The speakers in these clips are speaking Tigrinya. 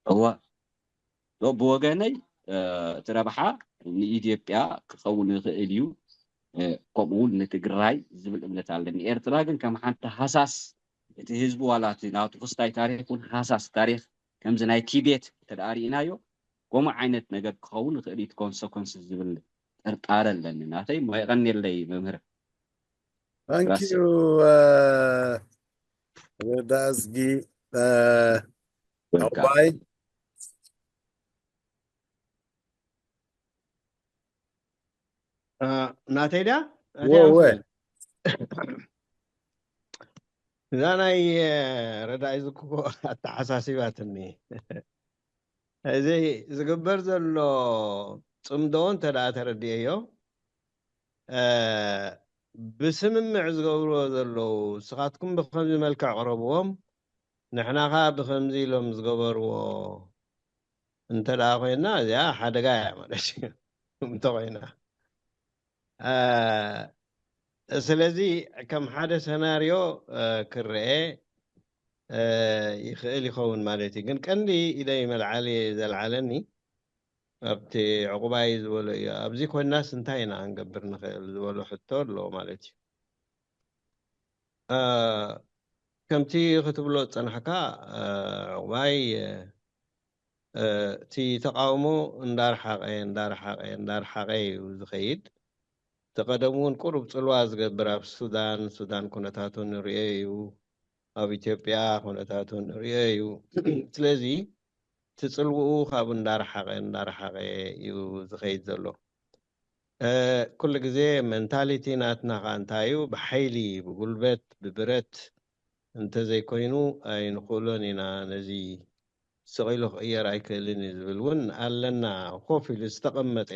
እዋ፣ ዶ ብወገነይ፣ እ፣ እቲ ረብሓ ንኢትዮጵያ ክኸውን ይኽእል እዩ፣ እ፣ ከምኡ እውን ንትግራይ ዝብል እምነት ኣለኒ። ኤርትራ ግን ከም ሓንቲ ሃሳስ፣ እቲ ህዝቢ ዋላ እቲ ናቱ ክስታይ ታሪኽ እውን ሃሳስ ታሪኽ፣ ከምዚ ናይ ቲቤት እንተ ደኣ ርኢናዮ፣ ከምኡ ዓይነት ነገር ክኸውን ይኽእል እዩ፣ እቲ ኮንሰኮንስ ዝብል ጥርጣረ ኣለኒ ናተይ። እሞ የቐንየለይ መምህር። Thank ራስይ። you, uh, ረዳእዝጊ፣ uh, Welcome. ዕቑባይ። እ፣ ናተይ ድያ? ወ-፣ ወ። እዛ ናይ፣ እ፣ ረዳኢ ዝኩቦ ኣተሓሳሲባትኒ። እዚ ዝግበር ዘሎ ጽምዶ እንተ ደኣ ተረድኤዮ፣ እ፣ ብስምምዕ ዝገብርዎ ዘለዉ፣ ንስኻትኩም ብኸምዚ መልክዕ ቅረብዎም፣ ንሕና ኸኣ ብኸምዚ ኢሎም ዝገበርዎ እንተ ደኣ ኮይና፣ እዚኣ ሓደጋ እያ ማለት እዩ። እንተ ኮይና። እ፣ ስለዚ ከም ሓደ ሰናርዮ፣ እ፣ ክረኤ፣ እ፣ ይኽእል ይኸውን ማለት እዩ። ግን ቀንዲ ኢደይ መልዓሊ ዘልዓለኒ ኣብቲ ዕቑባይ ዝበሎ እዩ። ኣብዚ ኮይናስ እንታይ ኢና ክንገብር ንኽእል ዝበሎ ሕቶ ኣሎ ማለት እዩ። እ፣ ከምቲ ክትብሎ ዝጸናሕካ፣ እ፣ ዕቑባይ፣ እ፣ እ፣ እቲ ተቃውሞ እንዳርሓቐ፣ እንዳርሓቐ፣ እንዳርሓቐ እዩ ዝኸይድ። እቲ ቀደም እውን ቁሩብ ጽልዋ ዝገብር ኣብ ሱዳን፣ ሱዳን ኩነታቱ ንርእዮ እዩ። ኣብ ኢትዮጵያ ኩነታቱ ንርእዮ እዩ። ስለዚ እቲ ጽልውኡ ካብኡ እንዳርሓቐ፣ እንዳርሓቐ እዩ ዝኸይድ ዘሎ። እ፣ ኩሉ ግዜ ሜንታሊቲ ናትና ኸኣ እንታይ እዩ? ብሓይሊ፣ ብጉልበት፣ ብብረት እንተዘይኮይኑ ኣይንኽእሎን ኢና። ነዚ ስቕ ኢሉ ክቕየር ኣይክእልን እዩ ዝብል እውን ኣለና። ኮፍ ኢሉ ዝተቐመጠ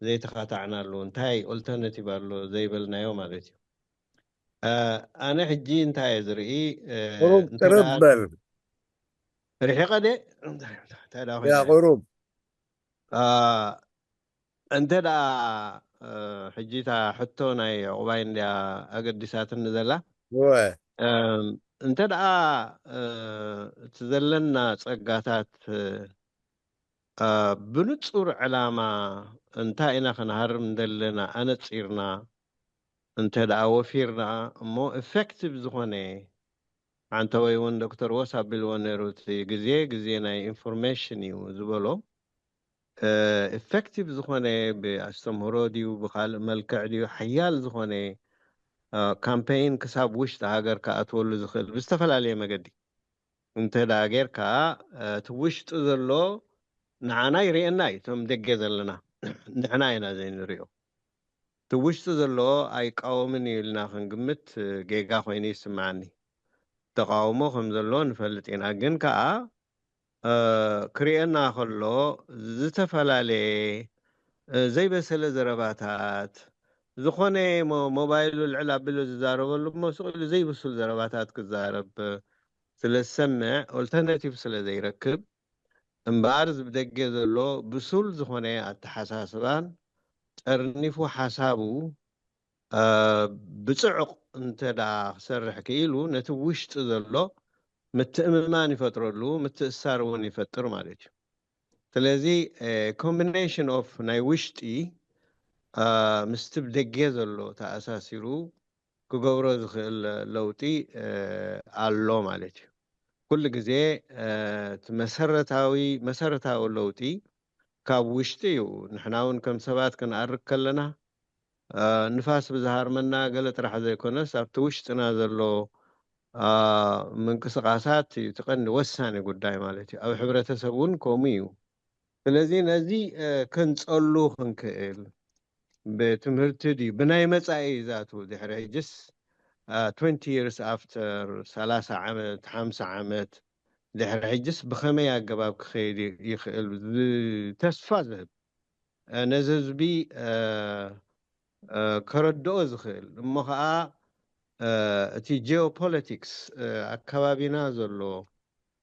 ዘይተኻታዕናሉ እንታይ ኦልተርናቲቭ ኣሎ ዘይበልናዮ ማለት እዩ። እ፣ ኣነ ሕጂ እንታይ እየ ዝርኢ? እ፣ ቁሩብ እንተ ቅርብ ደኣ በል። ርሒቐ ድየ? እንታይ ደኣ ያ ኮይነ? ቁሩብ። እ፣ እንተ ደኣ፣ እ፣ ሕጂ እታ ሕቶ ናይ ዕቑባይ እንድያ ኣገዲሳትኒ ዘላ። ወ። እም፣ እንተ ደኣ፣ እ፣ እቲ ዘለና ጸጋታት፣ እ፣ እ፣ ብንጹር ዕላማ እንታይ ኢና ክንሃርም እንደለና ኣነጺርና እንተ ደኣ ወፊርና እሞ ኢፌክቲቭ ዝኾነ፣ ሓንተወይ እውን ዶክተር ዎስ ኣቢልዎ ነይሩ፣ እቲ ግዜ ግዜ ናይ ኢንፎርሜሽን እዩ ዝበሎ። እ፣ ኢፌክቲቭ ዝኾነ ብኣስተምህሮ ድዩ ብኻልእ መልክዕ ድዩ ሓያል ዝኾነ፣ እ፣ ካምፔይን ክሳብ ውሽጢ ሃገር ክኣትወሉ ዝኽእል ብዝተፈላለየ መገዲ እንተ ደኣ ጌርካ፣ እ፣ እቲ ውሽጢ ዘሎ ንዓና ይርእየና እዩ። እቶም ደገ ዘለና ንሕና ኢና ዘይንርእዮ። እቲ ውሽጢ ዘሎ ኣይቃወምን እዩ ኢልና ክንግምት፣ እ፣ ጌጋ ኮይኑ ይስምዓኒ። ተቃውሞ ከም ዘሎ ንፈልጥ ኢና። ግን ከኣ፣ እ፣ ክርእየና ከሎ ዝተፈላለየ፣ እ፣ ዘይበሰለ ዘረባታት፣ ዝኾነ ሞ-፣ ሞባይሉ ልዕል ኣቢሉ ዝዛረበሉ እሞ ስቕ ኢሉ ዘይብሱል ዘረባታት ክዛረብ ስለ ዝሰምዕ፣ ኦልተርናቲቭ ስለ ዘይረክብ፣ እምበኣር እዚ ብደገ ዘሎ ብሱል ዝኾነ ኣተሓሳስባን ጠርኒፉ ሓሳቡ፣ እ፣ ብጽዑቕ እንተ ደኣ ክሰርሕ ክኢሉ፣ ነቲ ውሽጢ ዘሎ ምትእምማን ይፈጥረሉ፣ ምትእስሳር እውን ይፈጥር ማለት እዩ። ስለዚ፣ እ፣ ኮምቢኔሽን ኦፍ ናይ ውሽጢ፣ እ፣ ምስቲ ብደገ ዘሎ ተኣሳሲሩ ክገብሮ ዝኽእል ለውጢ፣ እ፣ ኣሎ ማለት እዩ። ኩሉ ግዜ፣ እ፣ እቲ መሰረታዊ፣ መሰረታዊ ለውጢ ካብ ውሽጢ እዩ። ንሕና እውን ከም ሰባት ክንኣርግ ከለና፣ እ፣ ንፋስ ብዝሃርመና ገለ ጥራሕ ዘይኮነስ ኣብቲ ውሽጥና ዘሎ፣ እ፣ ምንቅስቃሳት እዩ እቲ ቀንዲ ወሳኒ ጉዳይ ማለት እዩ። ኣብ ሕብረተሰብ እውን ከምኡ እዩ። ስለዚ ነዚ፣ እ፣ ክንጸሉ ክንክእል ብትምህርቲ ድዩ ብናይ መጻኢ ዛቱ ድሕሪ ሕጅስ፣ እ፣ ትወንቲ ይርስ ኣፍተር፣ ሰላሳ ዓመት፣ ሓምሳ ዓመት ድሕሪ ሕጅስ ብኸመይ ኣገባብ ክኸይድ ይ-፣ ይኽእል? ዝ-፣ ተስፋ ዝህብ፣ እ፣ ነዚ ህዝቢ፣ እ፣ እ፣ ከረድኦ ዝኽእል እሞ ኸኣ፣ እ፣ እቲ ጂኦፖለቲክስ፣ እ፣ ኣከባቢና ዘሎ፣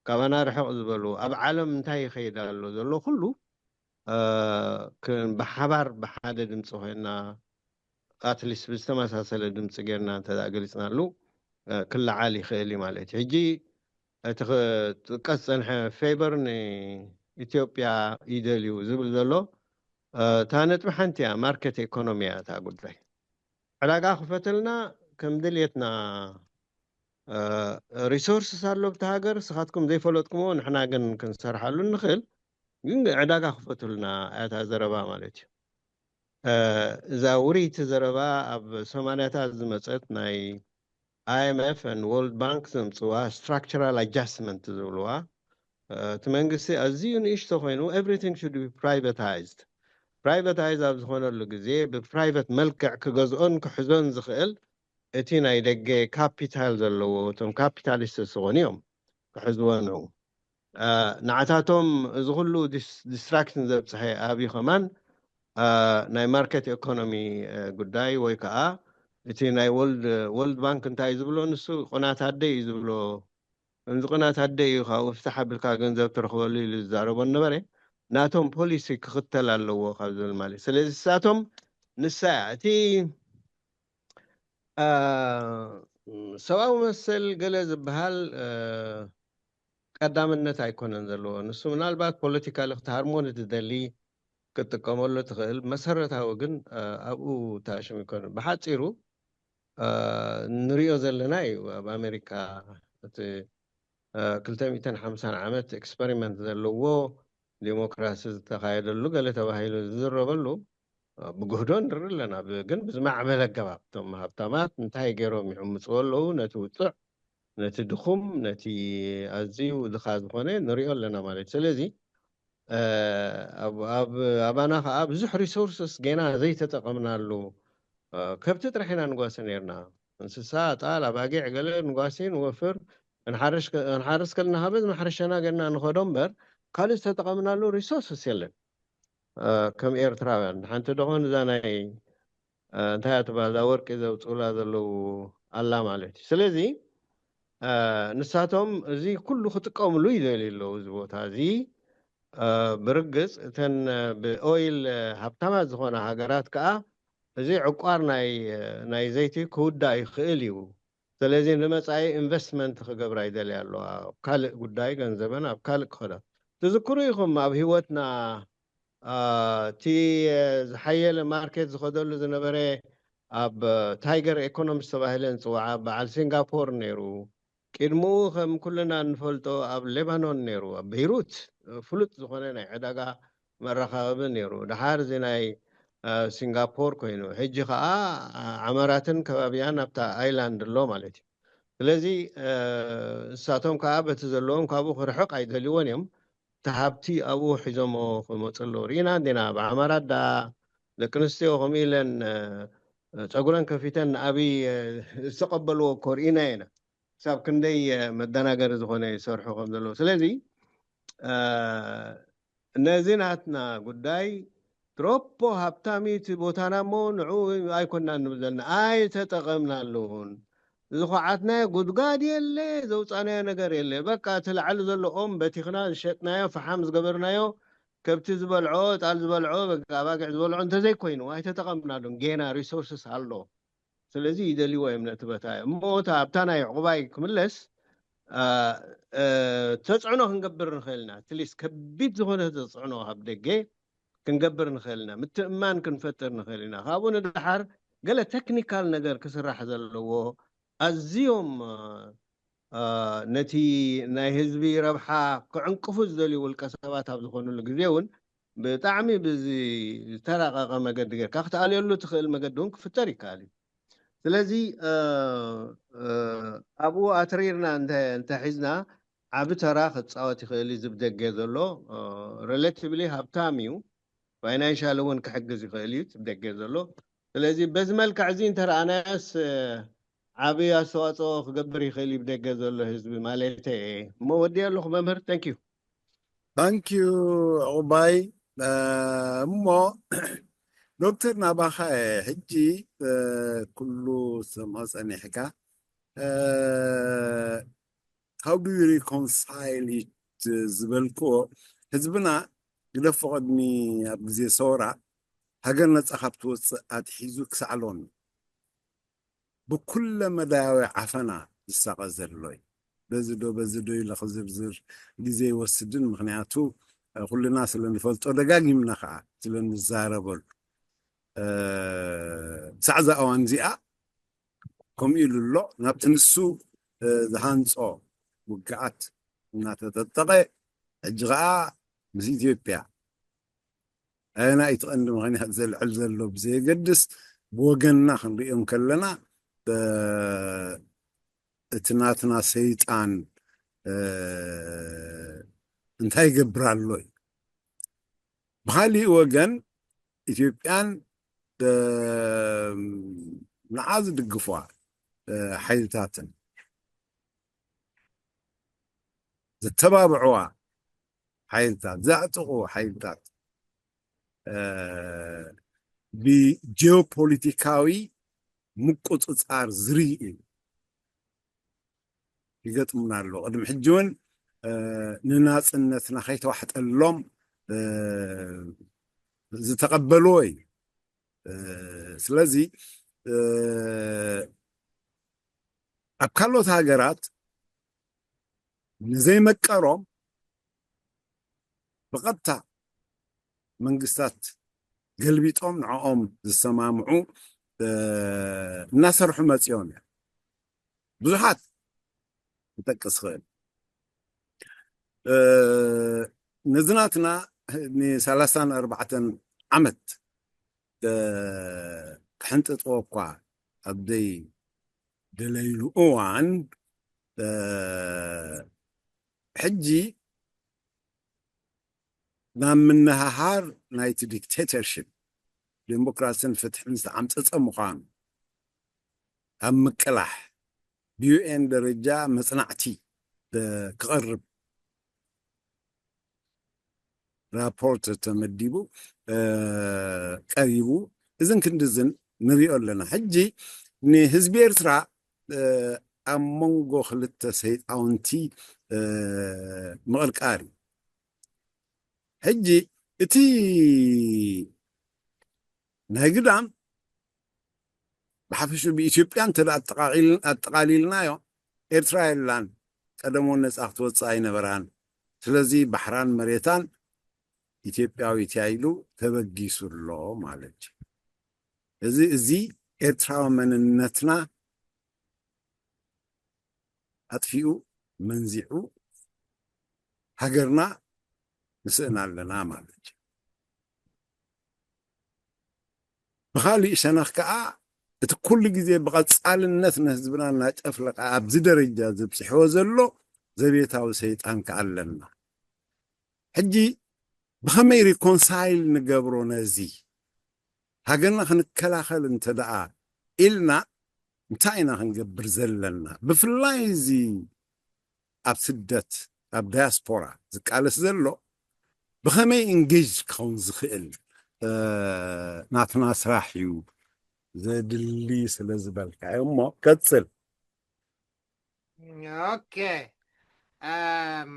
ካባና ርሕቕ ዝበሉ፣ ኣብ ዓለም እንታይ ይኸይድ ኣሎ ዘሎ ኩሉ፣ እ፣ ክን-፣ ብሓባር ብሓደ ድምፂ ኮይንና፣ ኣትሊስት ብዝተመሳሰለ ድምፂ ጌርና እንተ ደኣ ገሊፅናሉ፣ እ፣ ክለዓል ይኽእል እዩ ማለት እዩ። ሕጂ፣ እቲ ክጥቀስ ዝጸንሐ ፌቨር ንኢትዮጵያ ይደልዩ ዝብል ዘሎ፣ እ፣ እታ ነጥቢ ሓንቲ እያ፣ ማርኬት ኢኮኖሚ እያ እታ ጉዳይ። ዕዳጋ ክፈተልና ከም ድልየትና፣ እ፣ ሪሶርስስ ኣሎ ኣብቲ ሃገር፣ ንስኻትኩም ዘይፈለጥኩምዎ ንሕና ግን ክንሰርሓሉ ንኽእል። ግን ዕዳጋ ክፈቱልና እያ እታ ዘረባ ማለት እዩ። እ፣ እዛ ውርይቲ ዘረባ ኣብ ሰማንያታት ዝመጸት ናይ ኣይ ኤም ኤፍ ን ወርልድ ባንክ ዘምጽዋ ስትራክቸራል ኣጃስትመንት ዝብልዋ፣ እ፣ እቲ መንግስቲ ኣዝዩ ንእሽቶ ኮይኑ everything should be privatized። ፕራይቨታይዝ ኣብ ዝኾነሉ ግዜ ብፕራይቨት መልክዕ ክገዝኦን ክሕዞን ዝኽእል እቲ ናይ ደገ ካፒታል ዘለዎ፣ እቶም ካፒታሊስት ዝኾኑ እዮም ክሕዝዎ ነው። እ፣ ንዓታቶም እዚ ኩሉ ዲስ-፣ ዲስትራክሽን ዘብጽሐ ኣብዩ ከማን፣ እ፣ ናይ ማርኬት ኢኮኖሚ፣ እ፣ ጉዳይ ወይ ከዓ እቲ ናይ ወርልድ፣ ወርልድ ባንክ እንታይ ዝብሎ ንሱ ቅናት ኣደ እዩ ዝብሎ። ከምዚ ቅናት ኣደ እዩ ካብኡ ፍታሕ ኣቢልካ ገንዘብ ትረኽበሉ ኢሉ ዝዛረቦ ነበረ። ናቶም ፖሊሲ ክኽተል ኣለዎ ካብ ዝብል ማለት እዩ። ስለዚ ንሳቶም ንሳ እያ እቲ፣ እ፣ ሰብኣዊ መሰል ገለ ዝበሃል፣ እ፣ ቀዳምነት ኣይኮነን ዘለዎ። ንሱ ምናልባት ፖለቲካሊ ክትሃርሞኒ ትደሊ ክትጥቀመሉ ትኽእል። መሰረታዊ ግን፣ እ፣ ኣብኡ ተኣሽም ይኮነ። ብሓጺሩ፣ እ፣ ንሪኦ ዘለና እዩ። ኣብ ኣሜሪካ እቲ፣ እ፣ ክልተ ሚእትን ሓምሳን ዓመት ኤክስፐሪመንት ዘለዎ ዲሞክራሲ ዝተኻየደሉ ገለ ተባሂሉ ዝዝረበሉ፣ እ፣ ብጉህዶ ንርኢ ኣለና። ብ-፣ ግን ብዝማዕበለ ኣገባብ እቶም ሃብታማት እንታይ ገይሮም ይዕምፅዎ ኣለዉ? ነቲ ውፅዕ፣ ነቲ ድኹም፣ ነቲ ኣዝዩ ድኻ ዝኾነ ንሪኦ ኣለና ማለት እዩ። ስለዚ፣ እ፣ ኣብ፣ ኣብ፣ ኣባና ከዓ ብዙሕ ሪሶርስስ ጌና ዘይተጠቐምናሉ፣ እ፣ ከብቲ ጥራሕ ኢና ንጓሲ ነርና። እንስሳ፣ ጣል፣ ኣባጊዕ፣ ገለ ንጓሲ፣ ንወፍር፣ ክንሓርሽ ከ-፣ ክንሓርስ ከለና ሃበዝ ማሕረሻና ጌርና ንኸዶ እምበር፣ ካልእ ዝተጠቐምናሉ ሪሶርስስ የለን። እ፣ ከም ኤርትራውያን፣ ሓንቲ ደኾን እዛ ናይ፣ እ፣ እንታይ እያ ትበሃል፣ እዛ ወርቂ ዘውፅኡላ ዘለዉ ኣላ ማለት እዩ። ስለዚ፣ እ፣ ንሳቶም እዚ ኩሉ ክጥቀምሉ ይደልዩ ኣለዉ፣ እዚ ቦታ እዚ። እ፣ ብርግጽ እተን፣ እ፣ ብኦይል፣ እ፣ ሃብታማት ዝኾና ሃገራት ከኣ እዚ ዕቋር ናይ፣ እ፣ ናይ ዘይቲ ክውዳእ ይኽእል እዩ። ስለዚ ንመጻኢ ኢንቨስትመንት ክገብራ ይደልያ ኣለዋ። ኣብ ካልእ ጉዳይ ገንዘበን ኣብ ካልእ ክኸዳ። ትዝክሩ ኢኹም ኣብ ህይወትና፣ እ፣ እቲ፣ እ፣ ዝሓየለ ማርኬት ዝኸደሉ ዝነበረ ኣብ፣ እ፣ ታይገር ኢኮኖሚ ዝተባህለ ዝጽዋዓ በዓል ሲንጋፖር ነይሩ። ቅድምኡ ከም ኩልና እንፈልጦ ኣብ ሌባኖን ነይሩ። ኣብ ቤይሩት፣ እ፣ ፍሉጥ ዝኾነ ናይ ዕዳጋ መራኻኸቢ ነይሩ። ድሓር እዚ ናይ፣ እ፣ ሲንጋፖር ኮይኑ፣ ሕጂ ኸኣ፣ እ፣ ዓመራትን ከባቢያን ኣብታ ኣይላንድ ኣሎ ማለት እዩ። ስለዚ፣ እ፣ ንሳቶም ከኣ በቲ ዘለዎም ካብኡ ክርሕቕ ኣይደልይዎን እዮም። እቲ ሃብቲ ኣብኡ ሒዞሞ ክመጹ ኣለዉ። ርኢና እንዲና፣ ኣብ ዓመራት ደኣ ደቂ ኣንስትዮ ከምኡ ኢለን፣ እ፣ ጸጉረን ከፊተን ንኣብይ፣ እ፣ ዝተቐበልዎ እኮ ርኢና ኢና። ክሳብ ክንደይ፣ እ፣ መደናገሪ ዝኾነ ይሰርሑ ከም ዘለዉ። ስለዚ፣ እ፣ ነዚ ናትና ጉዳይ ድሮፖ ሃብታም እዩ እቲ ቦታና እሞ ንዕኡ ኣይኮናን ንብል ዘለና። ኣይተጠቐምናሉን። ዝኹዓትናዮ ጉድጓድ የለ፣ ዘውጻናዮ ነገር የለ። በቃ እቲ ላዕሊ ዘሎ ኦም በቲኽና ዝሸጥናዮ፣ ፈሓም ዝገበርናዮ፣ ከብቲ ዝበልዖ፣ ጣል ዝበልዖ፣ በቃ ኣባጊዕ ዝበልዖ እንተዘይኮይኑ ኣይተጠቐምናሉን። ጌና ሪሶርስስ ኣሎ። ስለዚ ይደልይዎ እዮም ነቲ ቦታ። እሞ እታ ኣብታ ናይ ዕቑባይ ክምለስ፣ እ፣ እ፣ ተጽዕኖ ክንገብር ንኽእል ኢና። ኣትሊስት ከቢድ ዝኾነ ተጽዕኖ ኣብ ደገ ክንገብር ንኽእል ኢና። ምትእምማን ክንፈጥር ንኽእል ኢና። ካብኡ ንደሓር ገለ ቴክኒካል ነገር ክስራሕ ዘለዎ፣ ኣዝዮም፣ እ፣ እ፣ ነቲ ናይ ህዝቢ ረብሓ ክዕንቅፉ ዝደልዩ ውልቀ ሰባት ኣብ ዝኾኑሉ ግዜ እውን ብጣዕሚ ብዚ ዝተራቐቐ መገዲ ጌርካ ክትኣልየሉ ትኽእል መገዲ እውን ክፍጠር ይከኣል እዩ። ስለዚ፣ እ፣ እ፣ ኣብኡ ኣትሪርና እንተ-፣ እንተሒዝና ዓቢ ተራ ክጻወት ይኽእል እዩ። እዚ ብደገ ዘሎ፣ እ፣ ሬላቲቭሊ ሃብታም እዩ። ፋይናንሻል እውን ክሕግዝ ይኽእል እዩ እቲ ብደገ ዘሎ። ስለዚ በዚ መልክዕ እዚ እንተረኣናዮስ፣ እ፣ ዓቢ ኣስተዋጽኦ ክገብር ይኽእል እዩ ብደገ ዘሎ ህዝቢ ማለተይ እየ። እሞ ወዲኤ ኣለኹ መምህር። Thank you። ታንኪዩ ዕቑባይ። እ፣ እሞ ዶክተር ናባኻ እየ። ሕጂ፣ እ፣ ኩሉ ሰምዖ ጸኒሕካ፣ እ፣ how do you reconcile it ዝበልክዎ፣ ህዝብና ግደፎ ቅድሚ ኣብ ግዜ ሰውራ ሃገር ነጻ ካብ ትወጽእ ኣትሒዙ ክሳዕ ሎሚ ብኩለ መዳያዊ ዓፈና ዝሳቐ ዘሎ እዩ። በዚ ዶ በዚ ዶ ኢለ ክዝርዝር ግዜ ይወስድን፣ ምኽንያቱ ኩልና ስለ ንፈልጦ፣ ደጋጊምና ከዓ ስለ ንዛረበሉ። ክሳዕ እዛ እዋን እዚኣ ከምኡ ኢሉ ኣሎ። ናብቲ ንሱ ዝሃንጾ ውግኣት እናተጠጠቐ፣ ሕጂ ከዓ ምስ ኢትዮጵያ ኣየናይ እቲ ቀንዲ ምኽንያት ዘልዕል ዘሎ ብዘየገድስ፣ ብወገንና ክንሪኦ እንከለና፣ እቲ ናትና ሰይጣን እንታይ ይገብር ኣሎ እዩ። ብኻሊእ ወገን፣ ኢትዮጵያን ንዓ ዝድግፏ ሓይልታትን፣ ዘተባብዕዋ ሓይልታት፣ ዘዕጥቑ ሓይልታት ብጂኦፖለቲካዊ ምቁፅፃር ዝርኢ ይገጥሙና ኣሎ። ቅድሚ ሕጂ እውን ንናፅነትና ከይተዋሕጠሎም ዝተቐበልዎ እዩ። ስለዚ ኣብ ካልኦት ሃገራት ንዘይመቀሮም ብቐጥታ መንግስታት ገልቢጦም ንዕኦም ዝሰማምዑ እናሰርሑ መፂኦም እዮም። ብዙሓት ክጠቅስ ክእል። ነዚ ናትና ንሰላሳን ኣርባዕተን ዓመት ክሕንጥጥዎ እኳ ኣብ ዘይደለይሉ እዋን፣ ሕጂ ናብ ምንሃሃር ናይቲ ዲክቴተርሽፕ ዴሞክራሲን ፍትሕን ዝተዓምፀፀ ምዃኑ ኣብ ምቅላሕ ብዩኤን ደረጃ መፅናዕቲ ክቐርብ ራፖርት ተመዲቡ ቀሪቡ። እዝን ክንድዝን ንሪኦ ኣለና። ሕጂ ንህዝቢ ኤርትራ ኣብ መንጎ ክልተ ሰይጣውንቲ ምቕርቃር እዩ። ሕጂ እቲ ናይ ግዳም ብሓፈሽኡ ብኢትዮጵያ እንተ ኣጠቓቒል-፣ ኣጠቓሊልናዮ፣ ኤርትራ የላን። ቀደም እውን ነጻ ክትወጽእ ኣይነበራን። ስለዚ ባሕራን መሬታን ኢትዮጵያዊት እያ ኢሉ ተበጊሱ ኣሎ ማለት እዩ። እዚ፣ እዚ ኤርትራዊ መንነትና ኣጥፊኡ፣ መንዚዑ፣ ሃገርና ንስእን ኣለና ማለት እዩ። ብኻሊእ ሸነኽ ከኣ፣ እቲ ኩሉ ግዜ ብቐጻልነት ንህዝብና እናጨፍለቐ ኣብዚ ደረጃ ዘብጽሕዎ ዘሎ ዘቤታዊ ሰይጣን ከኣ ኣለና። ሕጂ ብኸመይ ሪኮንሳይል ንገብሮ ነዚ? ሃገርና ክንከላኸል እንተ ደኣ ኢልና፣ እንታይ ኢና ክንገብር ዘለና? ብፍላይ እዚ ኣብ ስደት፣ ኣብ ዳያስፖራ ዝቃለስ ዘሎ፣ ብኸመይ ኢንጌጅ ክኸውን ዝኽእል፣ እ፣ ናትና ስራሕ እዩ ዘድሊ ስለ ዝበልካ እዩ። እሞ ቀጽል። ኦኬ። ኣም፣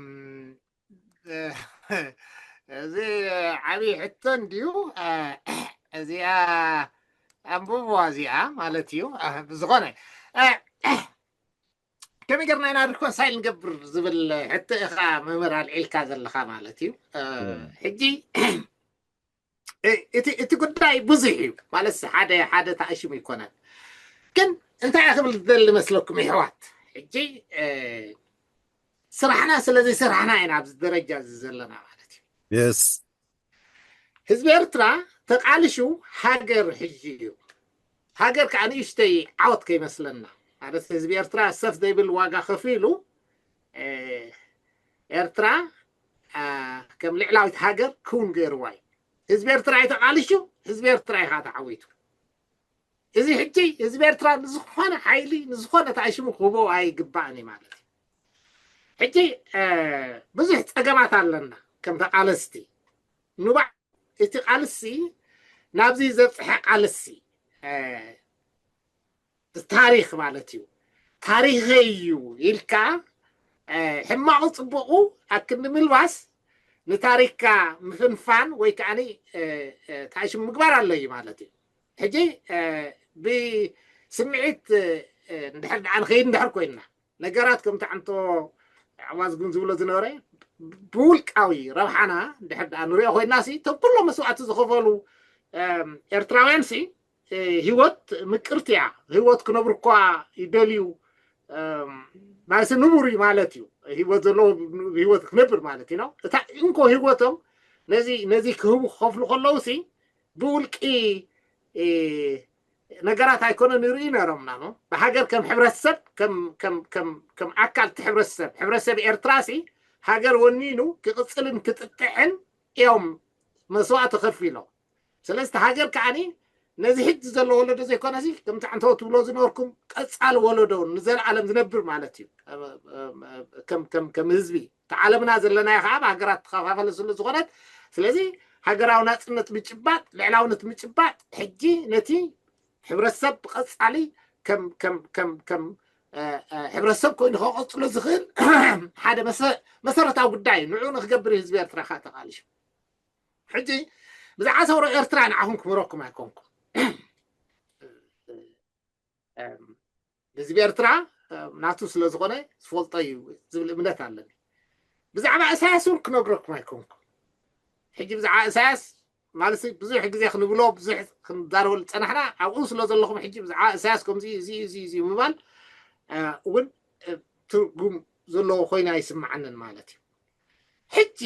እዚ ዓብዪ ሕቶ እንድዩ። እ፣ እዚኣ ኣንብብዋ እዚኣ ማለት እዩ። እ፣ ብዝኾነ፣ እ፣ ከመይ ጌርና ኢና ሪኮንሳይል ንገብር ዝብል ሕቶ ኢኻ መምህር ኣልዒልካ ዘለኻ ማለት እዩ። እ፣ እም። ሕጂ፣ እ፣ እቲ፣ እቲ ጉዳይ ብዙሕ እዩ ማለት ሓደ፣ ሓደ ተኣሽሙ ኣይኮነን። ግን እንታይ እየ ክብል ዝደሊ መስለኩም የሕዋት? ሕጂ፣ እ፣ ስራሕና ስለ ዘይሰራሕና ኢና ኣብዚ ደረጃ እዚ ዘለና ማለት እዩ። የስ። ህዝቢ ኤርትራ ተቃልሹ ሃገር ሒዙ እዩ። ሃገር ከዓ ንእሽተይ ዓወት ከይመስለና ማለት ህዝቢ ኤርትራ ሰፍ ዘይብል ዋጋ ከፊሉ፣ እ፣ ኤርትራ፣ አ፣ ከም ልዕላዊት ሃገር ክውን ገይርዋ እዩ። ህዝቢ ኤርትራ እዩ ተቃልሹ፣ ህዝቢ ኤርትራ እዩ ከዓ ተዓዊቱ። እዚ ሕጂ ህዝቢ ኤርትራ ንዝኾነ ሓይሊ፣ ንዝኾነ ተኣሽሙ ክህቦ ኣይግባእን እዩ ማለት እዩ። ሕጂ፣ እ፣ ብዙሕ ጸገማት ኣለና ከም ተቃለስቲ። ንባዕ እቲ ቃልሲ ናብዚ ዘብጽሐ ቃልሲ፣ እ፣ ታሪኽ ማለት እዩ። ታሪኸይ እዩ ኢልካ፣ እ፣ ሕማቑ ጽቡቑ ኣክንዲ ምልባስ ንታሪኽካ ምፍንፋን ወይ ከዓኒ፣ እ፣ እ፣ ተኣሽሙ ምግባር ኣሎ እዩ ማለት እዩ። ሕጂ፣ እ፣ ብስምዒት፣ እ፣ እ፣ እንድሕር ደኣ ንኸይድ እንድሕር ኮይንና፣ ነገራት ከምቲ ዓንቶ ኣባዝጉን ዝብሎ ዝነበረ ብውልቃዊ ረብሓና እንድሕር ደኣ ንሪኦ ኮይና ሲ እቶም ኩሎም መስዋእቲ ዝኸፈሉ ኤርትራውያን ሲ ህይወት ምቅርቲ እያ። ህይወት ክነብሩ እኳ ይደልዩ ማለት ንቡር እዩ ማለት እዩ። ህይወት ዘለዎ ህይወት ክነብር ማለት እዩ። እታ እንኮ ህይወቶም ነዚ ነዚ ክህቡ ክኸፍሉ ከለዉ ሲ ብውልቂ ነገራት ኣይኮነ ንርኢ ነሮምና። ብሃገር ከም ሕብረተሰብ ከም ኣካል እቲ ሕብረተሰብ ሕብረተሰብ ኤርትራ ሲ ሃገር ወኒኑ ክቕፅልን ክጥጥዕን እዮም መስዋእቲ ከፊሎም። ስለዚ ሃገር ከዓኒ ነዚ ሕጂ ዘሎ ወለዶ ዘይኮነሲ ከምቲ ዓንተወ ትብሎ ዝነበርኩም ቀፃሊ ወለዶ ንዘለኣለም ዝነብር ማለት እዩ። ከም ህዝቢ እቲ ዓለምና ዘለናዮ ከዓ ብሃገራት ተኸፋፈለ ስለ ዝኾነት ስለዚ ሃገራዊ ናፅነት ምጭባጥ ልዕላውነት ምጭባጥ ሕጂ ነቲ ሕብረተሰብ ብቐፃሊ ከም ሕብረተሰብ ኮይኑ ከቐፅሎ ዝኽእል ሓደ መሰረታዊ ጉዳይ እዩ። ንዑ ንክገብር ህዝቢ ኤርትራ ከዓ ተቃሊሹ ሕጂ ብዛዕባ ሰውሮ ኤርትራ ንዓኹም ክምረኩም ኣይኮንኩም። ህዝቢ ኤርትራ ናቱ ስለ ዝኾነ ዝፈልጦ እዩ ዝብል እምነት ኣለኒ። ብዛዕባ እሳያስ እውን ክነግረኩም ኣይኮንኩም። ሕጂ ብዛዕባ እሳያስ ማለት ብዙሕ ግዜ ክንብሎ ብዙሕ ክንዛረበሉ ዝፀናሕና ኣብኡ ስለ ዘለኹም ሕጂ ብዛዕባ እሳያስ ከምዚ እዚ እዚ እዚ ምባል እውን ትርጉም ዘለዎ ኮይኑ ኣይስምዓንን ማለት እዩ። ሕጂ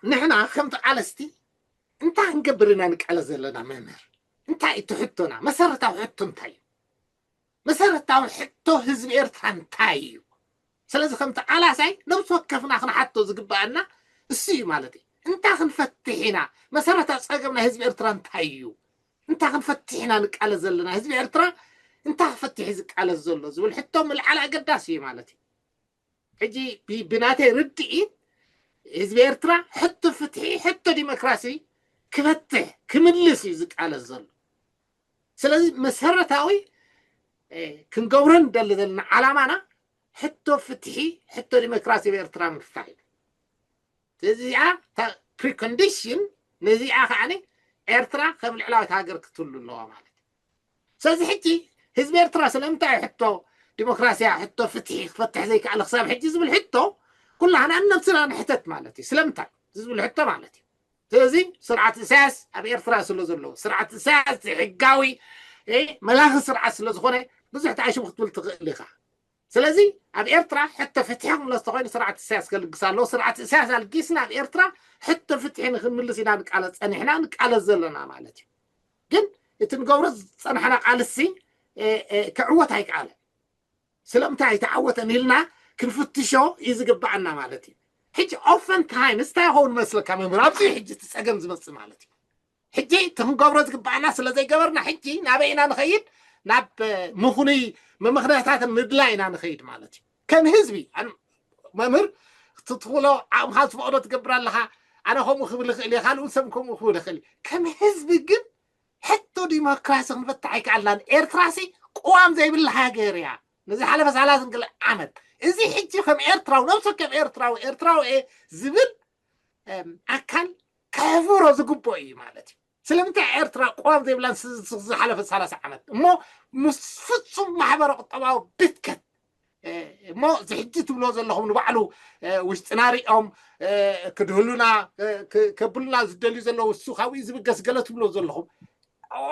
ንሕና ከም ተቓለስቲ እንታይ ክንገብር ኢና ንቃለስ ዘለና መምህር? እንታይ እቲ ሕቶና? መሰረታዊ ሕቶ እንታይ እዩ? መሰረታዊ ሕቶ ህዝቢ ኤርትራ እንታይ እዩ? ስለዚ ከም ተቓላሳይ ነብሲ ወከፍና ክንሓቶ ዝግበኣና እሱ እዩ ማለት እዩ። እንታይ ክንፈትሕ ኢና? መሰረታዊ ፀገም ናይ ህዝቢ ኤርትራ እንታይ እዩ? እንታይ ክንፈትሕ ኢና ንቃለስ ዘለና? ህዝቢ ኤርትራ እንታይ ክፈትሕ እዩ ዝቃለስ ዘሎ ዝብል ሕቶ ምልዓል ኣገዳሲ እዩ ማለት እዩ። ሕጂ ብናተይ ርድኢት ህዝቢ ኤርትራ ሕቶ ፍትሒ ሕቶ ዲሞክራሲ ክፈትሕ ክምልስ እዩ ዝቃለስ ዘሎ። ስለዚ መሰረታዊ ክንገብሮ ንደሊ ዘለና ዓላማና ሕቶ ፍትሒ ሕቶ ዲሞክራሲ ኣብ ኤርትራ ምፍታሕ እዩ። እዚኣ ፕሪኮንዲሽን ነዚኣ ከዓ ኤርትራ ከም ልዕላዊት ሃገር ክትህሉ ኣለዋ ማለት እዩ። ስለዚ ሕጂ ህዝቢ ኤርትራ ስለምንታይ ሕቶ ዲሞክራሲያ ሕቶ ፍትሒ ክፈትሕ ዘይከኣለ ክሳብ ሕጂ ዝብል ሕቶ ኩላህና ነብስና ንሕተት ማለት እዩ። ስለምንታይ ዝብል ሕቶ ማለት እዩ። ስለዚ ስርዓት እሳያስ ኣብ ኤርትራ ስለ ዘለዎ ስርዓት እሳያስ ሕጋዊ መላኺ ስርዓት ስለ ዝኾነ ብዙሕ ተኣሽሙ ክትብል ትኽእል ኢኻ። ስለዚ ኣብ ኤርትራ ሕቶ ፍትሒ ክምለስ ተኮይኑ ስርዓት እሳያስ ከልግስ ኣለዎ። ስርዓት እሳያስ ኣልጊስና ኣብ ኤርትራ ሕቶ ፍትሒ ንክንምልስ ኢና ንቃለስ ፀኒሕና ንቃለስ ዘለና ማለት እዩ። ግን እቲ ንገብሮ ዝፀናሕና ቃልሲ ክዕወት ኣይከኣለን። ስለምንታይ ኣይተዓወተን ኢልና ክንፍትሾ እዩ ዝግበኣና ማለት እዩ። ሕጂ ኦፈን ታይምስ እንታይ ይኸውን መስለካ መምህር ኣብዚ ሕጂ እቲ ፀገም ዝመፅእ ማለት እዩ። ሕጂ እቲ ክንገብሮ ዝግበኣና ስለ ዘይገበርና ሕጂ ናበይ ኢና ንኸይድ? ናብ ምኽኑይ መመኽንያታትን ምድላይ ኢና ንኸይድ ማለት እዩ። ከም ህዝቢ መምህር ትትኽሎ ዓቕምኻ ዝፈቕዶ ትገብር ኣለኻ። ኣነ ከምኡ ክብል ይኽእል እየ ካልኡን ሰብ ከምኡ ክብል ይኽእል እዩ። ከም ህዝቢ ግን ሕቶ ዲሞክራሲ ክንፈትሕ ኣይከኣልናን። ኤርትራሲ ቅዋም ዘይብላ ሃገር እያ። ንዝሓለፈ ሰላሳን ክልተ ዓመት እዚ ሕጂ ከም ኤርትራዊ ነብሰ ከም ኤርትራዊ ኤርትራዊ እየ ዝብል ኣካል ከሕፍሮ ዝግብኦ እዩ ማለት እዩ። ስለምንታይ ኤርትራ ቅዋም ዘይብላን ዝሓለፈ ሰላሳ ዓመት እሞ ምስ ፍጹም ማሕበረ ቁጠባዊ ድትከት እሞ እዚ ሕጂ ትብሎ ዘለኹም ንባዕሉ ውሽጥና ሪኦም ክድህሉና ከብሉና ዝደልዩ ዘለዉ እሱ ካብኡ ዝብገስ ገለ ትብሎ ዘለኹም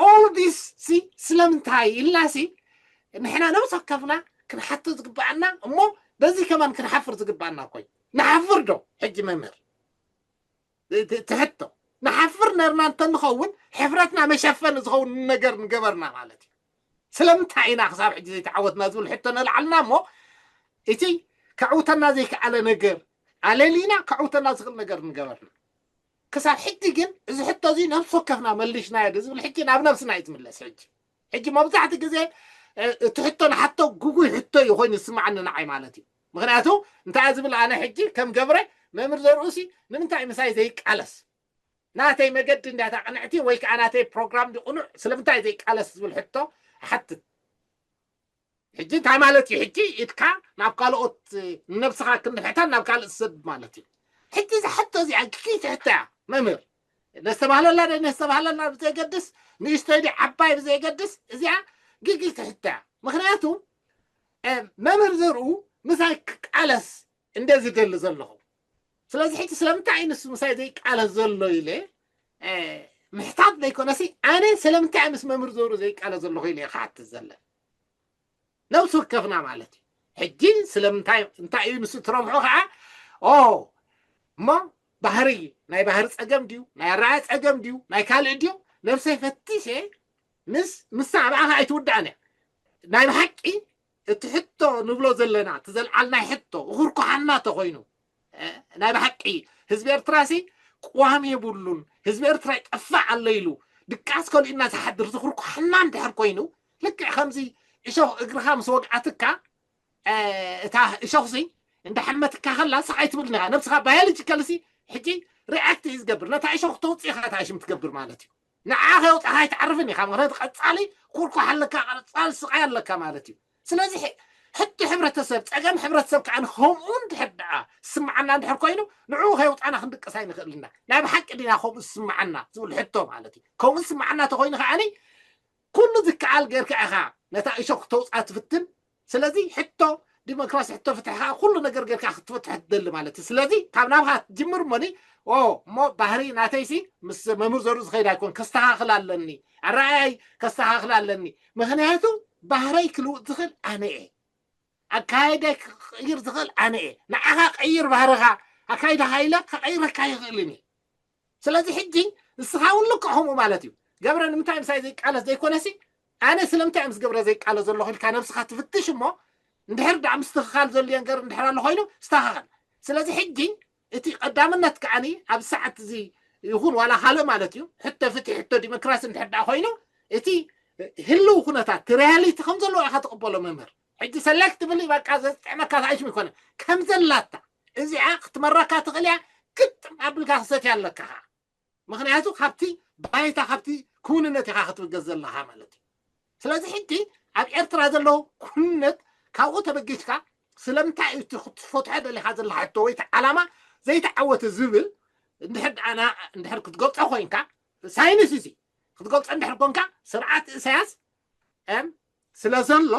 all this ሲ ስለምንታይ ኢልና ሲ ንሕና ነብስ ወከፍና ክንሓቶ ዝግበኣና እሞ በዚ ከማን ክንሓፍር ዝግበኣና ኮይ ንሓፍር ዶ ሕጂ መምህር ትሕቶ ንሓፍር ነርና እንተንኸውን ሕፍረትና መሸፈኒ ዝኸውን ነገር ንገበርና ማለት እዩ። ስለምንታይ ኢና ክሳብ ሕጂ ዘይተዓወትና ዝብል ሕቶ ነልዓልና እሞ እቲ ከዕውተና ዘይከኣለ ነገር ኣለሊና ከዕውተና ዝኽእል ነገር ንገበርና። ክሳብ ሕጂ ግን እዚ ሕቶ እዚ ነብሲ ወከፍና መሊሽናዮ ዝብል ሕጂ ናብ ነብስና እዩ ዝምለስ። ሕጂ ሕጂ መብዛሕቲ ግዜ እቲ ሕቶ ንሓቶ ግጉይ ሕቶ እዩ ኮይኑ ዝስማዓኒ ንዓይ ማለት እዩ። ምክንያቱ እንታይ ዝብል ኣነ ሕጂ ከም ገብረ መምህር ዘርእሲ ንምንታይ ምሳይ ዘይቃለስ ናተይ መገዲ እንዳ ቅንዕቲ ወይ ከዓ ናተይ ፕሮግራም ድቁኑዕ ስለምንታይ ዘይቃለስ ዝብል ሕቶ ሓትት። ሕጂ እንታይ ማለት እዩ? ሕጂ ኢድካ ናብ ካልኦት ንነብስኻ ክንድሕታን ናብ ካልእ ትሰድ ማለት እዩ። ሕጂ እዛ ሕቶ እዚኣ ግጊ ትሕቶ እያ መምህር። ነስተባህለላ ዶ ነስተባህለላ ብዘይገድስ ንእሽቶይ ዲ ዓባይ ብዘይገድስ እዚኣ ግጊ ትሕቶ እያ። ምክንያቱ መምህር ዘርኡ ምሳይ ክቃለስ እንደ ዝደሊ ዘለኹ። ስለዚ ሕጂ ስለምንታይ እዩ ንሱ ምሳይ ዘይቃለስ ዘሎ ኢለ ምሕታት ዘይኮነሲ፣ ኣነ ስለምንታይ ምስ መምህር ዘርኡ ዘይቃለስ ዘለኹ ኢለ ክሓትት ዘለ። ነብሲ ወከፍና ማለት እዩ። ሕጂ ስለምንታይ፣ እንታይ እዩ ንሱ ትረብሖ ከዓ? ኦ እሞ፣ ባህሪ፣ ናይ ባህሪ ፀገም ድዩ፣ ናይ ኣረኣያ ፀገም ድዩ፣ ናይ ካልእ ድዩ? ነብሰይ ፈቲሸ ምስ ምሳ ኣብኣ ከዓ ኣይትውዳእን እያ። ናይ ብሓቂ እቲ ሕቶ ንብሎ ዘለና፣ እቲ ዘልዓልናይ ሕቶ እኹርኩሓና ተኮይኑ፣ ናይ ብሓቂ ህዝቢ ኤርትራሲ ቅዋም የብሉን፣ ህዝቢ ኤርትራ ይጠፍእ ኣሎ ኢሉ ድቃስ ከሊኡና ዝሓድር ዝኹርኩሓና እንድሕር ኮይኑ፣ ልክዕ ከምዚ እሾኽ እግርኻ ምስ ወግዓትካ፣ እታ እሾኽሲ እንዳሓመትካ ከላ ስቕ ኣይትብልን ኢኻ። ነብስኻ ባዮሎጂካልሲ ሕጂ ሪኣክት እዩ ዝገብር። ነታ እሾኽ ተውፅእ ኢኻ እታ እሽም ትገብር ማለት እዩ። ንዓ ከየውፃኻ ኣይትዓርፍን ኢኻ። ምክንያቱ ቀፃሊ ኩርኳሕ ኣለካ፣ ቀፃሊ ስቓይ ኣለካ ማለት እዩ። ስለዚ ሕቶ ሕብረተሰብ፣ ፀገም ሕብረተሰብ ከዓ ከምኡ እንድሕር ደኣ ዝስምዓና እንድሕር ኮይኑ፣ ንዕኡ ከየውፃና ክንድቅስ ኣይንኽእልና። ናይ ብሓቂ ዲና ከምኡ ዝስምዓና ዝብል ሕቶ ማለት እዩ። ከምኡ ዝስምዓና ተኮይኑ ከዓኒ ኩሉ ዝከኣል ጌርካ ኢኻ ነታ እሾኽ ክተውፅኣ ትፍትን። ስለዚ ሕቶ ዲሞክራሲ፣ ሕቶ ፍትሒ ከዓ ኩሉ ነገር ጌርካ ክትፈትሖ ትደሊ ማለት እዩ። ስለዚ ካብ ናብኻ ትጅምር እሞኒ፣ ኦ እሞ ባህሪ ናተይሲ ምስ መምህር ዘሩ ዝኸይድ ኣይኮን፣ ከስተኻኽል ኣለኒ፣ ኣረኣያይ ከስተኻኽል ኣለኒ። ምክንያቱ ባህረይ ክልውጥ ዝኽእል ኣነ እየ። ኣካይዳይ ክቕይር ዝኽእል ኣነ እየ። ንዓኻ ቀይር ባህርኻ፣ ኣካይዳኻ ኢለ ከቐይረካ ይኽእልን እየ። ስለዚ ሕጂ ንስኻ እውን ልክዕ ከምኡ ማለት እዩ። ገብረ ንምንታይ ምሳይ ዘይቃለስ ዘይኮነሲ፣ ኣነ ስለምንታይ ምስ ገብረ ዘይቃለስ ዘለኹ ኢልካ ነብስኻ ትፍትሽ እሞ፣ እንድሕር ደኣ ምስትኽኻል ዘድልዮ ነገር እንድሕር ኣሎ ኮይኑ ስተኻኸል። ስለዚ ሕጂ እቲ ቀዳምነት ከዓኒ ኣብ ሰዓት እዚ ይኹን ዋላ ካልእ ማለት እዩ፣ ሕቶ ፍትሒ፣ ሕቶ ዲሞክራሲ እንድሕር ደኣ ኮይኑ፣ እቲ ህልው ኩነታት፣ እቲ ሪያሊቲ ከም ዘለዎ ኢኻ ትቕበሎ መምህር። ሕጂ ሰሌክቲቭሊ በቃ ዘጥዕመካ ተኣሽም ይኮነ፣ ከም ዘላታ እዚኣ ክትመረካ ትኽእል እያ። ግጥም ኣቢልካ ክሰትያ ኣለካ። ምክንያቱ ካብቲ ባይታ፣ ካብቲ ክውንነት ኢኻ ክትብገስ ዘለኻ ማለት እዩ። ስለዚ ሕጂ ኣብ ኤርትራ ዘሎ ክውንነት ካብኡ ተበጊስካ ስለምንታይ እዩ እቲ ክትፈትሖ ደሊኻ ዘለኻ ሕቶ ወይ እቲ ዓላማ ዘይተዓወተ ዝብል እንድሕር ደኣና እንድሕር ክትገልጾ ኮይንካ፣ ሳይንስ እዚ ክትገልጾ እንድሕር ኮንካ፣ ስርዓት ኢሳያስ እም ስለ ዘሎ፣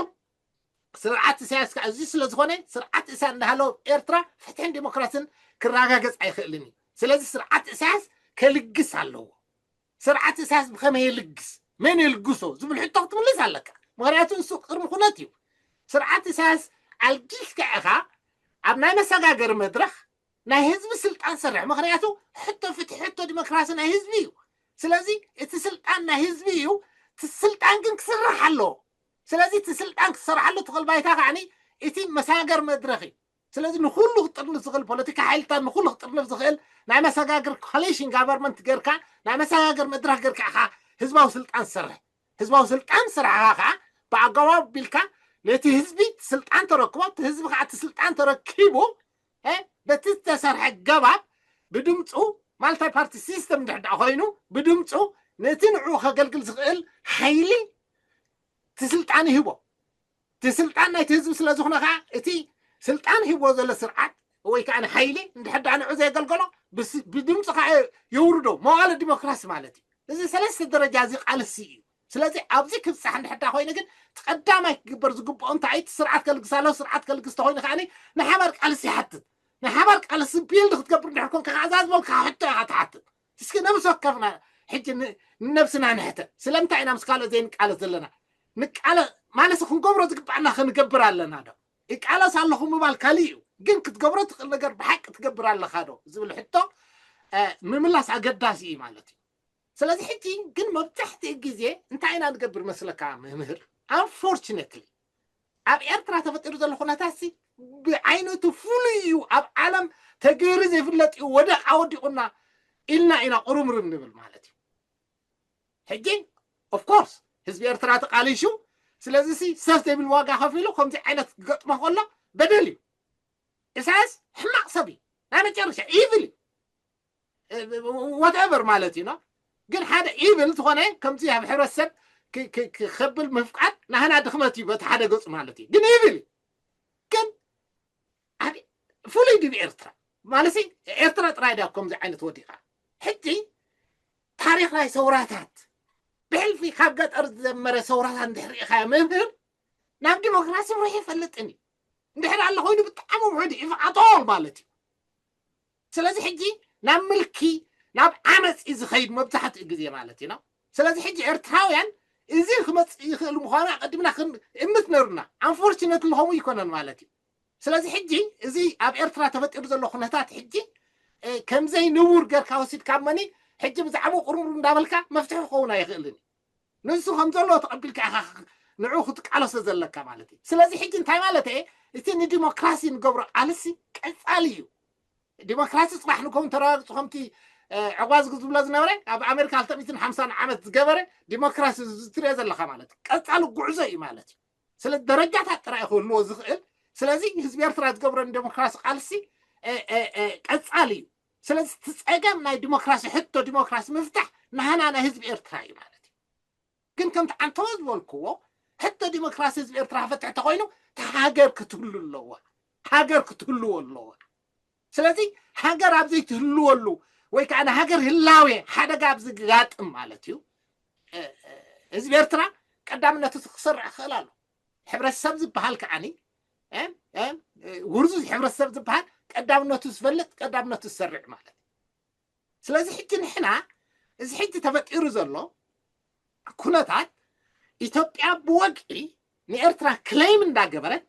ስርዓት ኢሳያስ ከዓ እዚ ስለ ዝኾነ፣ ስርዓት ኢሳያስ እንዳሃለወ ኤርትራ ፍትሕን ዲሞክራስን ክረጋገጽ ኣይኽእልን እዩ። ስለዚ ስርዓት ኢሳያስ ከልግስ ኣለዎ። ስርዓት ኢሳያስ ብኸመይ የልግስ፣ መን የልግሶ ዝብል ሕቶ ክትምልስ ኣለካ። ምክንያቱ ንሱ ቅድሚ ኩነት እዩ። ስርዓት ኢሳያስ ኣልጊስካ ኢኻ ኣብ ናይ መሰጋገሪ መድረኽ ናይ ህዝቢ ስልጣን ሰርሕ። ምክንያቱ ሕቶ ፍትሒ፣ ሕቶ ዲሞክራሲ ናይ ህዝቢ እዩ። ስለዚ እቲ ስልጣን ናይ ህዝቢ እዩ፣ እቲ ስልጣን ግን ክስራሕ ኣለዎ። ስለዚ እቲ ስልጣን ክሰርሓሉ ትኽእል ባይታ ከዓኒ እቲ መሰጋገሪ መድረኽ እዩ። ስለዚ ንኹሉ ክጥርንፍ ዝኽእል፣ ፖለቲካ ሓይልታት ንኹሉ ክጥርንፍ ዝኽእል ናይ መሰጋገሪ ኮሊሽን ጋቨርንመንት ጌርካ፣ ናይ መሰጋገሪ መድረኽ ጌርካ ኢኻ ህዝባዊ ስልጣን ትሰርሕ። ህዝባዊ ስልጣን ስራሕኻ ከዓ ብኣገባብ ቢልካ ነቲ ህዝቢ ስልጣን ተረክቦ፣ እቲ ህዝቢ ከዓ እቲ ስልጣን ተረኪቡ፣ እ፣ በቲ ዝተሰርሐ ገባብ ብድምፁ፣ ማልታይ ፓርቲ ሲስተም እንድሕር ደኣ ኮይኑ፣ ብድምፁ ነቲ ንዕኡ ከገልግል ዝኽእል ሓይሊ እቲ ስልጣን ይህቦ። እቲ ስልጣን ናይቲ ህዝቢ ስለ ዝኾነ ከዓ፣ እቲ ስልጣን ሂብዎ ዘሎ ስርዓት ወይ ከዓ ንሓይሊ እንድሕር ደኣ ንዑ ዘየገልገሎ ብስ-፣ ብድምፂ ከዓ የውርዶ። መዋለ ዲሞክራሲ ማለት እዩ። እዚ ሰለስተ ደረጃ እዚ ቃልሲ እዩ። ስለዚ ኣብዚ ክብፃሕ እንድሕር ደኣ ኮይኑ ግን፣ እቲ ቀዳማይ ክግበር ዝግብኦ እንታይ እዩ? እቲ ስርዓት ከልግስ ኣለዎ። ስርዓት ከልግስ ተኮይኑ ከዓ ንሓባር ቃልሲ ይሓትት። ንሓባር ቃልሲ ቢልድ ክትገብር እንድሕር ኮንካ ከዓ፣ እዛ ዝበልካ ሕቶ ኢኻ ትሓትት። እስኪ ነብሲ ወከፍና ሕጂ ን-፣ ንነብስና ንሕተ። ስለምንታይ ኢና ምስ ካልኦት ዘይንቃለስ ዘለና? ንቃለ-፣ ማለት ክንገብሮ ዝግባኣና ክንገብር ኣለና ዶ? ይቃለስ ኣለኹ ምባል ካልእ እዩ፣ ግን ክትገብሮ ትኽእል ነገር ብሓቂ ትገብር ኣለኻ ዶ ዝብል ሕቶ፣ እ፣ ምምላስ ኣገዳሲ እዩ ማለት እዩ። ስለዚ ሕጂ ግን መብዛሕትኡ ግዜ እንታይ ኢና ንገብር መስለካ መምህር? ኣንፎርቹነትሊ ኣብ ኤርትራ ተፈጢሩ ዘሎ ኩነታትሲ ብዓይነቱ ፍሉይ እዩ፣ ኣብ ዓለም ተገይሩ ዘይፍለጥ እዩ፣ ወደቕ ኣወዲቑና ኢልና ኢና ቁርምርም ንብል ማለት እዩ። ሕጂ ኦፍኮርስ ህዝቢ ኤርትራ ተቃሊሹ፣ ስለዚ ሲ ሰብ ዘይብል ዋጋ ከፊሉ ከምዚ ዓይነት ክገጥሞ ከሎ በደል እዩ። ኢሳያስ ሕማቕ ሰብ እዩ፣ ናይ መጨረሻ ኢቪል እዩ። ዋትኤቨር ማለት እዩ። ግን ሓደ ኢቪል ዝኾነ ከምዚ ኣብ ሕብረተሰብ ክ-፣ ክ-፣ ክኸብል ምፍቃድ ናህና ድኽመት እዩ በቲ ሓደ ገጹ ማለት እዩ። ግን ኢቪል እዩ። ግን ኣብ ፍሉይ ድብ ኤርትራ ማለት ኤርትራ ጥራይ ድያ ከምዚ ዓይነት ወዲቓ? ሕጂ ታሪኽ ናይ ሰውራታት ብሕልፊ ካብ ገጠር ዝጀመረ ሰውራታት እንድሕር ርኢኻዮ መምህር፣ ናብ ዲሞክራሲ ርሑ ይፈልጥን እዩ። እንድሕር ኣሎ ኮይኑ ብጣዕሚ ውሕድ፣ if at all ማለት እዩ። ስለዚ ሕጂ ናብ ምልኪ፣ ናብ ዓመፅ እዩ ዝኸይድ መብዛሕትኡ ግዜ ማለት እዩ። ስለዚ ሕጂ ኤርትራውያን እዚ ክመፅእ ይኽእል ምዃኑ ኣቐዲምና ክንእምት ነሩና። ኣንፎርችነት ልኸሙ ይኮነን ማለት እዩ። ስለዚ ሕጂ እዚ ኣብ ኤርትራ ተፈጢሩ ዘሎ ኩነታት ሕጂ ከምዘይ ንቡር ገርካ ወሲድካ መኒ ሕጂ ብዛዕባ ቁርምሩ እንዳበልካ መፍትሒ ክኸውን ኣይኽእልን እዩ። ንሱ ከም ዘለዎ ተቐቢልካ ኢኻ ንዑ ክትቃለሶ ዘለካ ማለት እዩ። ስለዚ ሕጂ እንታይ ማለት እየ? እቲ ንዲሞክራሲ ንገብሮ ቃልሲ ቀጻሊ እዩ። ዲሞክራሲ ጽባሕ ንከውን ተረጋግጹ ከምቲ ዕጓዝግ ዝብሎ ዝነበረ ኣብ ኣሜሪካ ክልተ ሚእትን ሓምሳን ዓመት ዝገበረ ዲሞክራሲ ዝትሪኦ ዘለካ ማለት እዩ። ቀጻሊ ጉዕዞ እዩ ማለት እዩ። ስለ ደረጃታት ጥራይ ክህልዎ ዝኽእል። ስለዚ ህዝቢ ኤርትራ ዝገብሮ ንዲሞክራሲ ቃልሲ ቀጻሊ እዩ። ስለዚ እቲ ጸገም ናይ ዲሞክራሲ ሕቶ ዲሞክራሲ ምፍታሕ ናህና ናይ ህዝቢ ኤርትራ እዩ ማለት እዩ። ግን ከምቲ ዓንተወ ዝበልክዎ ሕቶ ዲሞክራሲ ህዝቢ ኤርትራ ክፈትሕ ተኮይኑ እታ ሃገር ክትህሉ ኣለዋ። ሃገር ክትህልዎ ኣለዋ። ስለዚ ሃገር ኣብ ዘይትህልወሉ ወይ ከዓ ንሃገር ህላዌ ሓደጋ ኣብ ዝጋጥም ማለት እዩ ህዝቢ ኤርትራ ቀዳምነቱ ክሰርዕ ክኽእል ኣሎ። ሕብረተሰብ ዝበሃል ከዓኒ ውርዙዝ ሕብረተሰብ ዝበሃል ቀዳምነቱ ዝፈልጥ ቀዳምነቱ ዝሰርዕ ማለት እዩ። ስለዚ ሕጂ ንሕና እዚ ሕጂ ተፈጢሩ ዘሎ ኩነታት ኢትዮጵያ ብወግዒ ንኤርትራ ክለይም እንዳገበረት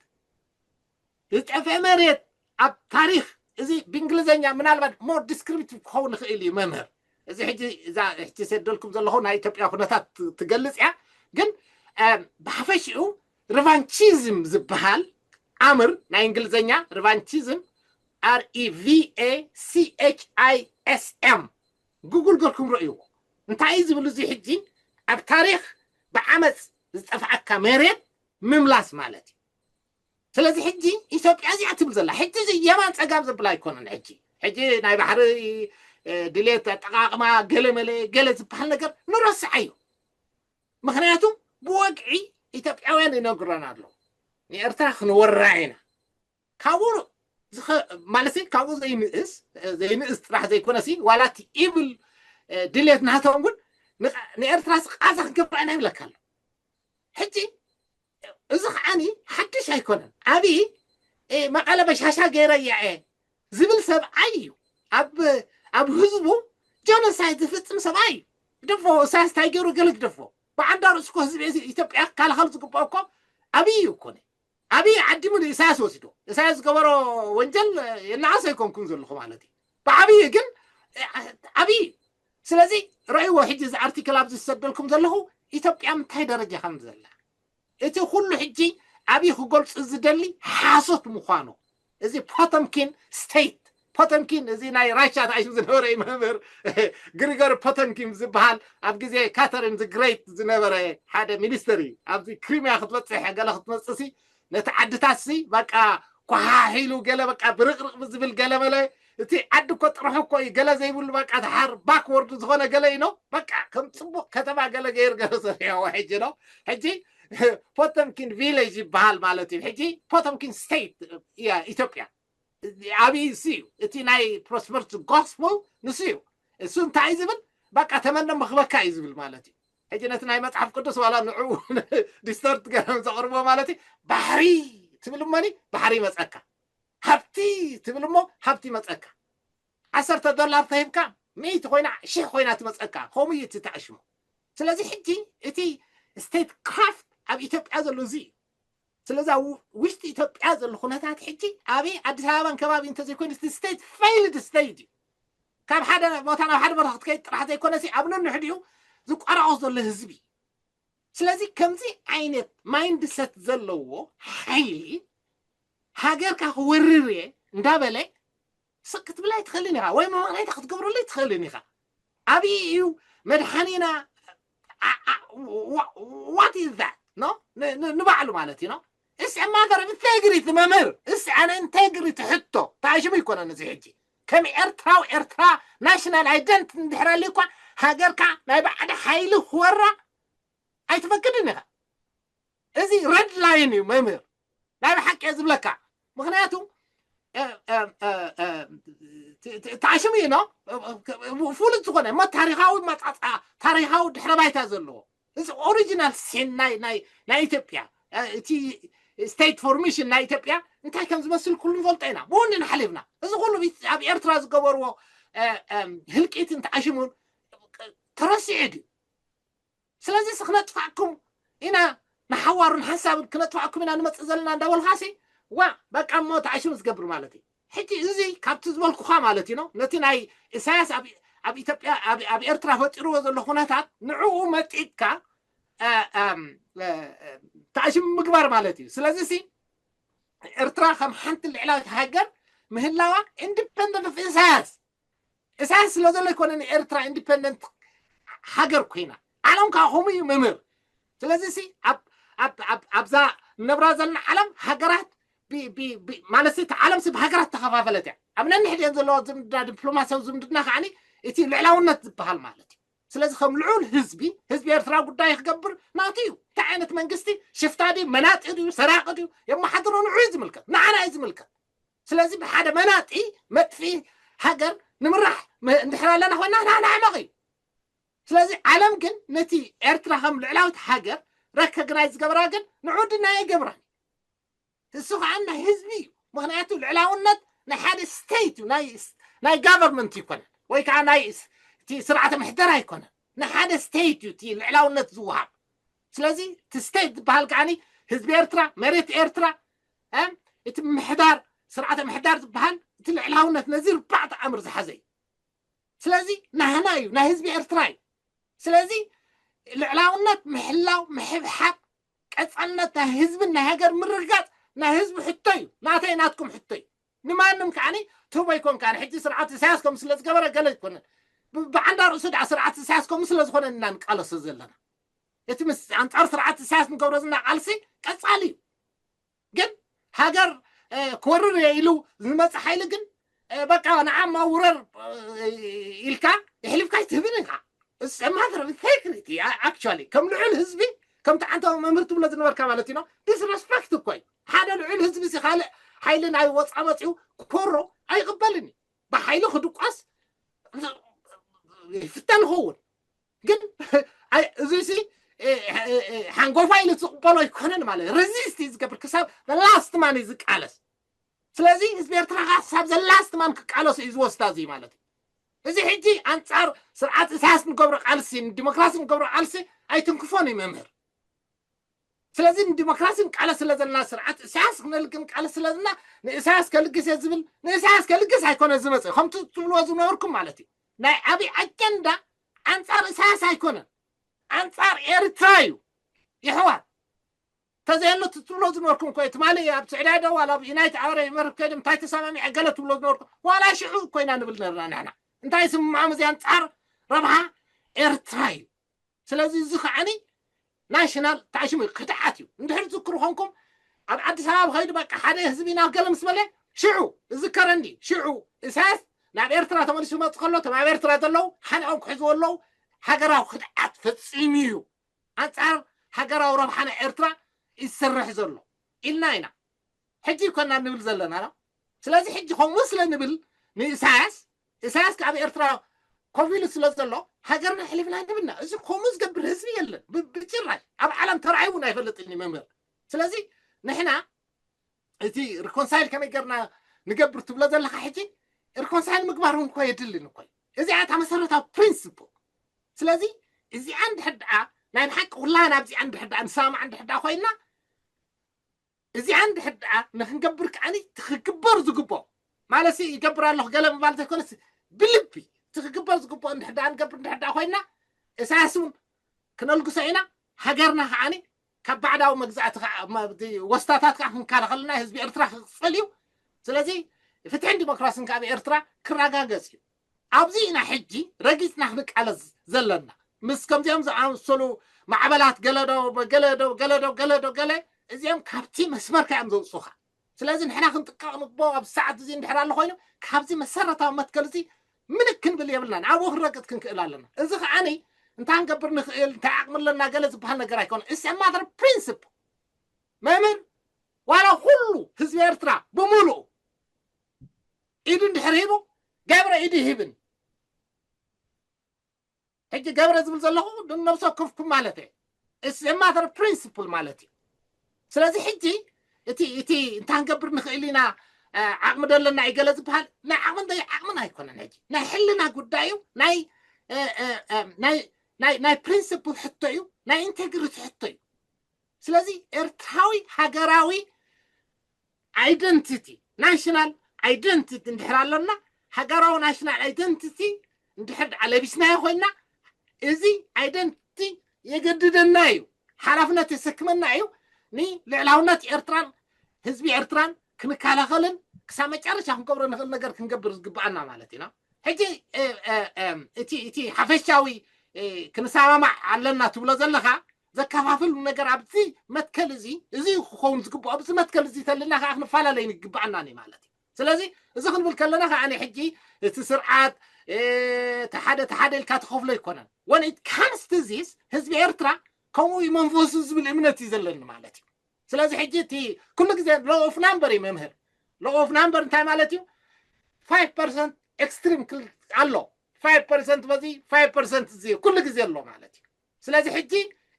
ዝጠፍአ መሬት ኣብ ታሪክ እዚ ብእንግሊዝኛ ምናልባት more descriptive ክኸውን ይኽእል እዩ መምህር። እዚ ሕጂ እዛ ሕጂ ሰደልኩም ዘለኹ ናይ ኢትዮጵያ ኩነታት ትገልጽ እያ። ግን ብሓፈሽኡ ሪቫንቺዝም ዝበሃል ኣምር ናይ እንግሊዝኛ ሪቫንቺዝም R E V A C H I S M ጉግል ገርኩም ረእይዎ። እንታይ እዩ ዝብል እዚ ሕጂ ኣብ ታሪክ ብዓመፅ ዝጠፍኣካ መሬት ምምላስ ማለት እዩ። ስለዚ ሕጂ ኢትዮጵያ እዚኣ ትብል ዘላ ሕጂ እዚ የማን ፀጋም ዝብል ኣይኮነን። ሕጂ ሕጂ ናይ ባሕሪ ድሌት ኣጠቃቅማ ገለመለ ገለ ዝበሃል ነገር ንረስዓዮ። ምክንያቱ ብወግዒ ኢትዮጵያውያን ይነግረና ኣለዉ ንኤርትራ ክንወራ ኢና። ካብኡ ማለት ካብኡ ዘይንእስ ዘይንእስ ጥራሕ ዘይኮነሲ ዋላ እቲ ኢብል ድሌት ናቶም እውን ንኤርትራ ቃዛ ክንገብራ ኢና ይብለካ ኣሎ። ሕጂ እዚ ከዓኒ ሓድሽ ኣይኮነን። ኣብይ መቐለ በሻሻ ገይረ እያ እየ ዝብል ሰብኣይ እዩ። ኣብ ህዝቡ ጀኖሳይድ ዝፍፅም ሰብኣይ እዩ። ግደፎ፣ እሳያስ እንታይ ገይሩ ገለ ግደፎ። ብዓንዳ ርእሱ እኮ ህዝቢ ኢትዮጵያ ክከላኸል ዝግብኦ እኮ ኣብይ እዩ እኮ። ኣብይ ዓዲሙ ንእሳያስ ወሲዶ። እሳያስ ዝገበሮ ወንጀል የናኣስ ኣይኮንኩን ዘለኹ ማለት እዩ። ብዓብይ ግን ኣብይ እዩ። ስለዚ ረእይዎ ሕጂ እዚ ኣርቲክል ኣብዚ ዝሰደልኩም ዘለኹ ኢትዮጵያ ምንታይ ደረጃ ከም ዘላ እቲ ኩሉ ሕጂ ኣብይ ክገልፁ ዝደሊ ሓሶት ምዃኑ እዚ ፖተምኪን ስቴት ፖተምኪን እዚ ናይ ራሻ ታይሱ ዝነበረ መምህር ግሪጎሪ ፖተምኪን ዝበሃል ኣብ ግዜ ካተሪን ግሬት ዝነበረ ሓደ ሚኒስተር እዩ። ኣብዚ ክሪሚያ ክትበፅሕ ገለ ክትመፅእ ሲ ነቲ ዓድታት ሲ በቃ ኳሓሕ ኢሉ ገለ በቃ ብርቕርቕ ብዝብል ገለ መለ እቲ ዓዲ እኮ ጥርሑ እኮ እዩ ገለ ዘይብሉ በቃ ተሓር ባክወርድ ዝኾነ ገለ እዩ ነው በቃ ከም ፅቡቕ ከተማ ገለ ገይር ገለ ሰሪሕዎ ሕጂ ነው ሕጂ ፖተምኪን ቪሌጅ ይበሃል ማለት እዩ። ሕጂ ፖተምኪን ስቴት እያ ኢትዮጵያ። ኣብይ እሱ እዩ እቲ ናይ ፕሮስፐርቲ ጎስፖል ንሱ እዩ። እሱ እንታይ ዝብል በቃ ተመነ መኽበካ እዩ ዝብል ማለት እዩ። ሕጂ ነቲ ናይ መፅሓፍ ቅዱስ ዋላ ንዑ ዲስተርት ገረም ዘቕርቦ ማለት እዩ። ባሕሪ ትብል እሞኒ ባሕሪ ይመፀካ፣ ሃብቲ ትብል እሞ ሃብቲ ይመፀካ። ዓሰርተ ዶላር ተሂብካ ሚእቲ ኮይና ሽሕ ኮይና ትመፀካ። ከምኡ እዩ እቲ ተኣሽሙ። ስለዚ ሕጂ እቲ ስቴት ክራፍት ኣብ ኢትዮጵያ ዘሎ እዚ እዩ። ስለዚ ኣብ ውሽጢ ኢትዮጵያ ዘሎ ኩነታት ሕጂ ኣብይ ኣዲስ ኣበባን ከባቢ እንተዘይኮይኑ እቲ ስቴት ፌይልድ ስቴት እዩ። ካብ ሓደ ቦታ ናብ ሓደ ቦታ ክትከይድ ጥራሕ ዘይኮነሲ ኣብ ነንሕዲኡ ዝቋራቆስ ዘሎ ህዝቢ። ስለዚ ከምዚ ዓይነት ማይንድሰት ዘለዎ ሓይሊ ሃገርካ ክወርር እየ እንዳበለ ስቅ ክትብል ኣይትኽእልን ኢኻ ወይ መመቕነይታ ክትገብረሉ ኣይትኽእልን ኢኻ። ኣብይ እዩ መድሓኒና። What is that? No ንባዕሉ ማለት እዩ። እስ ማተር ኦፍ ኢንቴግሪቲ መምህር እስ ኣነ ኢንቴግሪቲ ሕቶ ተኣሽሙ ይኮነን እዚ ሕጂ ከም ኤርትራዊ ኤርትራ ናሽናል ኣይደንት እንድሕር ኣልዩ እኳ ሃገርካ ናይ ባዕዲ ሓይሊ ክወራ ኣይትፈቅድን ኢኻ። እዚ ረድ ላይን እዩ መምህር ናይ ብሓቂ እየ ዝብለካ። ምክንያቱ ተኣሽሙ እዩ ነው ፍሉጥ ዝኾነ እሞ ታሪካዊ መጣጣ ታሪካዊ ድሕረ ባይታ ዘለዎ እዚ ኦሪጂናል ሴን ናይ ናይ ናይ ኢትዮጵያ እቲ state formation ናይ ኢትዮጵያ እንታይ ከም ዝመስል ኩሉ ንፈልጦ ኢና። ብኡ እንዲና ሓሊፍና። እዚ ኩሉ ኣብ ኤርትራ ዝገበርዎ ህልቂትን ተዓሽሙን ተረሲዑ ድዩ? ስለዚ ክነጥፋዕኩም ኢና፣ ንሓዋሩን ሓሳብን ክነጥፋዕኩም ኢና ንመፅእ ዘለና እንዳበልካሲ፣ ዋ በቃ እሞ ተዓሽሙ ዝገብር ማለት እዩ። ሕጂ እዚ ካብቲ ዝበልኩኻ ማለት እዩ፣ ነቲ ናይ ኢሳያስ ኣብ ኢትዮጵያ ኣብ ኤርትራ ፈጢርዎ ዘሎ ኩነታት ንዕኡ መጢጥካ ተዓሽሙ ምግባር ማለት እዩ። ስለዚ ሲ ኤርትራ ከም ሓንቲ ልዕላዊት ሃገር ምህላዋ independent of ኢሳያስ ኢሳያስ ስለ ዘሎ ኣይኮነን ኤርትራ independent ሃገር ኮይና። ዓለም ከዓ ከምኡ እዩ መምህር። ስለዚ ሲ ኣብዛ ነብራ ዘለና ዓለም ሃገራት ማለት እቲ ዓለም ሲ ብሃገራት ተኸፋፈለት እያ። ኣብ ነንሕድየን ዘለዋ ዝምድና ዲፕሎማሲያዊ ዝምድና ከዓ እቲ ልዕላውነት ዝበሃል ማለት እዩ። ስለዚ ከም ልዑል ህዝቢ ህዝቢ ኤርትራ ጉዳይ ክገብር ናቱ እዩ። እንታይ ዓይነት መንግስቲ ሽፍታ ድዩ መናጢ ድዩ ሰራቂ ድዩ የመሓድሮ ንዑ እዩ ዝምልከት፣ ንዓና እዩ ዝምልከት። ስለዚ ብሓደ መናጢ መጥፊ ሃገር ንምራሕ እንድሕር ኣለና ኮይና ንሕና ሕመቕ እዩ። ስለዚ ዓለም ግን ነቲ ኤርትራ ከም ልዕላዊት ሃገር recognize ዝገብራ ግን ንዑ deny ኣይገብራን። እሱ ከዓ ናይ ህዝቢ እዩ። ምክንያቱ ልዕላውነት ናይ ሓደ state እዩ፣ ናይ government ይኮነን ወይ ከዓ ናይ እቲ ስርዓተ ምሕደራ ኣይኮነን፣ ናይ ሓደ state እዩ እቲ ልዕላውነት ዝወሃብ። ስለዚ እቲ state ዝበሃል ከዓ ህዝቢ ኤርትራ፣ መሬት ኤርትራ፣ እቲ ምሕዳር ስርዓተ ምሕዳር ዝበሃል እቲ ልዕላውነት ነዚ ርባዕ ተኣምር ዝሓዘ እዩ። ስለዚ ናህና እዩ፣ ናይ ህዝቢ ኤርትራ እዩ። ስለዚ ልዕላውነት ምሕላው ምሕብሓብ ቀፃልነት ናይ ህዝብን ናይ ሃገር ምርግጋፅ ናይ ህዝቢ ሕቶ እዩ። ናተይ ናትኩም ሕቶ እዩ። ንማንም ከዓኒ ትህቦ ኣይኮን ከዓኒ ሕጂ ስርዓት ኢሳያስ ከም ስለ ዝገበረ ገለ ኣይኮነን። ብዓንዳ ርእሱ ደኣ ስርዓት ኢሳያስ ከም ስለ ዝኾነ ኢና ንቃለሶ ዘለና። እቲ ምስ ኣንጻር ስርዓት ኢሳያስ ንገብሮ ዘለና ቃልሲ ቀጻሊ እዩ። ግን ሃገር ክወርር እየ ኢሉ ዝመጽእ ሓይሊ ግን በቃ ንዓማ ውረር ኢልካ የሕሊፍካ ኣይትህብን ኢኻ። It's a matter of integrity actually። ከም ልዑል ህዝቢ ከምቲ ዓንታዊ መምህር ትብሎ ዝነበርካ ማለት እዩ። Disrespect እኮ እዩ። ሓደ ልዑል ህዝቢ ሲ ካልእ ሓይሊ ናይ ወፃ መፂኡ ክኮሮ ኣይቕበልን እዩ። ብሓይሊ ክድቋስ ይፍተን ይኸውን። ግን እዚ ሲ ሓንጎፋ ኢሉ ዝቕበሎ ኣይኮነን ማለት resist እዩ ዝገብር። ክሳብ last man እዩ ዝቃለስ። ስለዚ ህዝቢ ኤርትራ ከዓ ክሳብ last man ክቃለሱ እዩ ዝወስዳ እዚ ማለት እዩ። እዚ ሕጂ ኣንጻር ስርዓት ኢሳያስ ንገብሮ ቃልሲ ንዲሞክራሲ ንገብሮ ቃልሲ ኣይትንክፎን እዩ መምህር። ስለዚ ንዲሞክራሲ ንቃለስ ስለ ዘለና ስርዓት ኢሳያስ ክነልግን ቃለስ ስለ ዘለና ንኢሳያስ ከልግስ እየ ዝብል ንኢሳያስ ከልግስ ኣይኮነ ዝመፅእ ከምቲ ትብልዎ ዝነበርኩም ማለት እዩ። ናይ ኣብይ ኣጀንዳ ኣንጻር ኢሳያስ ኣይኮነን፣ ኣንጻር ኤርትራ እዩ። ይሕዋት ተዘየሎ ትብሎ ዝነበርኩም ኮይ ትማሊ ኣብ ስዕዳይ ደዋል ኣብ ዩናይት ኣረብ ኤምሬት ከይዶም እንታይ ተሰማሚዐ ገለ ትብሎ ዝነበርኩም ዋላ ሽዑ ኮይና ንብል ነርና ንሕና እንታይ ስምማዕም እዚ ኣንጻር ረብሓ ኤርትራ እዩ። ስለዚ እዚ ከዓኒ ናሽናል ታሽሙ ክድዓት እዩ። እንድሕር ትዝክሩ ኮንኩም ኣብ ኣዲስ ኣበባ ከይዱ በቃ ሓደ ህዝቢ ናብ ገለ ምስ በለ ሽዑ እዝከረ እንዲ ሽዑ ኢሳያስ ናብ ኤርትራ ተመሊሱ መፅ ከሎ እቶም ኣብ ኤርትራ ዘለዉ ሓንኦም ክሕዝዎ ኣለዉ። ሃገራዊ ክድዓት ፈፂሙ እዩ። ኣንጻር ሃገራዊ ረብሓ ናይ ኤርትራ ይሰርሕ ዘሎ ኢልና ኢና ሕጂ ይኮና ንብል ዘለና። ስለዚ ሕጂ ከምኡ ስለ ንብል ንኢሳያስ ኢሳያስ ኣብ ኤርትራ ኮፍ ኢሉ ስለ ዘሎ ሃገርና ኣሕሊፍና ንብና። እዚ ከምኡ ዝገብር ህዝቢ የለን ብጭራሽ። ኣብ ዓለም ተራእዩ እውን ኣይፈልጥን እዩ መምህር። ስለዚ ንሕና እቲ ሪኮንሳይል ከመይ ገርና ንገብር ትብሎ ዘለካ ሕጂ ሪኮንሳይል ምግባር እውን እኮ የድልን እኮ እዩ። እዚኣ እታ መሰረታዊ ፕሪንስፕል። ስለዚ እዚኣ እንድሕር ደኣ ናይ ብሓቂ ኩላና ኣብዚኣ እንድሕር ደኣ ንሰማማዕ እንድሕር ደኣ ኮይና እዚኣ እንድሕር ደኣ ንክንገብር ከዓኒ ትክግበር ዝግብኦ ማለት ይገብር ኣለኹ ገለ ምባል ዘይኮነስ ብልቢ ትክግበር ዝግብኦ እንድሕር ደኣ ንገብር እንድሕር ደኣ ኮይና እሳያስ እውን ክነልግሶ ኢና። ሃገርና ከዓኒ ካብ ባዕዳዊ መግዛእቲ ወስታታት ከዓ ክንከላኸልና ህዝቢ ኤርትራ ክቕፅል እዩ። ስለዚ ፍትሕን ዲሞክራስን ካብ ኤርትራ ክረጋገፅ እዩ። ኣብዚ ኢና ሕጂ ረጊፅና ክንቃለስ ዘለና ምስ ከምዚኦም ዝኣመሰሉ ማዕበላት ገለዶ ገለዶ ገለዶ ገለዶ ገለ እዚኦም ካብቲ መስመርካ እዮም ዘውፅኡኻ። ስለዚ ንሕና ክንጥቀቕ ንግቦ ኣብ ሰዓት እዚ እንድሕር ኣሎ ኮይኑ ካብዚ መሰረታዊ መትከል እዚ ምልክ ክንብል የብልናን። ኣብኡ ክንረግጥ ክንክእል ኣለና። እዚ ከዓኒ እንታይ ክንገብር ንኽእል እንታይ ዓቕሚ ኣለና ገለ ዝበሃል ነገር ኣይኮነ። It's a matter of principle። መምህር ዋላ ኩሉ ህዝቢ ኤርትራ ብምሉኡ ኢዱ እንድሕር ሂቡ ገብረ ኢዱ ይህብን። ሕጂ ገብረ ዝብል ዘለኹ ንነብሰ ወከፍኩም ማለት እየ። It's a matter of principle ማለት እዩ። ስለዚ ሕጂ እቲ እቲ እንታይ ክንገብር ንኽእል ኢና? ዓቕሚ ደለና እዩ ገለ ዝበሃል ናይ ዓቕምን ደይ ዓቕምን ኣይኮነን። ሕጂ ናይ ሕልና ጉዳይ እዩ። ናይ ናይ ናይ ናይ ፕሪንስፕል ሕቶ እዩ። ናይ ኢንቴግሪቲ ሕቶ እዩ። ስለዚ ኤርትራዊ ሃገራዊ identity, national identity እንድሕር ኣሎና፣ ሃገራዊ ናሽናል ኣይደንቲቲ እንድሕር ደኣ ለቢስናዮ ኮይና፣ እዚ ኣይደንቲቲ የገድደና እዩ፣ ሓላፍነት የሰክመና እዩ። ንልዕላውነት ኤርትራን ህዝቢ ኤርትራን ክንከላኸልን ክሳብ መጨረሻ ክንገብሮ ንኽእል ነገር ክንገብር ዝግብኣና ማለት ኢና። ሕጂ እቲ ሓፈሻዊ ክንሰማማዕ ኣለና ትብሎ ዘለኻ ዘከፋፍል ነገር ኣብዚ መትከል እዚ እዚ ክኸውን ዝግብኦ ኣብዚ መትከል እዚ ተልና ከዓ ክንፈላለይ ይግብኣና ኒ ማለት እዩ። ስለዚ እዚ ክንብል ከለና ከዓ ሕጂ እቲ ስርዓት ተሓደ ተሓደ ኢልካ ትኸፍሎ ኣይኮነን። When it comes to this ህዝቢ ኤርትራ ከምኡ እዩ መንፈሱ ዝብል እምነት እዩ ዘለኒ ማለት እዩ። ስለዚ ሕጂ እቲ ኩሉ ግዜ law of number እዩ መምህር። Law of number እንታይ ማለት እዩ? Five percent extreme ኣሎ፣ five percent በዚ five percent እዚ ኩሉ ግዜ ኣሎ ማለት እዩ። ስለዚ ሕጂ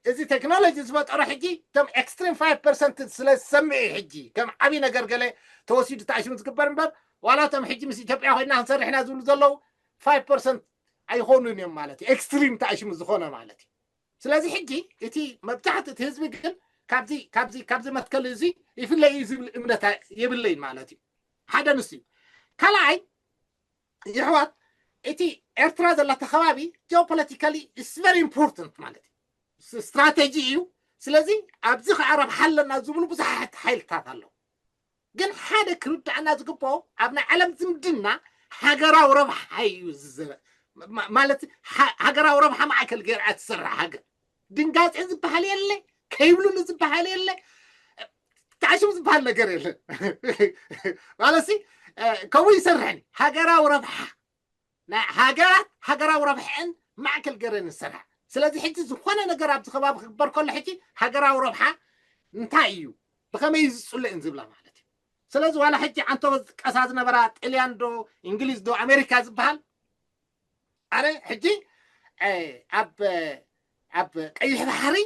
እዚ ቴክኖሎጂ ዝፈጠሮ ሕጂ እቶም extreme five percent ስለ ዝሰምዕ እዩ ሕጂ ከም ዓብዪ ነገር ገለ ተወሲዱ ተኣሽሙ ዝግበር እምበር ዋላ እቶም ሕጂ ምስ ኢትዮጵያ ኮይና ክንሰርሕ ኢና ዝብሉ ዘለዉ five percent ኣይኾኑን እዮም ማለት እዩ። ኤክስትሪም ተኣሽሙ ዝኾነ ማለት እዩ። ስለዚ ሕጂ እቲ መብዛሕትኡ እቲ ህዝቢ ግን ካብዚ ካብዚ ካብዚ መትከል እዚ ይፍለይ እዩ ዝብል እምነት የብለይን ማለት እዩ። ሓደ ንሱ እዩ። ካልኣይ ይሕዋት እቲ ኤርትራ ዘለቶ ከባቢ geopolitically is very important ማለት እዩ። ስትራቴጂ እዩ። ስለዚ ኣብዚ ከዓ ረብሓ ኣለና ዝብሉ ብዙሓት ሓይልታት ኣለዉ። ግን ሓደ ክርዳእና ዝግብኦ ኣብ ናይ ዓለም ዝምድና ሃገራዊ ረብሓ እዩ ማለት ሃገራዊ ረብሓ ማእከል ገይራ ትሰርሕ ሃገር ድንጋጼ ዝበሃል የለ፣ ከይብሉኒ ዝበሃል የለ፣ ተዓሽሙ ዝበሃል ነገር የለ። ማለት ከምኡ ይሰርሕን ሃገራዊ ረብሓ ናይ ሃገራት ሃገራዊ ረብሐን ማእከል ገረን ዝሰርሐ። ስለዚ ሕጂ ዝኾነ ነገር ኣብዚ ከባቢ ክግበር ከሎ ሕጂ ሃገራዊ ረብሓ እንታይ እዩ ብኸመይ እዩ ዝፅልእን ዝብላ ማለት እዩ። ስለዚ ዋላ ሕጂ ዓንቶ ዝቀሳ ዝነበራ ጥልያን ዶ እንግሊዝ ዶ ኣሜሪካ ዝበሃል ኣረ ሕጂ ኣብ ኣብ ቀይሕ ባሕሪ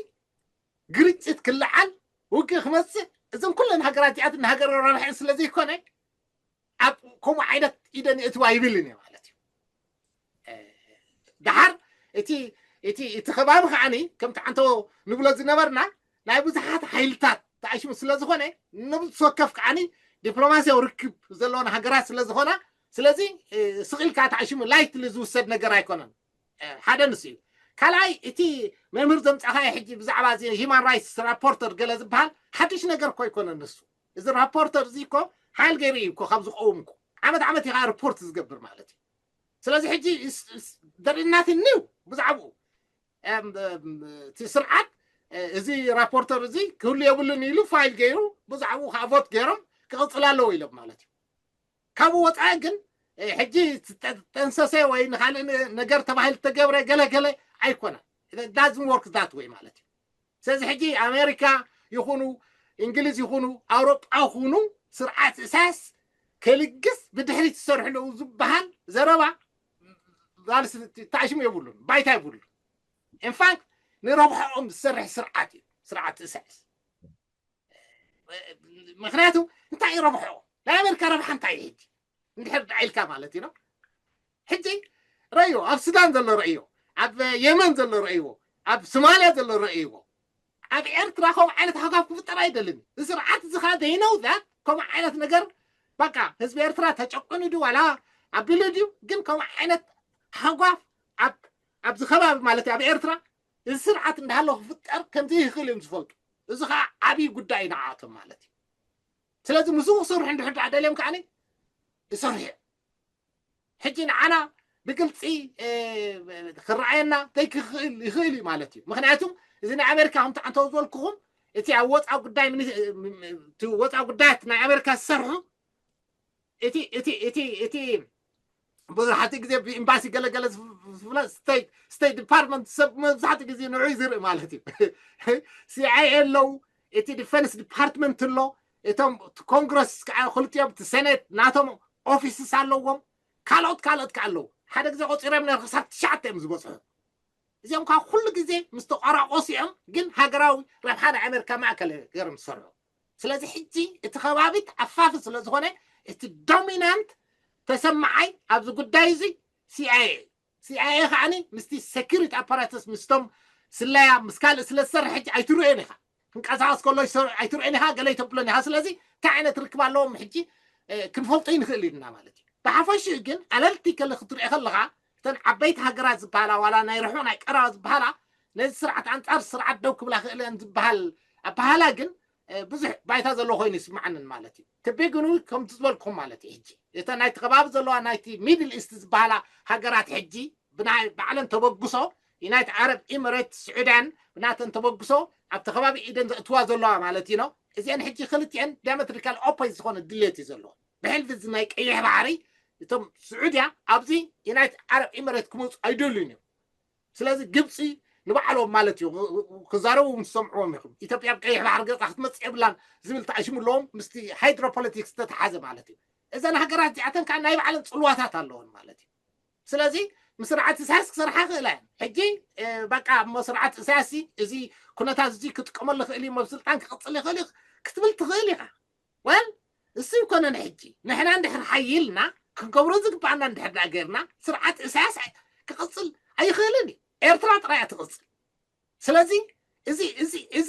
ግርጭት ክለዓል ውግእ ክመፅእ እዞም ኩለን ሃገራት እዚኣት ንሃገር ረብሐን ስለ ዘይኮነ ኣብ ከምኡ ዓይነት ኢደን የእትዋ ይብልን እየ ማለት እዩ። ደሓር እቲ እቲ እቲ ከባቢ ከዓኒ ከምቲ ዓንቶ ንብሎ ዝነበርና ናይ ብዙሓት ሓይልታት ተኣሽሙ ስለ ዝኾነ ነብሱ ወከፍ ከዓኒ ዲፕሎማሲያዊ ርክብ ዘለዎን ሃገራት ስለ ዝኾና ስለዚ ስቕ ኢልካ ተኣሽሙ ላይትሊ ዝውሰድ ነገር ኣይኮነን። ሓደ ንሱ እዩ። ካልኣይ እቲ መምህር ዘምፃኻዮ ሕጂ ብዛዕባ እዚ ሂማን ራይትስ ራፖርተር ገለ ዝበሃል ሓድሽ ነገር እኮ ኣይኮነን ንሱ። እዚ ራፖርተር እዚ እኮ ሓይል ገይሩ እዩ እኮ ካብ ዝቀውም እኮ ዓመት ዓመት ኢኻ ሪፖርት ዝገብር ማለት እዩ። ስለዚ ሕጂ ደርናት ኒው ብዛዕባኡ እቲ ስርዓት እዚ ራፖርተር እዚ ክህሉ የብሉን ኢሉ ፋይል ገይሩ ብዛዕባኡ ከዓ ቮት ገይሮም ክቕፅል ኣለዎ ኢሎም ማለት እዩ። ካብኡ ወፃኢ ግን ሕጂ ጠንሰሰ ወይ ንካልእ ነገር ተባሂሉ ተገብረ ገለገለ ኣይኮነን። ዳዝን ወርክ ዛት ወይ ማለት እዩ። ስለዚ ሕጂ ኣሜሪካ ይኹኑ እንግሊዝ ይኹኑ ኣውሮጳ ይኹኑ ስርዓት እሳያስ ከልግስ ብድሕሪት ዝሰርሑ ኣለዉ ዝበሃል ዘረባ ተኣሽሙ የብሉን፣ ባይታ የብሉን። ኢንፋክት ንረብሐኦም ዝሰርሕ ስርዓት እዩ ስርዓት እሳያስ። ምክንያቱ እንታይ እዩ ረብሐኦም? ናይ ኣሜሪካ ረብሓ እንታይ እዩ? ሕጂ እንድሕር ደዓ ኢልካ ማለት እዩ። ሕጂ ረእዮ፣ ኣብ ሱዳን ዘሎ ረእዮ፣ ኣብ የመን ዘሎ ረእይዎ፣ ኣብ ሶማልያ ዘሎ ረእይዎ። ኣብ ኤርትራ ከምኡ ዓይነት ሃጓፍ ክፍጠር ኣይደልን። እዚ ስርዓት እዚ ከዓ ዘይነው ዛት ከምኡ ዓይነት ነገር በቃ ህዝቢ ኤርትራ ተጨቁኑ ድዩ ዋላ ኣቢሉ ድዩ ግን ከምኡ ዓይነት ሃጓፍ ኣብ ኣብዚ ከባቢ ማለት ኣብ ኤርትራ እዚ ስርዓት እንዳሃለወ ክፍጠር ከምዘይኽእል እዮም ዝፈልጡ። እዚ ከዓ ዓብዪ ጉዳይ እዩ ንዓኣቶም ማለት እዩ። ስለዚ ምስኡ ክሰርሑ እንድሕር ደኣ ደልዮም ከዓኒ ይሰርሑ እዮም። ሕጂ ንዓና ብግልፂ ክረኣየና ዘይክኽእል ይኽእል እዩ ማለት እዩ። ምክንያቱ እዚ ናይ ኣሜሪካ ከምቲ ዓንተው ዝበልኩኹም እቲ ኣብ ወፃ ጉዳይ ወፃ ጉዳያት ናይ ኣሜሪካ ዝሰርሑ እቲ እቲ እቲ እቲ ብዙሓት ግዜ ብኤምባሲ ገለገለ ዝፍለጥ ስቴት ዲፓርትመንት ሰብ መብዛሕትኡ ግዜ ንዑ ዝርኢ ማለት እዩ። ሲኣይኤ ኣለዉ፣ እቲ ዲፈንስ ዲፓርትመንት ኣሎ፣ እቶም ኮንግረስ ከዓ ክልቲኦም እቲ ሴኔት ናቶም ኦፊስስ ኣለዎም፣ ካልኦት ካልኦት ከዓ ኣለዉ። ሓደ ግዜ ቆፂሮም ነር ክሳብ ትሽዓተ እዮም ዝበፅሑ። እዚኦም ከዓ ኩሉ ግዜ ምስ ተቋራቆሱ እዮም፣ ግን ሃገራዊ ረብሓ ናይ ኣሜሪካ ማእከል ገይሮም ዝሰርሑ። ስለዚ ሕጂ እቲ ከባቢ ተኣፋፊ ስለ ዝኾነ እቲ ዶሚናንት ተሰማዓይ ኣብዚ ጉዳይ እዚ ሲኣይኤ እዩ። ሲኣይኤ ከዓኒ ምስቲ ሴኩሪቲ ኣፓራተስ ምስቶም ስለያ ምስ ካልእ ስለ ዝሰርሕ ሕጂ ኣይትርእዮን ኢኻ። ክንቀሳቐስ ከሎ ኣይትርእዮን ኢኻ፣ ገለ ኣይተብሎን ኢኻ። ስለዚ እንታይ ዓይነት ርክብ ኣለዎም ሕጂ ክንፈልጦ ይንኽእል ኢና ማለት እዩ። ብሓፈሽኡ ግን ኣለልቲ ከለ ክትሪኦ ከለኻ እተን ዓበይቲ ሃገራት ዝበሃላ ዋላ ናይ ርሑቕ ናይ ቀረባ ዝበሃላ ነዚ ስርዓት ኣንጻር ስርዓት ደው ክብላ ክእል እየን ዝበሃል ኣበሃላ ግን ብዙሕ ባይታ ዘለዎ ኮይኑ ይስምዓንን ማለት እዩ። ትቢ ግኑ ከምቲ ዝበልኩም ማለት እዩ። ሕጂ እተን ናይቲ ከባቢ ዘለዋ ናይቲ ሚድል ኢስት ዝበሃላ ሃገራት ሕጂ ብናይ ባዕለን ተበግሶ ዩናይት ዓረብ ኢምሬት ስዑድያን ብናተን ተበግሶ ኣብቲ ከባቢ ኢደን ዘእትዋ ዘለዋ ማለት እዩ ነው። እዚአን ሕጂ ክልቲአን ዲያሜትሪካል ኦፖዚት ዝኾነ ድሌት እዩ ዘለዎ። ብሕልፊ እዚ ናይ ቀይሕ ባሕሪ እቶም ስዑድያ ኣብዚ ዩናይት ዓረብ ኢምሬት ክመፁ ኣይደልዩን እዮም። ስለዚ ግብፂ ንባዕሎም ማለት እዩ ክዛረቡ ምስ ሰምዕዎም ኢኹም። ኢትዮጵያ ኣብ ቀይሕ ባሕሪ ገፃ ክትመፅእ የብላን ዝብል ተኣሽሙ ኣለዎም ምስቲ ሃይድሮፖለቲክስ ዝተተሓዘ ማለት እዩ። እዘን ሃገራት እዚኣተን ከዓ ናይ ባዕለን ፅልዋታት ኣለዎን ማለት እዩ። ስለዚ ምስ ስርዓት ኢሳያስ ክሰርሓ ክእላ እየን። ሕጂ በቃ እሞ ስርዓት ኢሳያስ እዚ ኩነታት እዚ ክጥቀመሉ ክእል እዩ፣ ኣብ ስልጣን ክቕፅል ይኽእል እዩ ክትብል ትኽእል ኢኻ። ወል እሱ ይኮነን። ሕጂ ንሕና እንድሕር ሓይልና ክንገብሮ ዝግባኣና እንድሕር ደኣ ገይርና ስርዓት ኢሳያስ ክቕፅል ኣይኽእልን እዩ። ኤርትራ ጥራይ እያ ትቕፅል። ስለዚ እዚ እዚ እዚ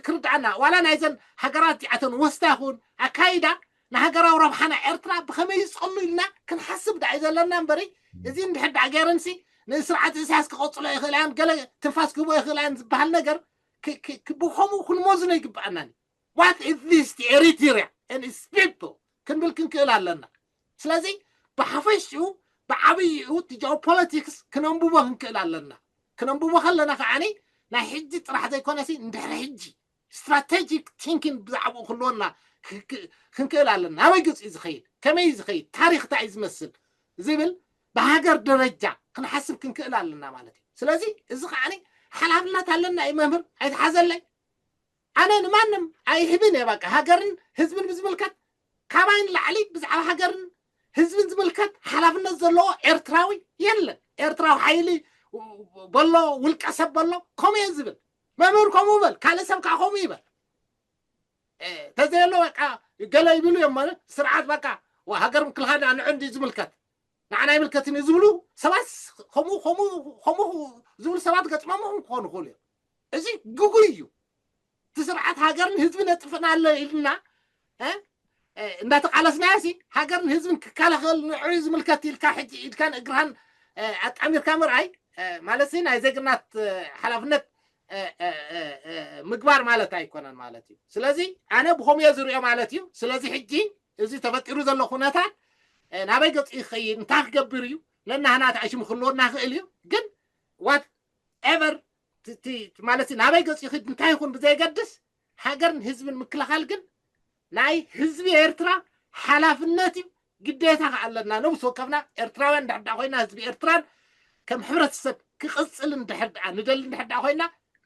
ክርድኣና ዋላ ናይዘን ሃገራት እዚኣተን ወስታ ይኹን ኣካይዳ ንሃገራዊ ረብሓና ኤርትራ ብኸመይ ዝፀሉ ኢልና ክንሓስብ ደኣ እዩ ዘለና እምበሪ እዚ እንድሕር ደኣ ገይረንሲ ንስርዓት ኢሳያስ ክቐፅሎ ይኽእላያን ገለ ትንፋስ ክህቦ ይኽእላያን ዝበሃል ነገር ብኸምኡ ክንመዝኖ ይግብኣናን እዩ። What is this Eritrea and its people ክንብል ክንክእል ኣለና። ስለዚ ብሓፈሽኡ ብዓብይኡ እቲ ጂኦፖለቲክስ ክነንብቦ ክንክእል ኣለና። ክነንብቦ ከለና ከዓኒ ናይ ሕጂ ጥራሕ ዘይኮነሲ እንድሕሪ ሕጂ ስትራቴጂክ ቲንኪን ብዛዕባኡ ክህልወና ክንክእል ኣለና። ናበይ ገፅ እዩ ዝኸይድ፣ ከመይ እዩ ዝኸይድ፣ ታሪክ እንታይ እዩ ዝመስል ዝብል ብሃገር ደረጃ ክንሓስብ ክንክእል ኣለና ማለት እዩ። ስለዚ እዚ ከዓኒ ሓላፍነት ኣለና እዩ መምህር ኣይትሓዘለይ። ኣነ ንማንም ኣይህብን እየ። በቃ ሃገርን ህዝብን ብዝምልከት ካባይ ንላዕሊ ብዛዕባ ሃገርን ህዝብን ዝምልከት ሓላፍነት ዘለዎ ኤርትራዊ የለን። ኤርትራዊ ሓይሊ በሎ ውልቀ ሰብ በሎ ከምኡ እየ ዝብል። መምህር ከምኡ በል፣ ካልእ ሰብ ከዓ ከምኡ ይበል። ተዘየሎ በቃ ገለ ይብሉ እዮም ማለት ስርዓት በቃ ሃገር ምክልኻል ንዑ እንዲ ዝምልከት ንዓና ይምልከትን እዩ ዝብሉ ሰባት ከምኡ ከምኡ ከምኡ ዝብሉ ሰባት ገጥሞም ክኾኑ ይኽእሉ እዮም። እዚ ግጉይ እዩ። እቲ ስርዓት ሃገርን ህዝብን የጥፍእና ኣሎ ኢልና እንዳተቃለስናዮ ሲ ሃገርን ህዝብን ክከላኸል ንዑ ዝምልከት ኢልካ ሕጂ ኢድካን እግርሃን ኣጣሚርካ ምርኣይ ማለት ናይ ዜግናት ሓላፍነት ምግባር ማለት ኣይኮነን ማለት እዩ። ስለዚ ኣነ ብኸምኡ እየ ዝሪኦ ማለት እዩ። ስለዚ ሕጂ እዚ ተፈጢሩ ዘሎ ኩነታት ናበይ ገፁ ይኸይድ እንታይ ክገብር እዩ ነናህና ተኣሽሙ ክህልወና ክእል እዩ። ግን ዋት ኤቨር ማለት ናበይ ገፁ ይኽድ እንታይ ይኹን ብዘየገድስ ሃገርን ህዝብን ምክልኻል ግን ናይ ህዝቢ ኤርትራ ሓላፍነት እዩ። ግዴታ ከዓ ኣለና ነብስ ወከፍና ኤርትራውያን እንድሕር ኮይና ህዝቢ ኤርትራን ከም ሕብረተሰብ ክቕፅል እንድሕር ደኣ ንደሊ እንድሕር ደኣ ኮይና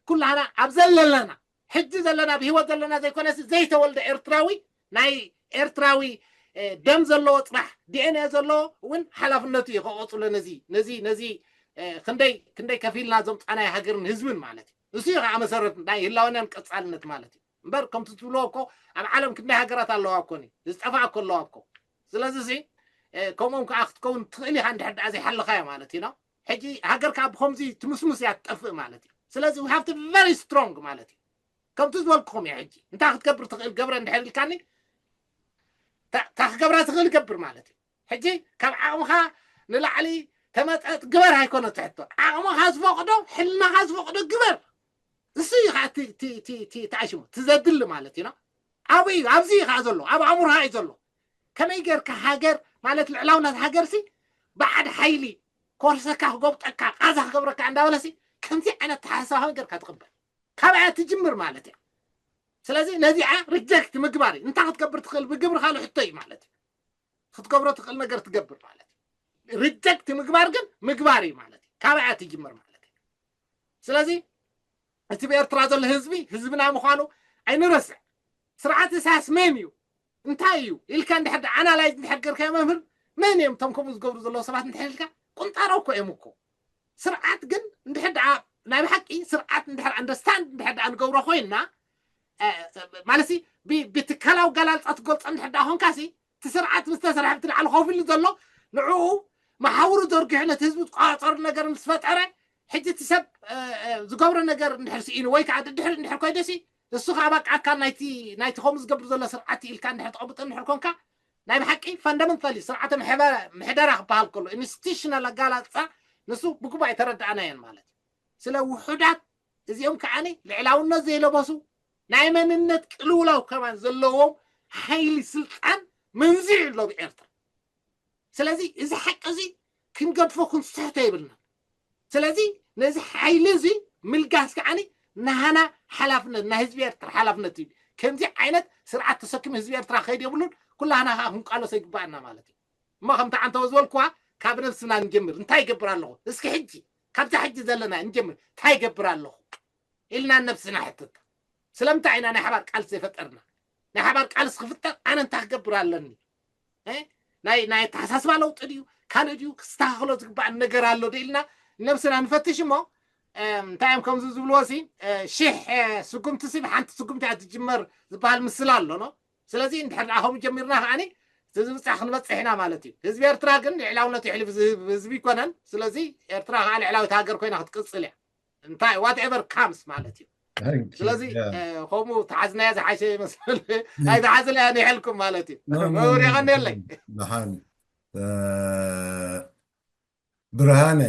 ኩላህና ኣብ ዘለለና ሕጂ ዘለና ብህይወት ዘለና ዘይኮነስ ዘይተወልደ ኤርትራዊ ናይ ኤርትራዊ ደም ዘለዎ ፅራሕ ዲኤንኤ ዘለዎ እውን ሓላፍነቱ እዩ ከቐፅሎ ነዚ ነዚ ነዚ ክንደይ ክንደይ ከፊልና ዘምፃናዮ ሃገርን ህዝብን ማለት እዩ። እሱ እዩ ከዓ መሰረት ናይ ህላወናን ቀፃልነት ማለት እዩ። እምበር ከምቲ ትብልዎ እኮ ኣብ ዓለም ክንደይ ሃገራት ኣለዋ እኮ ዝጠፋ እኮ ኣለዋ እኮ። ስለዚ ሲ ከምኦም ከዓ ክትከውን ትኽእል ኢኻ እንድሕር ደኣ ዘይሓለኻዮ ማለት እዩ። ሕጂ ሃገር ከዓ ብከምዚ ትምስምስ እያ ትጠፍእ ማለት እዩ። ስለዚ we have to very strong ማለት እዩ። ከምቲ ዝበልኩኹም እየ ሕጂ እንታይ ክትገብር ትኽእል ገብረ እንድሕር ኢልካኒ እታ ክገብራ ትኽእል ገብር ማለት እዩ። ሕጂ ካብ ዓቕምኻ ንላዕሊ ተመጠጥ ግበር ኣይኮነ ትሕቶ። ዓቕምኻ ዝፈቕዶ ሕልናኻ ዝፈቕዶ ግበር። እሱ እዩ ከዓ ተኣሽሙ ትዘድሊ ማለት እዩ። ኣብኡ እዩ ኣብዚ እዩ ከዓ ዘሎ ኣብ ኣእምሮኻ እዩ ዘሎ። ከመይ ጌርካ ሃገር ማለት ልዕላውነት ሃገርሲ በዓድ ሓይሊ ኮርሰካ ክጎብጠካ ቃዛ ክገብረካ እንዳበለሲ ከምዚ ዓይነት ተሓሳብ ከመይ ጌርካ ትቕበል? ካበይ እያ ትጅምር ማለት እያ። ስለዚ ነዚኣ ሪጀክት ምግባር እዩ። እንታይ ክትገብር ትኽእል ብግብርኻ ልሕቶ እዩ ማለት እዩ። ክትገብሮ ትኽእል ነገር ትገብር ማለት እዩ። ሪጀክት ምግባር ግን ምግባር እዩ ማለት እዩ። ካበይ እያ ትጅምር ማለት እዩ። ስለዚ እቲ ብኤርትራ ዘሎ ህዝቢ ህዝብና ምዃኑ ኣይንረስዕ። ስርዓት ኢሳያስ መን እዩ እንታይ እዩ ኢልካ እንድሕር ኣናላይዝ እንድሕር ገርካዮ መምህር መን እዮም እቶም ከምኡ ዝገብሩ ዘለዉ ሰባት እንድሕር ኢልካ ቁንጣሮ እኮ እዮም እኮ። ስርዓት ግን እንድሕር ደኣ ናይ ብሓቂ ስርዓት እንድሕር ኣንደርስታንድ እንድሕር ደኣ ንገብሮ ኮይንና ማለት ብትካላዊ ኣገላልፃ ትገልፆ እንድሕር ዳ ኮንካ ሲ እቲ ስርዓት ምስ ተሰርሐ ብቲ ላዕሊ ኮፍ ኢሉ ዘሎ ንዕኡ መሓውሩ ዘርጊሑ ነቲ ህዝቢ ዝቆፃፀሩ ነገር ምስ ፈጠረ ሕጂ እቲ ሰብ ዝገብሮ ነገር እንድሕር ስኢኑ ወይ ከዓ ድድሕሪ እንድሕር ኮይደ ሲ እሱ ከዓ በቃ ኣካል ናይቲ ናይቲ ከምኡ ዝገብር ዘሎ ስርዓት ኢልካ እንድሕር ተቐምጦ እንድሕር ኮንካ ናይ ብሓቂ ፈንዳመንታሊ ስርዓተ ምሕደራ ክበሃል ከሎ ኢንስቲቱሽናል ኣጋላልፃ ንሱ ብግቡእ ኣይተረዳእናዮን ማለት እዩ። ስለ ውሑዳት እዚኦም ከዓ ልዕላውነት ዘይለበሱ ናይ መንነት ቅልውላው ከማን ዘለዎም ሓይሊ ስልጣን መንዚዑ ኣሎ ብኤርትራ። ስለዚ እዚ ሓቂ እዚ ክንገድፎ ክንስሕቶ የብልና። ስለዚ ነዚ ሓይሊ እዚ ምልጋስ ከዓ ናሃና ሓላፍነት ናይ ህዝቢ ኤርትራ ሓላፍነት እዩ። ከምዚ ዓይነት ስርዓት ተሰኪሙ ህዝቢ ኤርትራ ከይድ የብሉን። ኩላህና ከዓ ክንቃለሶ ይግባኣና ማለት እዩ። እሞ ከምቲ ዓንተወ ዝበልኩዋ ካብ ነብስና ንጀምር። እንታይ ይገብር ኣለኹ? እስኪ ሕጂ ካብዛ ሕጂ ዘለና ንጀምር። እንታይ ይገብር ኣለኹ ኢልና ነብስና ሕትት። ስለምንታይ ኢና ናይ ሓባር ቃልሲ ዘይፈጠርና? ናይ ሓባር ቃልሲ ክፍጠር ኣነ እንታይ ክገብር ኣለኒ? ናይ ኣተሓሳስባ ለውጢ ድዩ ካልእ ድዩ ክስተካከሎ ዝግባእ ነገር ኣሎ ኢልና ነብስና ንፈትሽ እሞ እንታይ እዮም ከምዚ ዝብልዎ ሲ ሽሕ ስጉምቲ ሲ ብሓንቲ ስጉምቲ እያ ትጅመር ዝበሃል ምስላ ኣሎ ኖ። ስለዚ እንድሕር ደኣ ከምኡ ጀሚርና ከዓኒ እቲ ዝብፃሕ ክንበፅሕ ኢና ማለት እዩ። ህዝቢ ኤርትራ ግን ልዕላውነቱ የሕሊፉ ዝህብ ህዝቢ ይኮነን። ስለዚ ኤርትራ ከዓ ልዕላዊት ሃገር ኮይና ክትቅፅል እያ። እንታይ ዋትኤቨር ካምስ ማለት እዩ። ስለዚ ከምኡ ተሓዝናያ ዝሓሸ ይመስል ኣይተሓዝናያ ንሕልኩም ማለት እዩ። መብሪቐኒ የለይ። ብርሃነ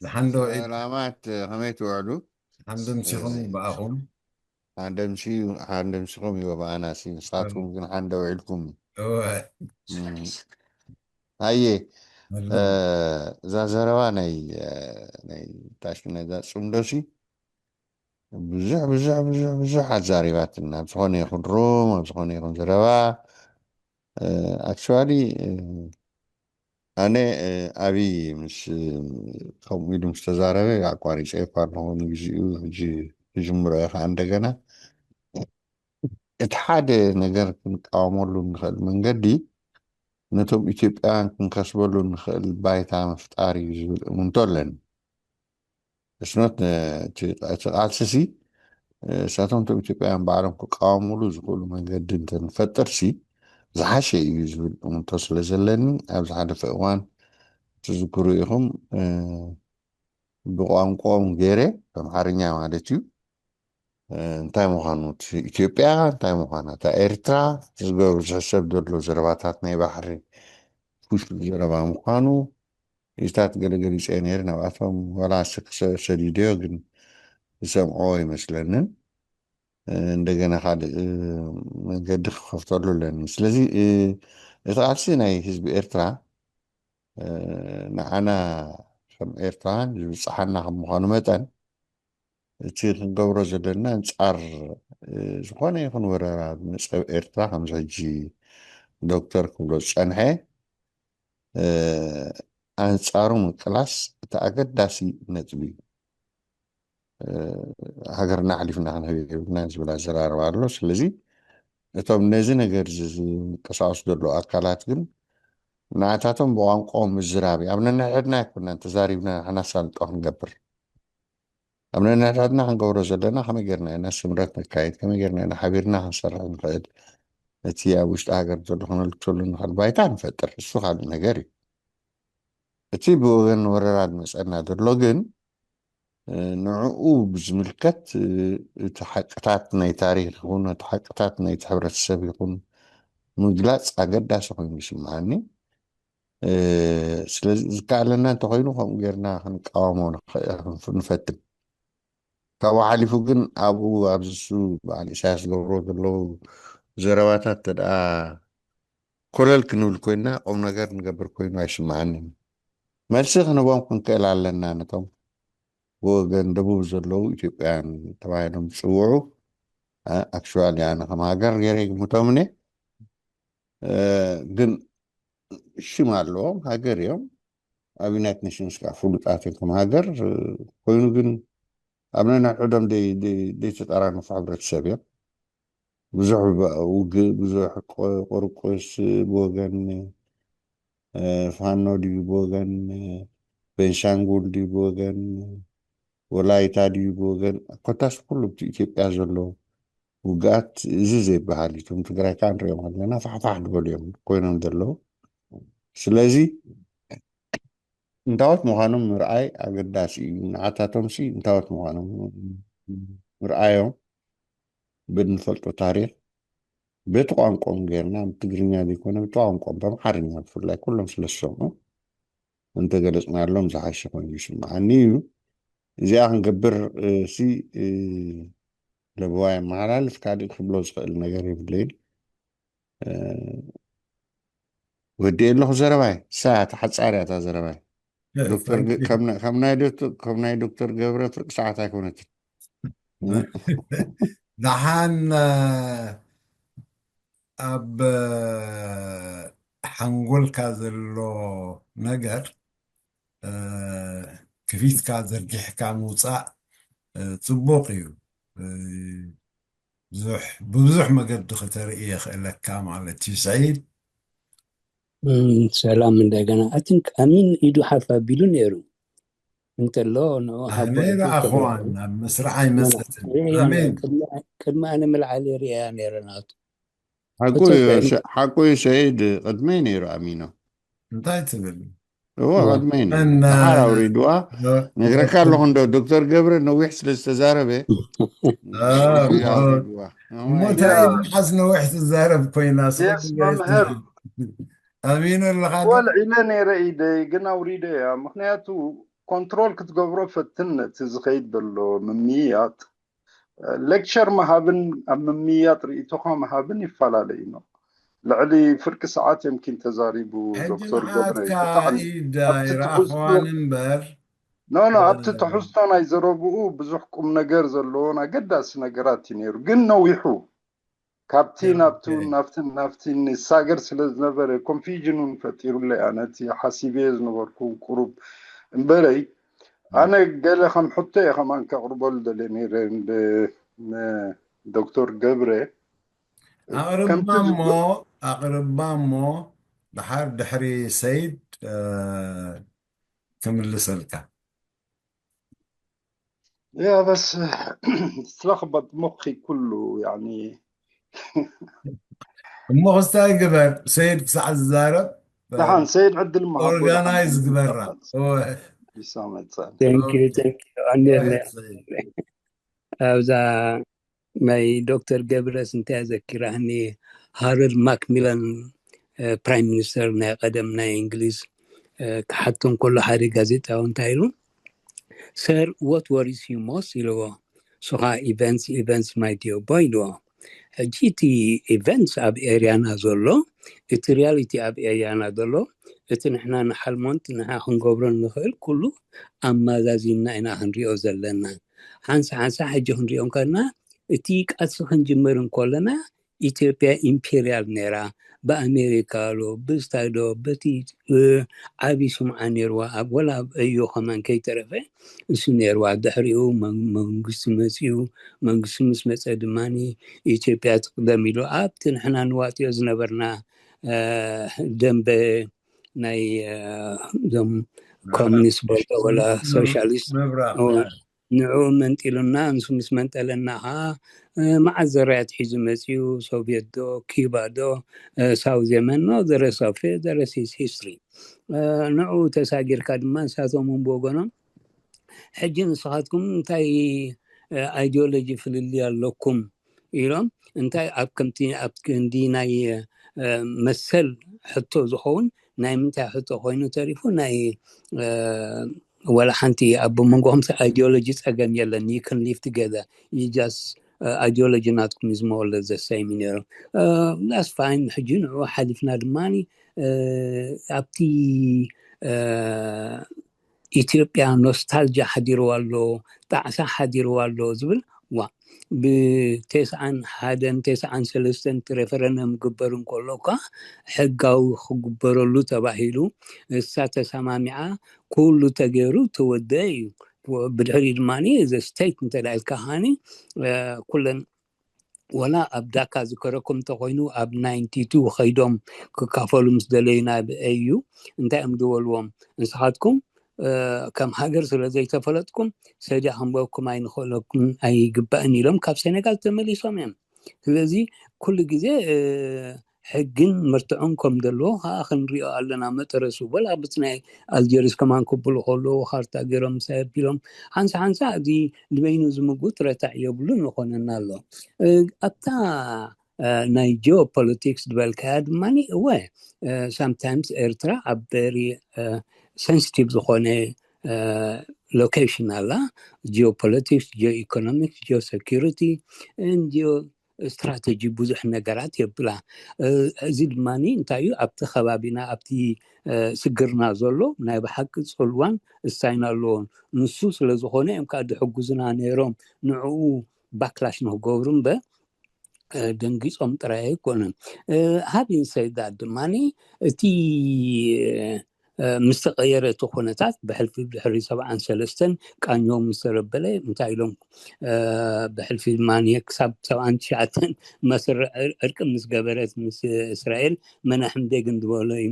ዝሓንዶ ሰላማት ከመይ ትውዕሉ? ሓንዶ ምሲኹም ብኣኹም ሓንደ ምሲኹም እዩ ብኣና ሲ ንስኻትኩም ግን ሓንደ ውዒልኩም። ኣየ እዛ ዘረባ ናይ ናይ ታሽነዛ ፅምዶ ሲ ብዙሕ ብዙሕ ብዙሕ ብዙሕ ኣዛሪባትና ኣብ ዝኾነ ይኹን ሩም ኣብ ዝኾነ ይኹን ዘረባ ኣክቹዋሊ ኣነ ኣብይ ምስ ከምኡ ኢሉ ምስ ተዛረበ ኣቋሪፀ እኳ ኣለኹ ንግዚኡ ሕጂ ክጅምሮ እየ ከዓ እንደገና እቲ ሓደ ነገር ክንቃወመሉ እንኽእል መንገዲ ነቶም ኢትዮጵያውያን ክንከስበሉ እንኽእል ባይታ ምፍጣር እዩ ዝብል እምንቶ ኣለኒ። እስኖት እቲ ቃልሲ ሲ እሳቶም እቶም ኢትዮጵያውያን ባዕሎም ክቃወሙሉ ዝኽእሉ መንገዲ እንተንፈጥር ሲ ዝሓሸ እዩ ዝብል እምንቶ ስለ ዘለኒ ኣብዚ ሓለፈ እዋን ትዝክሩ ኢኹም ብቋንቋኦም ገይረ ብኣምሓርኛ ማለት እዩ እንታይ ምዃኑ ኢትዮጵያ እንታይ ምዃና እታ ኤርትራ ዝገብሩ ዝሕሰብ ዘሎ ዘረባታት ናይ ባሕሪ ፉሽ ዘረባ ምዃኑ ኢስታት ገለ ገሊፀ ነይረ ናብኣቶም ዋላ ስክሰ ሰዲደዮ ግን ዝሰምዕዎ ይመስለንን እንደገና ካልእ መንገዲ ክኸፍተሉ ኣለኒ ስለዚ እቲ ቃልሲ ናይ ህዝቢ ኤርትራ ንዓና ከም ኤርትራን ዝብፅሓና ከም ምዃኑ መጠን እቲ ክንገብሮ ዘለና ኣንፃር ዝኾነ ይኹን ወረራ ዝመፀ ኤርትራ ከምዚ ሕጂ ዶክተር ክብሎ ዝፀንሐ ኣንፃሩ ምቅላስ እቲ ኣገዳሲ ነጥቢ እዩ። ሃገርና ኣሕሊፍና ክንህብ የብልና ዝብል ኣዘራርባ ኣሎ። ስለዚ እቶም ነዚ ነገር ዝንቀሳቀሱ ዘለዉ ኣካላት ግን ንዓታቶም ብቋንቋኦም ምዝራብ ኣብ ነንሕድና ኣይኮናን ተዛሪብና ንሕና ሳልጦ ክንገብር ኣብ ነንሕድሕድና ክንገብሮ ዘለና ከመይ ጌርና ኢና ስምረት ነካይድ ከመይ ጌርና ኢና ሓቢርና ክንሰርሕ ንኽእል እቲ ኣብ ውሽጢ ሃገር ዘሎ ክነልክሰሉ ንኽእል ባይታ ንፈጥር እሱ ካልእ ነገር እዩ። እቲ ብወገን ወረራ ዝመፀና ዘሎ ግን ንዕኡ ብዝምልከት እቲ ሓቅታት ናይ ታሪክ ይኹን እቲ ሓቅታት ናይቲ ሕብረተሰብ ይኹን ምግላፅ ኣገዳሲ ኮይኑ ይስምዓኒ። ስለዚ ዝከኣለና እንተኮይኑ ከምኡ ጌርና ክንቃወሞ ንፈትን። ካብኡ ሓሊፉ ግን ኣብኡ ኣብዚ እሱ በዓል ኢሳያስ ዝገብርዎ ዘለዉ ዘረባታት ተደኣ ኮለል ክንብል ኮይንና ቁም ነገር ንገብር ኮይኑ ኣይስምዓንን። መልሲ ክንህቦም ክንክእል ኣለና ነቶም ብወገን ደቡብ ዘለዉ ኢትዮጵያውያን ተባሂሎም ዝፅውዑ ኣክቹዋሊ ኣነ ከም ሃገር ገይረ ይግምቶም እኔ ግን ሽም ኣለዎም ሃገር እዮም ኣብ ዩናይትድ ኔሽንስ ከዓ ፍሉጣት እዮም ከም ሃገር ኮይኑ ግን ኣብ ነንሕዶም ዘይተጠራነፉ ሕብረተሰብ እዮም ብዙሕ ውግእ ብዙሕ ቆርቆስ ብወገን ፋኖ ድዩ ብወገን ቤንሻንጉል ድዩ ብወገን፣ ወላይታ ድዩ ብወገን፣ ኮታስ ኩሉ ኣብቲ ኢትዮጵያ ዘሎ ውግኣት እዚ ዘይበሃል እዩ። እቶም ትግራይ ከዓ ንሪኦም ከለና ፋሕፋሕ ዝበሉ እዮም ኮይኖም ዘለዉ። ስለዚ እንታዎት ምዃኖም ምርኣይ ኣገዳሲ እዩ። ንዓታቶምሲ እንታዎት ምዃኖም ምርኣዮም ብንፈልጦ ታሪኽ በቲ ቋንቋኦም ጌርና፣ ብትግርኛ ዘይኮነ በቲ ቋንቋኦም፣ በኣምሓርኛ ብፍላይ ኩሎም ስለ ዝሰምዑ እንተገለጽናሎም ዝሓሸ ኮይኑ ይስምዓኒ እዩ። እዚኣ ክንገብር እ፣ ሲ እ፣ ለበዋ የመሓላልፍ፣ ካልእ ክብሎ ዝኽእል ነገር የብለይን። እ፣ ወዲኤ ኣለኹ ዘረባይ። እሳ እያ ተሓጻሪ እያ እታ ዘረባይ። ዶክተር ገ- ከም ናይ- ከም ናይ ዶክተር ከም ናይ ዶክተር ገብረ ፍርቂ ሰዓት ኣይኮነትን። ደሓን ኣብ ሓንጎልካ ዘሎ ነገር እ፣ ክፊትካ ዘርጊሕካ ምውፃእ እ፣ ፅቡቅ እዩ። እ፣ ብዙሕ ብብዙሕ መገዲ ክተርኢ የኽእለካ ማለት እዩ። ሰዒድ እም፣ ሰላም እንደገና። ኣትን ኣሚን ኢዱ ሓፍ ኣቢሉ ነይሩ እንተሎ ንዑ ሃቦ ኣነ ኣይኮን ረኣኽዋን ተብሎ ኣብ መስርዕ ኣይመፀትን። ሪእያ ነይረ። ኣሜን። ቅድሚ ቅድሚ ኣነ ምልዓል ሪእያ ነይረ ናቱ። ሓቁ It's እዩ okay። ሰ- ሓቁ እዩ ሰዒድ፣ ቅድመይ ነይሩ ኣሚኖ። እንታይ ትብል? እዎ እዎ። ቅድመይ ነይሩ። መን ድሓር ኣውሪድዋ። ነግረካ ኣለኹ እንዶ ዶክተር ገብረ ነዊሕ ስለ ዝተዛረበ አ፣ ነዊሕ አ፣ ኣውሪድዋ። እሞ እንታይ መሓዝ ነዊሕ ትዛረብ ኮይና ስለ የስ መምህር ኣሚኑ ኣለኻ ዶ? ወልዒለ ነይረ ኢደይ ግን ኣውሪደ እያ። ምክንያቱ ኮንትሮል ክትገብሮ ፈትን ነቲ ዝኸይድ ዘሎ ምምይያጥ። ሌክቸር ምሃብን ኣብ ምምይያጥ ርእይቶኻ ምሃብን ይፈላለዩ ነው። ልዕሊ ፍርቂ ሰዓት የምኪን ተዛሪቡ ሕጂ ዶክተር ገብረ ንዓትካ ብጣዕሚ ኢድ ኣብቲ ትሕዝቶ ኣይረኣኽዋን እምበር ኖ ኖ ኣብቲ ትሕዝቶ ናይ ዘረብኡ ብዙሕ ቁም ነገር ዘለዎን ኣገዳሲ ነገራት እዩ ነይሩ፣ ግን ነዊሑ ካብቲ ኦኬ። ናብቱ ናብቲ ናብቲ ንሳገር ስለ ዝነበረ ኮንፊዥን እውን ፈጢሩለይ። ኣነ እቲ ሓሲበዮ ዝነበርኩ ቁሩብ እምበረይ ኣነ ገለ ከም ሕቶ እየ ከማን ከቕርበሉ ደልየ ነይረ ብ- ን ዶክተር ገብረ ኣቕርባ ከምቲ እሞ ዝብ- ኣቕርባ እሞ ድሓር ድሕሪ ሰይድ እ፣ ክምልሰልካ يا بس تلخبط مخي كله يعني እሞ ክስታይ ግበር ሰይድ ክሳዕ ዝዛረብ دحان سيد عدل ما هبو دحان ኦርጋናይዝ ግበራ تفضل እወ፣ Thank you, thank you. ኣንዴለ ሰይድ። ኣብዛ ናይ ዶክተር ገብረስ እንታይ ዘኪራኒ ሃረድ ማክሚላን ፕራይም ሚኒስተር ናይ ቀደም ናይ እንግሊዝ ክሓቶም ከሎ ሓደ ጋዜጣዊ እንታይ ኢሉ Sir, what worries you most? ኢልዎ። ንሱ ከዓ events, events my dear boy ኢልዎ። ሕጂ እቲ events ኣብ ኤርያና ዘሎ እቲ ሪያሊቲ ኣብ ኤርያና ዘሎ እቲ ንሕና ንሓልሞን ንሕና ክንገብሮ ንኽእል ኩሉ ኣመዛዚንና ኢና ክንሪኦ ዘለና። ሓንሳ ሓንሳ ሕጂ ክንሪኦ እንከለና እቲ ቃልሲ ክንጅምር እንከለና ኢትዮጵያ ኢምፔርያል ነይራ። ብኣሜሪካ ኣሎ ብስታይ ዶ በቲ ዓብዪ ስምዓ ነይርዋ ኣብ ወላ ኣብ እዩ ከማን ከይተረፈ እሱ ነይርዋ። ድሕሪኡ መንግስቲ መፅኡ። መንግስቲ ምስ መፀ ድማ ኢትዮጵያ ትቅደም ኢሉ ኣብቲ ንሕና ንዋጥዮ ዝነበርና ደንበ ናይ እዞም ኮሚኒስት በልዶ ወላ ሶሻሊስት ንዑ መንጢሉና። ንሱ ምስ መንጠለና ከዓ መዓት ዘራይ ኣትሒዙ መፅኡ። ሶቪየት ዶ ኪባ ዶ ሳውዝ የመን ኖ ዘረስ ኦፍ ዘረስ ሂስትሪ። ንዑ ተሳጊርካ ድማ ንሳቶም እውን ብወገኖም ሕጂ ንስኻትኩም እንታይ ኣይዲዮሎጂ ፍልልይ ኣለኩም ኢሎም እንታይ ኣብ ከምቲ ኣብ ክንዲ ናይ መሰል ሕቶ ዝኸውን ናይ ምንታይ ሕቶ ኮይኑ ተሪፉ ናይ ወላ ሓንቲ ኣብ መንጎኹም ኣይዲዮሎጂ ጸገም የለን። You can live together. You just ideology ናትኩም is more or less the same ነይሩ። That's fine። ሕጂ ንዑ ሓሊፍና ድማ ኣብቲ ኢትዮጵያ ኖስታልጂ ሓዲርዋ ኣሎ፣ ጣዕሳ ሓዲርዋ ኣሎ ዝብል ዋ ብተስዓን ሓደን ተስዓን ሰለስተን እቲ ሬፈረንደም ክግበር እንከሎ እኳ ሕጋዊ ክግበረሉ ተባሂሉ እሳ ተሰማሚዓ ኩሉ ተገይሩ ተወደአ እዩ። ብድሕሪ ድማ ዘ ስቴት እንተ ኢልካ ከዓኒ ኩለን ወላ ኣብ ዳካ ዝከረኩም እንተኮይኑ ኣብ ናይንቲ ቱ ከይዶም ክካፈሉ ምስ ደለዩ ናብ ኤዩ እንታይ እዮም ዝበልዎም? ንስኻትኩም ከም ሃገር ስለ ዘይተፈለጥኩም ሰድያ ክንበኩም ኣይንኽእለኩም ኣይግባእን ኢሎም ካብ ሴኔጋል ተመሊሶም እዮም። ስለዚ ኩሉ ግዜ ሕግን መርትዖን ከም ዘለዎ ከዓ ክንሪኦ ኣለና። መጠረሱ ወላ ብቲ ናይ ኣልጀርስ ከማን ክብሉ ከለዉ ካርታ ገይሮም ምሳይ ኣቢሎም ሓንሳ ሓንሳ እዚ ንበይኑ ዝምጉት ረታዕ የብሉን ይኾነና ኣሎ። ኣብታ ናይ ጂኦፖለቲክስ ዝበልካያ ድማ እወ sometimes ኤርትራ ኣብ very sensitive ዝኾነ location ኣላ። Geopolitics, geo economics, geo security, geo strategy ብዙሕ ነገራት የብላ። እዚ ድማ እንታይ እዩ ኣብቲ ከባቢና ኣብቲ ስግርና ዘሎ ናይ ብሓቂ ፅልዋን እሳይን ኣለዎን። ንሱ ስለ ዝኾነ እዮም ከዓ ድሕጉዝና ነይሮም። ንዕኡ backlash ንክገብሩ እምበር ደንጊፆም ጥራይ ኣይኮነን። Having said that ድማ እቲ ምስ ተቐየረ እቲ ኩነታት ብሕልፊ ድሕሪ ሰብዓን ሰለስተን ቃኘው ምስ ተረበለ እንታይ ኢሎም ብሕልፊ ድማ ክሳብ ሰብዓን ትሽዓተን መስርዕ ዕርቂ ምስ ገበረት ምስ እስራኤል መናሕም ቤግን ዝበሎ እዩ።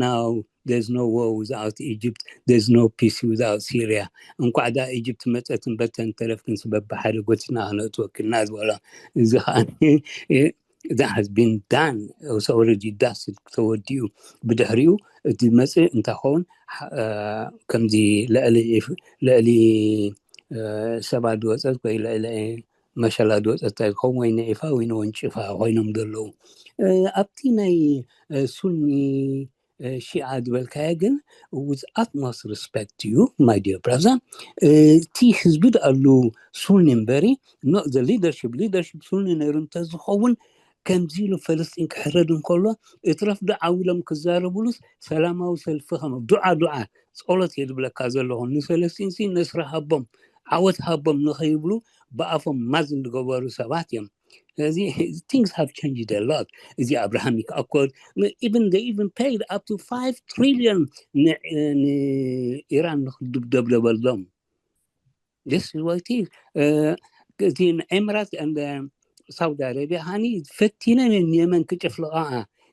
Now there's no war without Egypt, there's no peace without Syria። እንኳዕ ዳ ኢጅፕት መፀት እምበር ተንተረፍክን ስበብ ብሓደ ጎቲና ክነእትወክልና ዝበሎ እዚ ከዓ that has been done. It's already done ተወዲኡ። ብድሕሪኡ እቲ መፅእ እንተኸውን ከምዚ ልዕሊ ልዕሊ ሰባ ድወፀት ወይ ልዕሊ መሸላ ድወፀት እንታይ ዝኸውን ወይ ንዒፋ ወይ ንወንጭፋ ኮይኖም ዘለዉ ኣብቲ ናይ ሱኒ ሺዓ ዝበልካዮ ግን with utmost respect to you my dear brother እቲ ህዝቢ ደኣሉ ሱኒ እምበሪ not the leadership leadership ሱኒ ነይሩ እንተዝኸውን ከምዚ ኢሉ ፈለስጢን ክሕረድ እንከሎ እትረፍ ዶ ዓው ኢሎም ክዛረብሉስ ሰላማዊ ሰልፊ ከም ዱዓ ዱዓ ጸሎት እየ ዝብለካ ዘለኹ። ንፈለስጢንሲ ነስሪ ሃቦም ዓወት ሃቦም ንኸይብሉ ብኣፎም ማዝ ዝገበሩ ሰባት እዮም። ስለዚ things have changed a lot። እዚ Abrahamic Accord even they even paid up to five trillion ንኢራን ንክድብደብደበሎም። This is what it is. እቲ ኤምራት ሳውዲ ኣረቢያ ሃኒ ፈቲነን የመን ክጭፍልቐኣ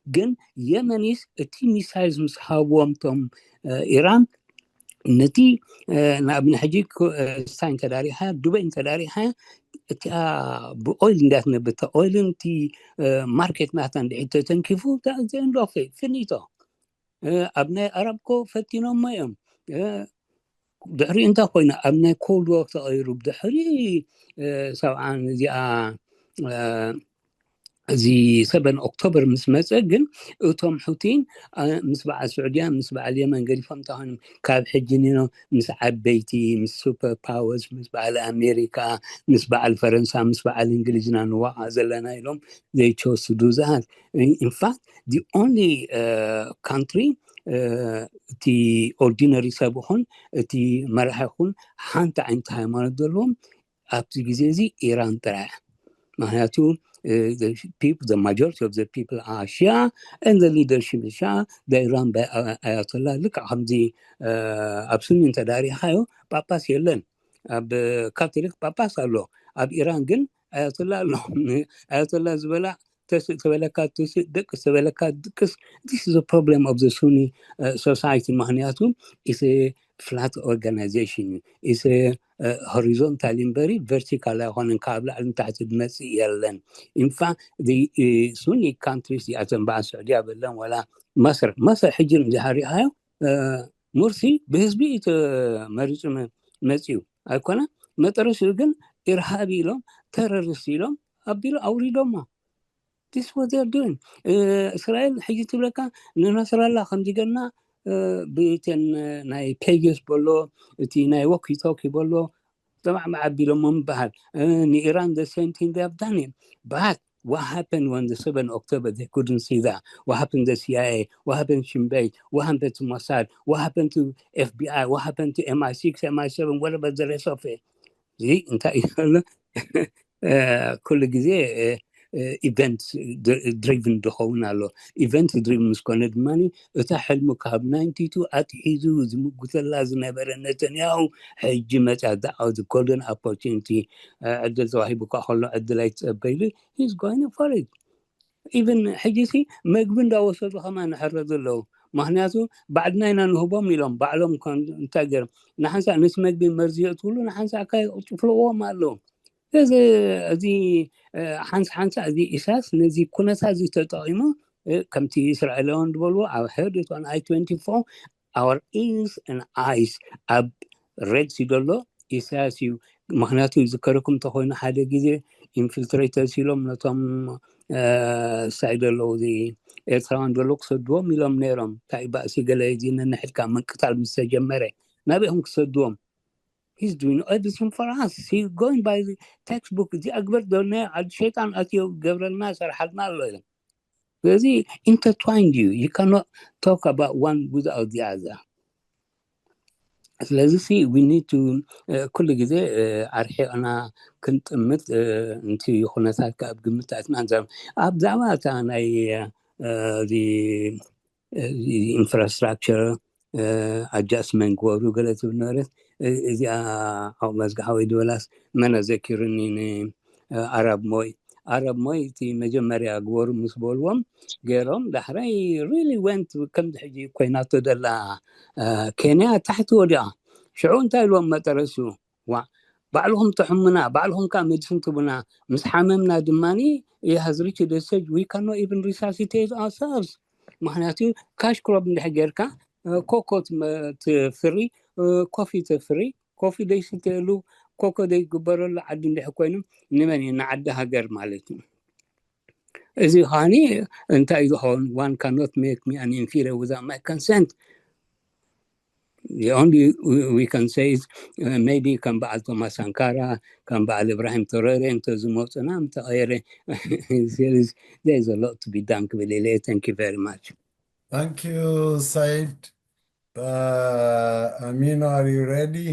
ግን የመኒስ እቲ ሚሳይልስ ምስ ሃብዎም ቶም ኢራን ነቲ ንኣብነ ሕጂ ሳይ እንተዳሪኻ ዱበይ እንተዳሪኻ እቲኣ ብኦይል እንዳትነብር እታ ኦይልን እቲ ማርኬት ናታ እንድዒ ተተንኪፉ ዘንዶፌ ፍኒቶ ኣብ ናይ ኣረብ ኮ ፈቲኖሞ እዮም። ድሕሪ እንታይ ኮይና ኣብ ናይ ኮልድ ዋር ተቐይሩ ድሕሪ ሰብዓን እዚኣ እዚ ሰበን ኦክቶበር ምስ መፀ ግን እቶም ሑቲን ምስ በዓል ስዑድያ ምስ በዓል የመን ገዲፎም እንተኾይኖም ካብ ሕጂ ኒኖ ምስ ዓበይቲ ምስ ሱፐር ፓወርስ ምስ በዓል ኣሜሪካ ምስ በዓል ፈረንሳ ምስ በዓል እንግሊዝና ንዋቃ ዘለና ኢሎም they chose to do that. In fact the only country እቲ ኦርዲነሪ ሰብ ይኹን እቲ መራሒ ይኹን ሓንቲ ዓይነት ሃይማኖት ዘለዎም ኣብዚ ግዜ እዚ ኢራን ጥራይ። ምክንያቱ the majority of the people are Shia and the leadership is Shia. They run by Ayatollah. ልክዕ ከምዚ ኣብ ሱኒ እንተዳሪኻዮ ጳጳስ የለን። ኣብ ካቶሊክ ጳጳስ ኣሎ። ኣብ ኢራን ግን ኣያቶላ ኣሎ። ኣያቶላ ዝበላ ተስእ ተበለካ ትስእ፣ ደቅስ ተበለካ ድቅስ። This is a problem of the Sunni society። ምክንያቱ is a flat organization is a horizontal እምበሪ vertical ኣይኮነን። ካብ ላዕሊ ንታሕቲ ዝመፅእ የለን። In fact the Sunni countries እዚኣተን በዓል ስዑድያ በለን ወላ መስር መስር ሕጂ ንድሓር ሪኣዮ ሙርሲ ብህዝቢ እዩ ተመሪፁ መፂኡ ኣይኮነ። መጠረሽኡ ግን ኢርሃብ ኢሎም ተረሪስት ኢሎም ኣቢሉ ኣውሪዶሞ። This what they're doing። እስራኤል ሕጂ ትብለካ ንነስራላ ከምዚ ገና ብቴን ናይ ፔጅስ በሎ እቲ ናይ ወኪ ቶኪ በሎ ተማዕማዕ ኣቢሎሞ ምበሃል። ንኢራን the same thing they have done it. But what happened when the seven October they couldn't see that? What happened to the C I A? What happened to Shin Bet? What happened to Mossad? What happened to F B I? What happened to M I six, M I seven, whatever the rest of it? እዚ እንታይ እዩ ዘሎ? ኩሉ ግዜ ኢቨንት ድሪቭን ዝኸውን ኣሎ። ኢቨንት ድሪቭን ምስ ኮነ ድማ እታ ሕልሙ ካብ ናይንቲ ቱ ኣትሒዙ ዝምጉተላ ዝነበረ ነተንያሁ ሕጂ መፅያ። The golden opportunity ዕድል ተዋሂቡካ ከሎ ዕድል ኣይትፀበይሉ። He's going for it። Even ሕጂ ሲ መግቢ እንዳወሰዱ ከማን ይሕረዱ ኣለዉ። ምክንያቱ ባዕድና ኢና ንህቦም ኢሎም ባዕሎም እንታይ ገይሮም ንሓንሳእ ምስ መግቢ መርዚ የእትውሉ ንሓንሳእ ከ ጥፍልዎም ኣለዉ። እዚ እዚ ሓንሳ ሓንሳ እዚ ኢሳያስ ነዚ ኩነታ እዚ ተጠቒሙ ከምቲ እስራኤላውያን ዝበልዎ ኣብ ሕድ ቶን ኣይ ትወንቲ ፎር our ears and eyes ኣብ ሬድ ሲ ዘሎ ኢሳያስ እዩ። ምክንያቱ ይዝከረኩም እንተኮይኑ ሓደ ግዜ ኢንፊልትሬተርስ ኢሎም ነቶም ሳይ ዘለዉ ኤርትራውያን ዘለዉ ክሰድዎም ኢሎም ነይሮም። እንታይ ባእሲ ገለ እዚ ነንሕድካ ምንቅታል ምስ ተጀመረ ናበይኹም ክሰድዎም? He's doing everything for us. He's going by the textbook. እዚ ኣግበር ዘሎ ዓዲ ሸይጣን ኣትዮ ገብረልና ሰርሓልና ኣሎ ኢሎም። ስለዚ intertwined እዩ። You cannot talk about one without the other. ስለዚ ሲ we need to ኩሉ ግዜ ኣርሒቕና ክንጥምት እንቲ ኩነታት ካብ ግምት ኣትና ንዘ ኣብ ዛዕባ እታ ናይ ኢንፍራስትራክቸር ኣጃስትመንት ክገብሩ ገለ ትብል ነበረት። እዚኣ ዓቕመዝጊ ሓወይ ዝበላስ መን ኣዘኪሩኒ ንኣረብ ሞይ ኣረብ ሞይ እቲ መጀመርያ ግበሩ ምስ በልዎም ገይሮም ዳሕራይ really went ከምዚ ሕጂ ኮይናቶ ደላ ኬንያ ታሕቲ ወዲቓ። ሽዑ እንታይ ኢልዎም መጠረሱ? ዋ ባዕልኹም ተሕሙና ባዕልኹም ከዓ መድስን ትቡና ምስ ሓመምና ድማ has reached the stage we cannot even resuscitate ourselves። ምክንያቱ ካሽ ክሮፕ እንድሕ ጌርካ ኮኮ ትፍሪ ኮፊ ተፍሪ ኮፊ ዘይስተየሉ ኮኮ ዘይግበረሉ ዓዲ እንድሕ ኮይኑ ንመን እዩ ንዓዲ ሃገር ማለት እዩ። እዚ ከዓኒ እንታይ ዝኸውን one cannot make me an inferior without my consent. The only we can say is maybe ከም በዓል ቶማስ ሳንካራ ከም በዓል እብራሂም ተረረ እንተዝመፁና ምተቐየረ። There is a lot to be done ክብል ኢለ። Thank you very much. Thank you, Said. Uh, Amino, are you ready?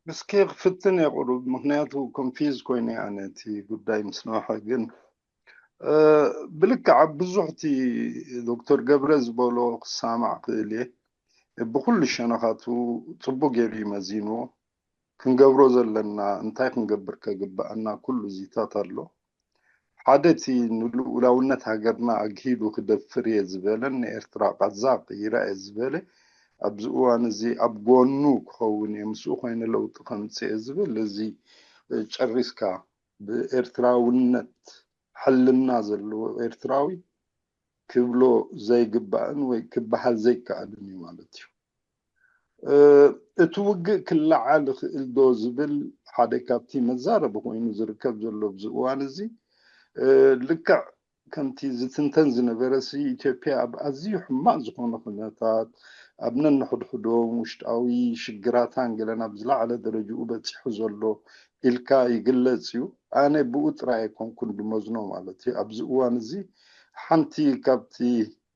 እስኪ ክፍትን እየ ቁሩብ፣ ምክንያቱ ኮንፊዝ ኮይነ ኣነ እቲ ጉዳይ ምስ ነውሐ። ግን ብልክዕ ኣብ ብዙሕ እቲ ዶክተር ገብረ ዝበሎ ክሳማዕ ክእል እየ። ብኩሉ ሸነኻቱ ጽቡቅ ገይሩ እዩ መዚንዎ። ክንገብሮ ዘለና እንታይ ክንገብር ከግብኣና ኩሉ እዚታት ኣሎ። ሓደ እቲ ንልኡላውነት ሃገርና ኣግሂዱ ክደፍር እየ ዝበለን ንኤርትራ ቃዛ ቅይራ እየ ዝበለ ኣብዚ እዋን እዚ ኣብ ጎኑ ክኸውን እየ ምስኡ ኮይነ ለውጢ ከምፅእ እየ ዝብል እዚ ጨሪስካ ብኤርትራውነት ሕልና ዘለዎ ኤርትራዊ ክብሎ ዘይግባእን ወይ ክበሃል ዘይከኣልን እዩ ማለት እዩ። እቲ ውግእ ክለዓል ይኽእል ዶ ዝብል ሓደ ካብቲ መዛረቢ ኮይኑ ዝርከብ ዘሎ ኣብዚ እዋን እዚ ልክዕ ከምቲ ዝትንተን ዝነበረ ሲ ኢትዮጵያ ኣብ ኣዝዩ ሕማቕ ዝኾነ ኩነታት ኣብ ነንሕድሕዶም ውሽጣዊ ሽግራታን ገለን ኣብ ዝለዓለ ደረጅኡ በፂሑ ዘሎ ኢልካ ይግለፅ እዩ። ኣነ ብኡ ጥራይ ኣይኮንኩን ድመዝኖ ማለት እዩ። ኣብዚ እዋን እዚ ሓንቲ ካብቲ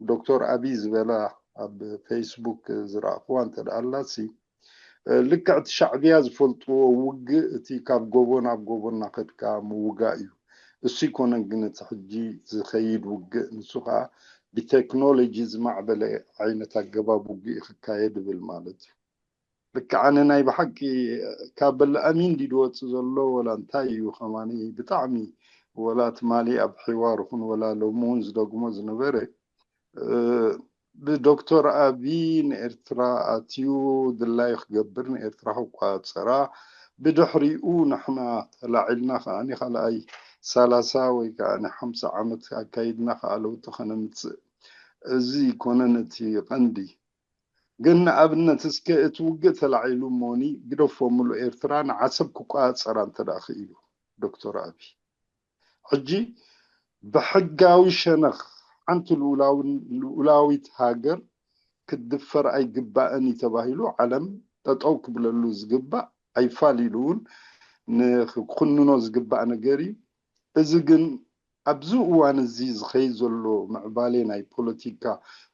ዶክተር ኣብይ ዝበላ ኣብ ፌስቡክ ዝረእኽዋ እንተ ደኣ ኣላሲ ልክዕ እቲ ሻዕብያ ዝፈልጥዎ ውግእ እቲ ካብ ጎቦ ናብ ጎቦ እናኸድካ ምውጋእ እዩ። እሱ ይኮነን ግን እቲ ሕጂ ዝኸይድ ውግእ ንሱ ከዓ ብቴክኖሎጂ ዝማዕበለ ዓይነት ኣገባብ ውግእ ክካየድ ይብል ማለት እዩ። ልክዕ ኣነ ናይ ብሓቂ ካብ በላኣሚ እንዲ ድወፅእ ዘሎ ወላ እንታይ እዩ ከማኒ ብጣዕሚ ወላ ትማሊ ኣብ ሕዋር ኹን ወላ ሎሚ እውን ዝደግሞ ዝነበረ ብዶክተር ኣቢ ንኤርትራ ኣትዩ ድላዩ ክገብር ንኤርትራ ክቋፀራ ብድሕሪኡ ንሕና ተላዒልና ከዓ ካልኣይ ሰላሳ ወይ ከዓ ሓምሳ ዓመት ኣካይድና ከዓ ለውጢ ከነምፅእ እዚ ይኮነን እቲ ቀንዲ። ግን ንኣብነት እስከ እቲ ውግእ ተላዒሉ እሞኒ ግደፎ ምሉእ ኤርትራ ንዓሰብ ክቋፀራ እንተ ደኣ ክኢሉ ዶክተር ኣቢ ሕጂ ብሕጋዊ ሸነኽ ሓንቲ ልኡላዊት ሃገር ክትድፈር ኣይግባእን እዩ ተባሂሉ ዓለም ጠጠው ክብለሉ ዝግባእ ኣይፋል ኢሉ እውን ንክኩንኖ ዝግባእ ነገር እዩ። እዚ ግን ኣብዚ እዋን እዚ ዝኸይድ ዘሎ ምዕባሌ ናይ ፖለቲካ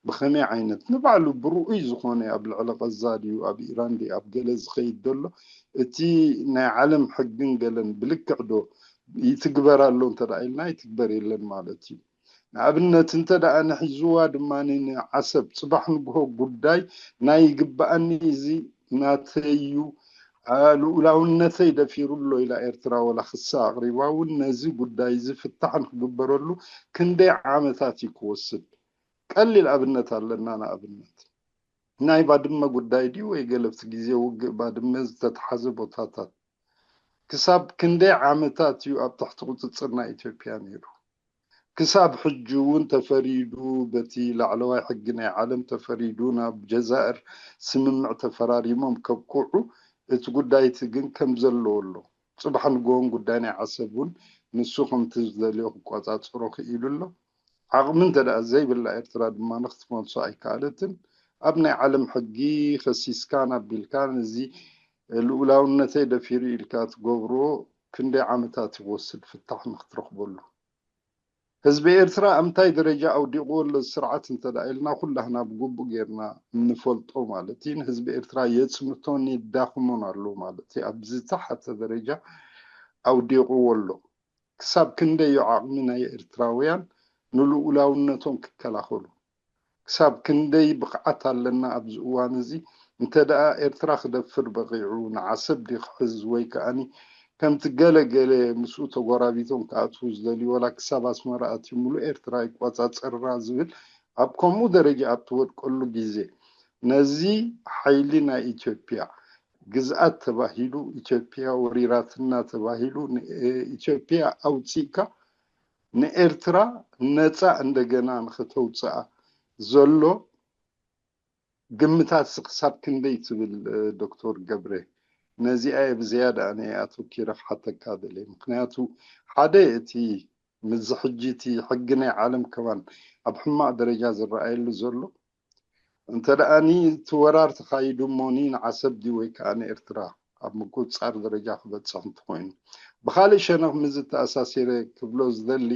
ብኸመይ ዓይነት ንባዕሉ ብርኡይ ዝኾነ ኣብ ልዕሊ ቀዛ ድዩ ኣብ ኢራን ድዩ ኣብ ገለ ዝኸይድ ዘሎ እቲ ናይ ዓለም ሕግን ገለን ብልክዕ ዶ ይትግበር ኣሎ እንተ ኢልና ይትግበር የለን ማለት እዩ። ንኣብነት እንተ ደኣ ንሕዝዋ ድማ ንዓሰብ ፅባሕ ንግሆ ጉዳይ ናይ ይግባኣኒ እዚ ናተዩ ልኡላውነተይ ደፊሩ ኣሎ ኢላ ኤርትራ ወላ ክሳ ኣቕሪባ እውን ነዚ ጉዳይ እዚ ፍታሕ ንክግበረሉ ክንደይ ዓመታት እዩ ክወስድ? ቀሊል ኣብነት ኣለና። ንኣብነት ናይ ባድመ ጉዳይ ድዩ ወይ ገለብቲ ግዜ ውግእ ባድመ ዝተተሓዘ ቦታታት ክሳብ ክንደይ ዓመታት እዩ ኣብ ትሕቲ ቁፅፅር ናይ ኢትዮጵያ ነይሩ? ክሳብ ሕጂ እውን ተፈሪዱ፣ በቲ ላዕለዋይ ሕጊ ናይ ዓለም ተፈሪዱ ናብ ጀዛእር ስምምዕ ተፈራሪሞም ከብቅዑ፣ እቲ ጉዳይ እቲ ግን ከም ዘለዎ ኣሎ። ፅባሕ ንግሆን ጉዳይ ናይ ዓሰብ እውን ንሱ ከምቲ ዝደልዮ ክቆፃፀሮ ክኢሉ ኣሎ። ዓቕሚ እንተ ደኣ ዘይብላ ኤርትራ ድማ ንክትመልሶ ኣይከኣለትን። ኣብ ናይ ዓለም ሕጊ ከሲስካን ኣቢልካን እዚ ልኡላውነተይ ደፊሩ ኢልካ ትገብሮ ክንደይ ዓመታት ይወስድ ፍታሕ ንክትረኽበሉ? ህዝቢ ኤርትራ ኣብ እንታይ ደረጃ ኣውዲቕዎ ኣሎ እዚ ስርዓት እንተ ደኣ ኢልና ኩላህና ብግቡእ ጌርና እንፈልጦ ማለት እዩ። ንህዝቢ ኤርትራ የጽንቶን የዳኽሞን ኣሎ ማለት እዩ። ኣብ ዝተሓተ ደረጃ ኣውዲቕዎ ኣሎ። ክሳብ ክንደይ እዩ ዓቕሚ ናይ ኤርትራውያን ንልኡላውነቶም ክከላኸሉ? ክሳብ ክንደይ ብቕዓት ኣለና ኣብዚ እዋን እዚ? እንተ ደኣ ኤርትራ ክደፍር በቒዑ ንዓሰብ ድዩ ክሕዝ ወይ ከኣኒ ከምቲ ገለ ገለ ምስኡ ተጎራቢቶም ክኣትዉ ዝደልዩ ወላ ክሳብ ኣስመራ ኣትዩ ሙሉእ ኤርትራ ይቆጻጸርራ ዝብል ኣብ ከምኡ ደረጃ ኣብ ትወድቀሉ ግዜ ነዚ ሓይሊ ናይ ኢትዮጵያ ግዝኣት ተባሂሉ ኢትዮጵያ ወሪራትና ተባሂሉ ንኢትዮጵያ ኣውፂእካ ንኤርትራ ነፃ እንደገና ንክተውፅኣ ዘሎ ግምታት ክሳብ ክንደይ ትብል ዶክተር ገብረ? ነዚኣ እየ ብዝያዳ ኣነ ኣተኪረ ክሓተካ ደልየ። ምክንያቱ ሓደ እቲ ምዚ ሕጂ እቲ ሕጊ ናይ ዓለም ከማን ኣብ ሕማቕ ደረጃ ዝረኣየሉ ዘሎ እንተ ደኣኒ እቲ ወራር ተኻይዱ እሞኒ ንዓሰብ ድዩ ወይ ከዓ ንኤርትራ ኣብ ምቁፅፃር ደረጃ ክበፅሕ እንተኮይኑ። ብካልእ ሸነኽ ምዚ ተኣሳሲረ ክብሎ ዝደሊ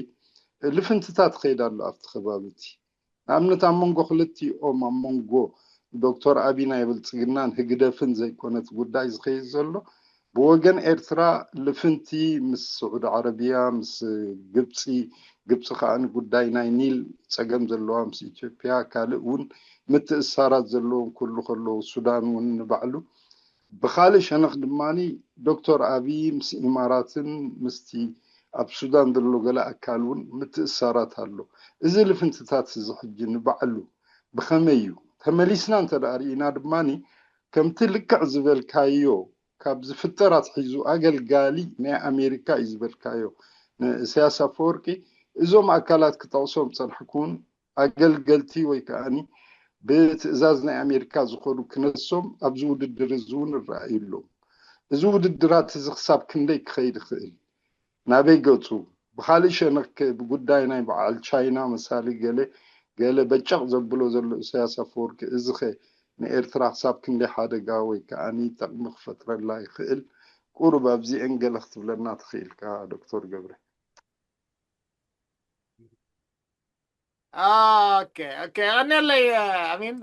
ልፍንትታት ይኸይድ ኣሎ ኣብቲ ከባቢ እቲ። ንኣብነት ኣብ መንጎ ክልቲኦም ኣብ መንጎ ዶክተር ኣቢ ናይ ብልፅግናን ህግደፍን ዘይኮነ እቲ ጉዳይ ዝኸይድ ዘሎ ብወገን ኤርትራ ልፍንቲ ምስ ስዑዲ ዓረብያ ምስ ግብፂ ግብፂ ከዓ ንጉዳይ ናይ ኒል ፀገም ዘለዋ ምስ ኢትዮጵያ ካልእ እውን ምትእስሳራት ዘለዎም ክህሉ ከለዉ ሱዳን እውን ንባዕሉ ብካልእ ሸነኽ ድማ ዶክተር ኣብይ ምስ ኢማራትን ምስቲ ኣብ ሱዳን ዘሎ ገለ ኣካል እውን ምትእስሳራት ኣሎ። እዚ ልፍንትታት እዚ ሕጂ ንባዕሉ ብኸመይ እዩ ተመሊስና እንተ ደኣ ርኢና ድማ ከምቲ ልክዕ ዝበልካዮ ካብ ዝፍጠር ኣትሒዙ ኣገልጋሊ ናይ ኣሜሪካ እዩ ዝበልካዮ ንእስያስ ኣፈወርቂ እዞም ኣካላት ክጠቕሶም ፀንሕኩን ኣገልገልቲ ወይ ከዓኒ ብትእዛዝ ናይ ኣሜሪካ ዝኾኑ ክነሶም ኣብዚ ውድድር እዚ እውን ይረኣዩ ኣለዉ። እዚ ውድድራት እዚ ክሳብ ክንደይ ክኸይድ ይኽእል? ናበይ ገፁ? ብካልእ ሸነክ ብጉዳይ ናይ በዓል ቻይና መሳሊ ገለ ገለ በጨቕ ዘብሎ ዘሎ ኢሳያስ ኣፈወርቂ እዚ ኸ ንኤርትራ ክሳብ ክንደይ ሓደጋ ወይ ከዓኒ ጠቕሚ ክፈጥረላ ይኽእል? ቁሩብ ኣብዚአን ገለ ክትብለና ትኽእልካ ዶክተር ገብረ? ኦኬ ኦኬ ቀኒለይ ኣሚን።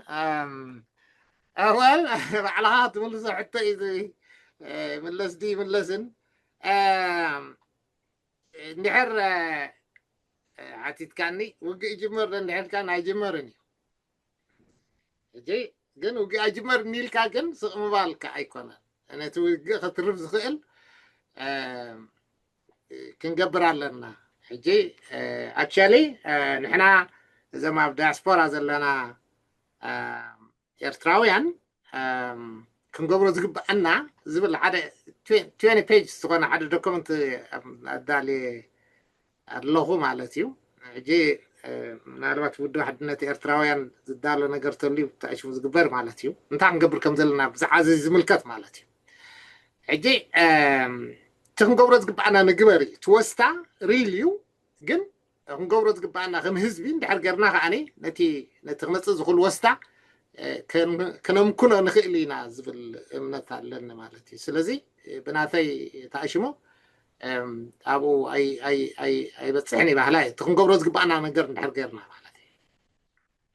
ኣወል ባዕልኻ ትምልሶ ሕቶ እዩ ምለስ ዲ ምለስን እንድሕር ሓቲትካኒ ውግእ ይጅመር ዶ እንድሕር ኢልካ ኣይጅመርን እዩ። ሕጂ ግን ውግእ ኣይጅመርን ኢልካ ግን ስቕ ምባል ከዓ ኣይኮነን። ነቲ ውግእ ከትርፍ ዝኽእል ክንገብር ኣለና። ሕጂ ኣክቸሊ ንሕና እዞም ኣብ ዳያስፖራ ዘለና ኤርትራውያን ክንገብሮ ዝግብኣና ዝብል ሓደ ትዌንቲ ፔጅ ዝኾነ ሓደ ዶክመንት ኣዳልየ ኣለኹ ማለት እዩ። ሕጂ ምናልባት ውድብ ሓድነት ኤርትራውያን ዝዳሎ ነገር ተልዩ ተኣሽሙ ዝግበር ማለት እዩ። እንታይ ክንገብር ከም ዘለና ብዛዕባ እዚ ዝምልከት ማለት እዩ። ሕጂ እቲ ክንገብሮ ዝግባኣና ንግበር እዩ። እቲ ወስታ ሪል እዩ፣ ግን ክንገብሮ ዝግባኣና ከም ህዝቢ እንድሕር ገርና ከዓኒ ነቲ ነቲ ክመፅእ ዝኽእል ወስታ ክነምክኖ ንኽእል ኢና ዝብል እምነት ኣለኒ ማለት እዩ። ስለዚ ብናተይ ተኣሽሙ ኣብኡ ኣይበፅሕን ይባህላ እቲ ክንገብሮ ዝግባኣና ነገር እንድሕር ገርና ማለት እዩ።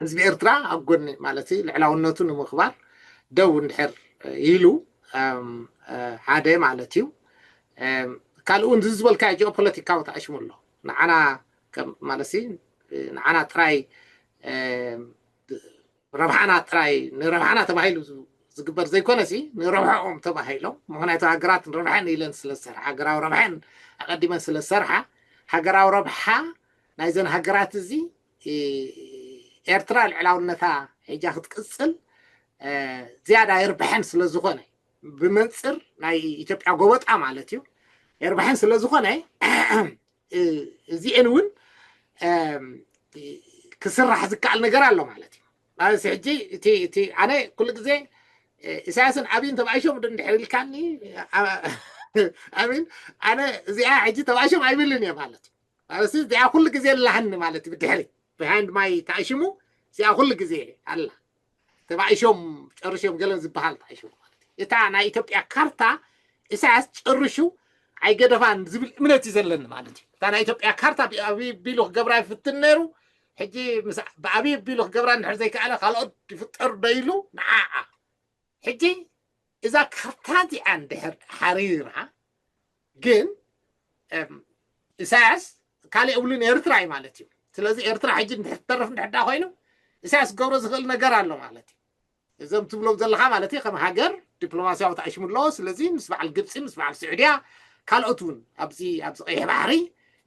ህዝቢ ኤርትራ ኣብ ጎኒ ማለት እዩ ልዕላውነቱ ንምኽባር ደው እንድሕር ኢሉ ሓደ ማለት እዩ። ካልእ እውን እዚ ዝበልካ ጂኦፖለቲካዊ ተኣሽሙ ኣሎ። ንዓና ማለት ንዓና ጥራይ ረብሓና ጥራይ ንረብሓና ተባሂሉ ዝግበር ዘይኮነሲ ንረብሐኦም ተባሂሎም፣ ምክንያቱ ሃገራት ንረብሐን ኢለን ስለ ዝሰርሓ፣ ሃገራዊ ረብሐን ኣቐዲመን ስለ ዝሰርሓ፣ ሃገራዊ ረብሓ ናይዘን ሃገራት እዚ ኤርትራ ልዕላውነታ ሒጃ ክትቅፅል ዝያዳ የርብሐን ስለ ዝኾነ፣ ብመንፅር ናይ ኢትዮጵያ ጎበጣ ማለት እዩ፣ የርብሐን ስለ ዝኾነ እዚአን እውን ክስራሕ ዝከኣል ነገር ኣሎ ማለት እዩ። ማለት ሕጂ እቲ ኣነ ኩሉ ግዜ ኢሳያስን ኣብይን ተባኢሾም ዶ እንድሕር ኢልካኒ፣ ኣሚን ኣነ እዚኣ ሕጂ ተባኢሾም ኣይብልን እየ ማለት እዩ። ማለት እዚኣ ኩሉ ግዜ ላህኒ ማለት እዩ፣ ብድሕሪ ብሃይንድ ማይ ተኣሽሙ እዚኣ ኩሉ ግዜ ኣላ። ተባኢሾም ጨርሾም ገለን ዝበሃል ተኣሽሙ ማለት እዩ። እታ ናይ ኢትዮጵያ ካርታ ኢሳያስ ጨርሹ ኣይገደፋን ዝብል እምነት እዩ ዘለኒ ማለት እዩ። እታ ናይ ኢትዮጵያ ካርታ ብኣብይ ቢሉ ክገብራ ይፍትን ነይሩ። ሕጂ ብኣብይ ቢሉ ክገብራ እንድሕር ዘይከኣለ ካልኦት ይፍጠሩ ዶ ኢሉ ንዓዓ ሕጂ እዛ ካርታ እዚኣ እንድሕር ሓሪራ ግን ኢሳያስ ካልእ እውን ኤርትራ እዩ ማለት እዩ። ስለዚ ኤርትራ ሕጂ እንድሕር ትተርፍ እንድሕር ዳ ኮይኑ ኢሳያስ ክገብሮ ዝኽእል ነገር ኣሎ ማለት እዩ። እዞም ትብሎም ዘለኻ ማለት እዩ ከም ሃገር ዲፕሎማሲያዊ ተኣሽሙ ኣለዎ። ስለዚ ምስ በዓል ግብፂ ምስ በዓል ስዑድያ ካልኦት እውን ኣብዚ ኣብዚ ቀይሕ ባሕሪ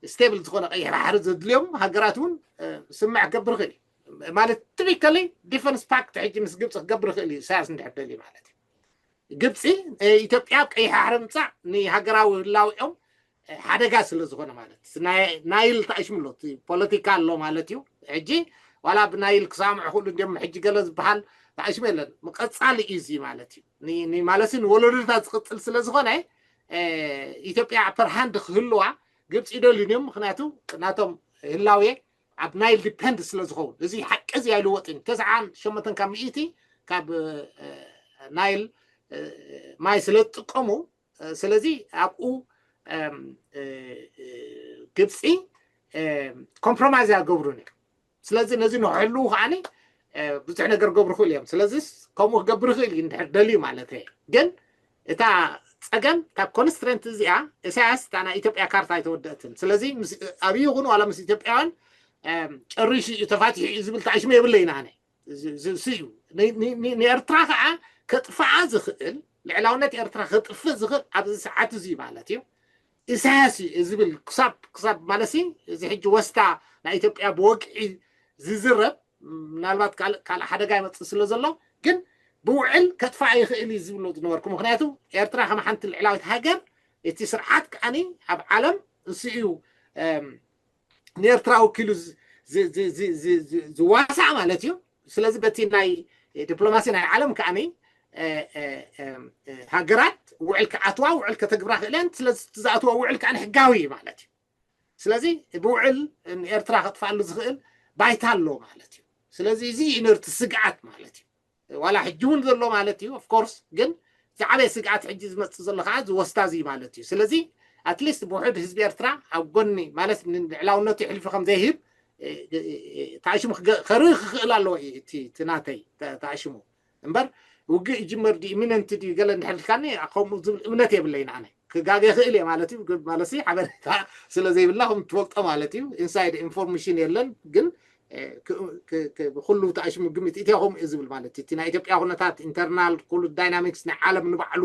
ስቴብል ዝኾነ ቀይሕ ባሕሪ ዘድልዮም ሃገራት እውን ስምዕ ክገብር ይኽእል እዩ። ማለት ቲፒካሊ ዲፈንስ ፓክት ሕጂ ምስ ግብፂ ክገብር ይኽእል እዩ ኢሳያስ እንድሕር ደልዩ ማለት እዩ። ግብፂ ኢትዮጵያ ኣብ ቀይሕ ባሕሪ ምፃእ ንሃገራዊ ህላዊኦም ሓደጋ ስለ ዝኾነ ማለት ናይል ተኣሽሙ ኣሎ፣ ፖለቲካ ኣሎ ማለት እዩ። ሕጂ ዋላ ብናይል ክሳምዑ ክእሉ እንዲም ሕጂ ገለ ዝበሃል ተኣሽሙ የለን። መቐፃሊ እዩ እዚ ማለት እዩ። ማለሲ ንወለዶታት ዝቕፅል ስለ ዝኾነ ኢትዮጵያ ኣፐር ሃንድ ክህልዋ ግብፂ ይደልዩን እዮም። ምክንያቱ ናቶም ህላዌ ኣብ ናይል ዲፐንድ ስለ ዝኸውን እዚ ሓቂ እዚ ኣይልወጥን። ተስዓን ሸሞንተን ካብ ሚእቲ ካብ ናይል ማይ ስለ ዝጥቀሙ ስለዚ ኣብኡ ግብፂ ኮምፕሮማይዝ ኣይገብሩን እዮም። ስለዚ ነዚ ንክሕልዉ ከዓኒ ብዙሕ ነገር ገብሩ ክእል እዮም። ስለዚ ከምኡ ክገብር ይኽእል እዩ እንድሕር ደልዩ ማለት እየ። ግን እታ ፀገም ካብ ኮንስትረንት እዚኣ ኢሳያስ እታ ናይ ኢትዮጵያ ካርታ ኣይተወደእትን። ስለዚ ምስ ኣብይ ይኹን ዋላ ምስ ኢትዮጵያውያን ጨሪሹ እዩ ተፋቲሑ እዩ ዝብል ተኣሽሙ የብለይን ኣነ። ንኤርትራ ከዓ ከጥፍኣ ዝኽእል ልዕላውነት ኤርትራ ከጥፍእ ዝኽእል ኣብዚ ሰዓት እዚ ማለት እዩ ኢሳያስ እዩ ዝብል ክሳብ ክሳብ ማለት እዚ ሕጂ ወስታ ናይ ኢትዮጵያ ብወግዒ ዝዝረብ ምናልባት ካልእ ሓደጋ ይመፅእ ስለ ዘሎ ግን ብውዕል ከጥፋእ ይኽእል እዩ ዝብሎ ዝነበርኩ። ምክንያቱ ኤርትራ ከም ሓንቲ ልዕላዊት ሃገር እቲ ስርዓት ከዓኒ ኣብ ዓለም እሱ እዩ ንኤርትራ ወኪሉ ዝዋሳእ ማለት እዩ። ስለዚ በቲ ናይ ዲፕሎማሲ ናይ ዓለም ከዓኒ ሃገራት ውዕል ክኣትዋ ውዕል ከተግብራ ክእለን። ስለዚ ዝኣትዋ ውዕል ከዓኒ ሕጋዊ እዩ ማለት እዩ። ስለዚ ብውዕል ንኤርትራ ከጥፋኣሉ ዝኽእል ባይታ ኣሎ ማለት እዩ። ስለዚ እዚ እዩ ነርቲ ስግኣት ማለት እዩ። ዋላ ሕጂ እውን ዘሎ ማለት እዩ ኦፍኮርስ። ግን ዝዓበየ ስግኣት ሕጂ ዝመፅእ ዘሎ ከዓ ዝወስታ እዚ ማለት እዩ። ስለዚ ኣትሊስት ብውሕድ ህዝቢ ኤርትራ ኣብ ጎኒ ማለት ንልዕላውነቱ ይሕልፊ ከም ዘይህብ ተኣሽሙ ከርኢ ክኽእል ኣለዎ እዩ እቲ ናተይ ተኣሽሙ። እምበር ውግእ ይጅመር ድዩ ኢሚነንት ድዩ ገለ እንድሕር ኢልካኒ ከምኡ ዝብል እምነት የብለይን ኣነ። ክጋገ ይኽእል እየ ማለት እዩ። ማለት ሓበሬታ ስለ ዘይብላ ከም ትፈልጦ ማለት እዩ። ኢንሳይድ ኢንፎርሜሽን የለን ግን ኩሉ ተኣሽሙ ግምት ኢትዮ ከምኡ እዩ ዝብል ማለት እዩ። እቲ ናይ ኢትዮጵያ ኩነታት ኢንተርናል ኩሉ ዳይናሚክስ ናይ ዓለም ንባዕሉ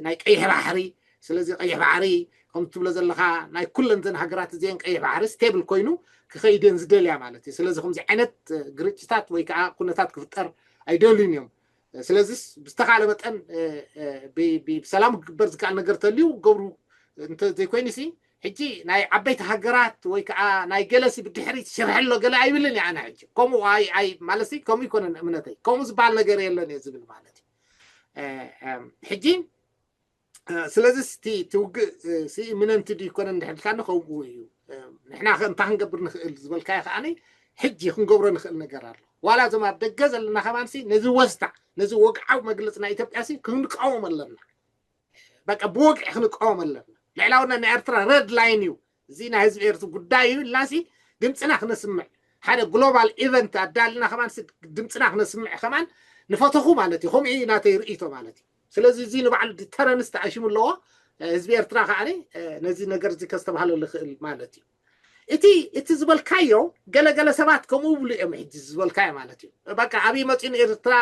ናይ ቀይሕ ባሕሪ ስለዚ ቀይሕ ባሕሪ ከም ትብሎ ዘለካ ናይ ኩለን ዘን ሃገራት እዚአን ቀይሕ ባሕሪ ስቴብል ኮይኑ ክኸይደን ዝደልያ ማለት እዩ። ስለዚ ከምዚ ዓይነት ግርጭታት ወይ ከዓ ኩነታት ክፍጠር ኣይደልዩን እዮም። ስለዚስ ብዝተኻለ መጠን ብሰላም ክግበር ዝከኣል ነገር ተልዩ ገብሩ እንተ ዘይኮይኑ ሲ ሕጂ ናይ ዓበይቲ ሃገራት ወይ ከዓ ናይ ገለሲ ብድሕሪት ሽርሒ ኣሎ ገለ ኣይብልን እየ ኣነ። ሕጂ ከምኡ ማለት ከምኡ ይኮነን እምነተይ። ከምኡ ዝበሃል ነገር የለን እየ ዝብል ማለት እዩ። ሕጂ ስለዚ እቲ ውግእ ኢሚነንት ድዩ ይኮነ እንድሕር ኢልካኒ ከምኡ እዩ። ንሕና ከ እንታይ ክንገብር ንኽእል ዝበልካዮ ከዓኒ ሕጂ ክንገብሮ ንኽእል ነገር ኣሎ። ዋላ እዞም ኣብ ደገ ዘለና ከማንሲ ነዚ ወስታ ነዚ ወግዓዊ መግለፂ ናይ ኢትዮጵያ ሲ ክንቃወም ኣለና። በቃ ብወግዒ ክንቃወም ኣለና። ልዕላውነት ናይ ኤርትራ ረድ ላይን እዩ። እዚ ናይ ህዝቢ ኤርትራ ጉዳይ እዩ ኢልናሲ ድምፅና ክነስምዕ ሓደ ግሎባል ኢቨንት ኣዳልና ከማን ድምፅና ክነስምዕ ከማን ንፈተኹ ማለት እዩ። ከምኡ እዩ ናተይ ርእይቶ ማለት እዩ። ስለዚ እዚ ንባዕሉ ዲተረንስ ተኣሽሙ ኣለዎ። ህዝቢ ኤርትራ ከዓ ነዚ ነገር እዚ ከስተባህለሉ ይኽእል ማለት እዩ። እቲ እቲ ዝበልካዮ ገለገለ ሰባት ከምኡ ብሉ እዮም ሕጂ ዝበልካዮ ማለት እዩ። በቃ ኣብይ መፂኡ ንኤርትራ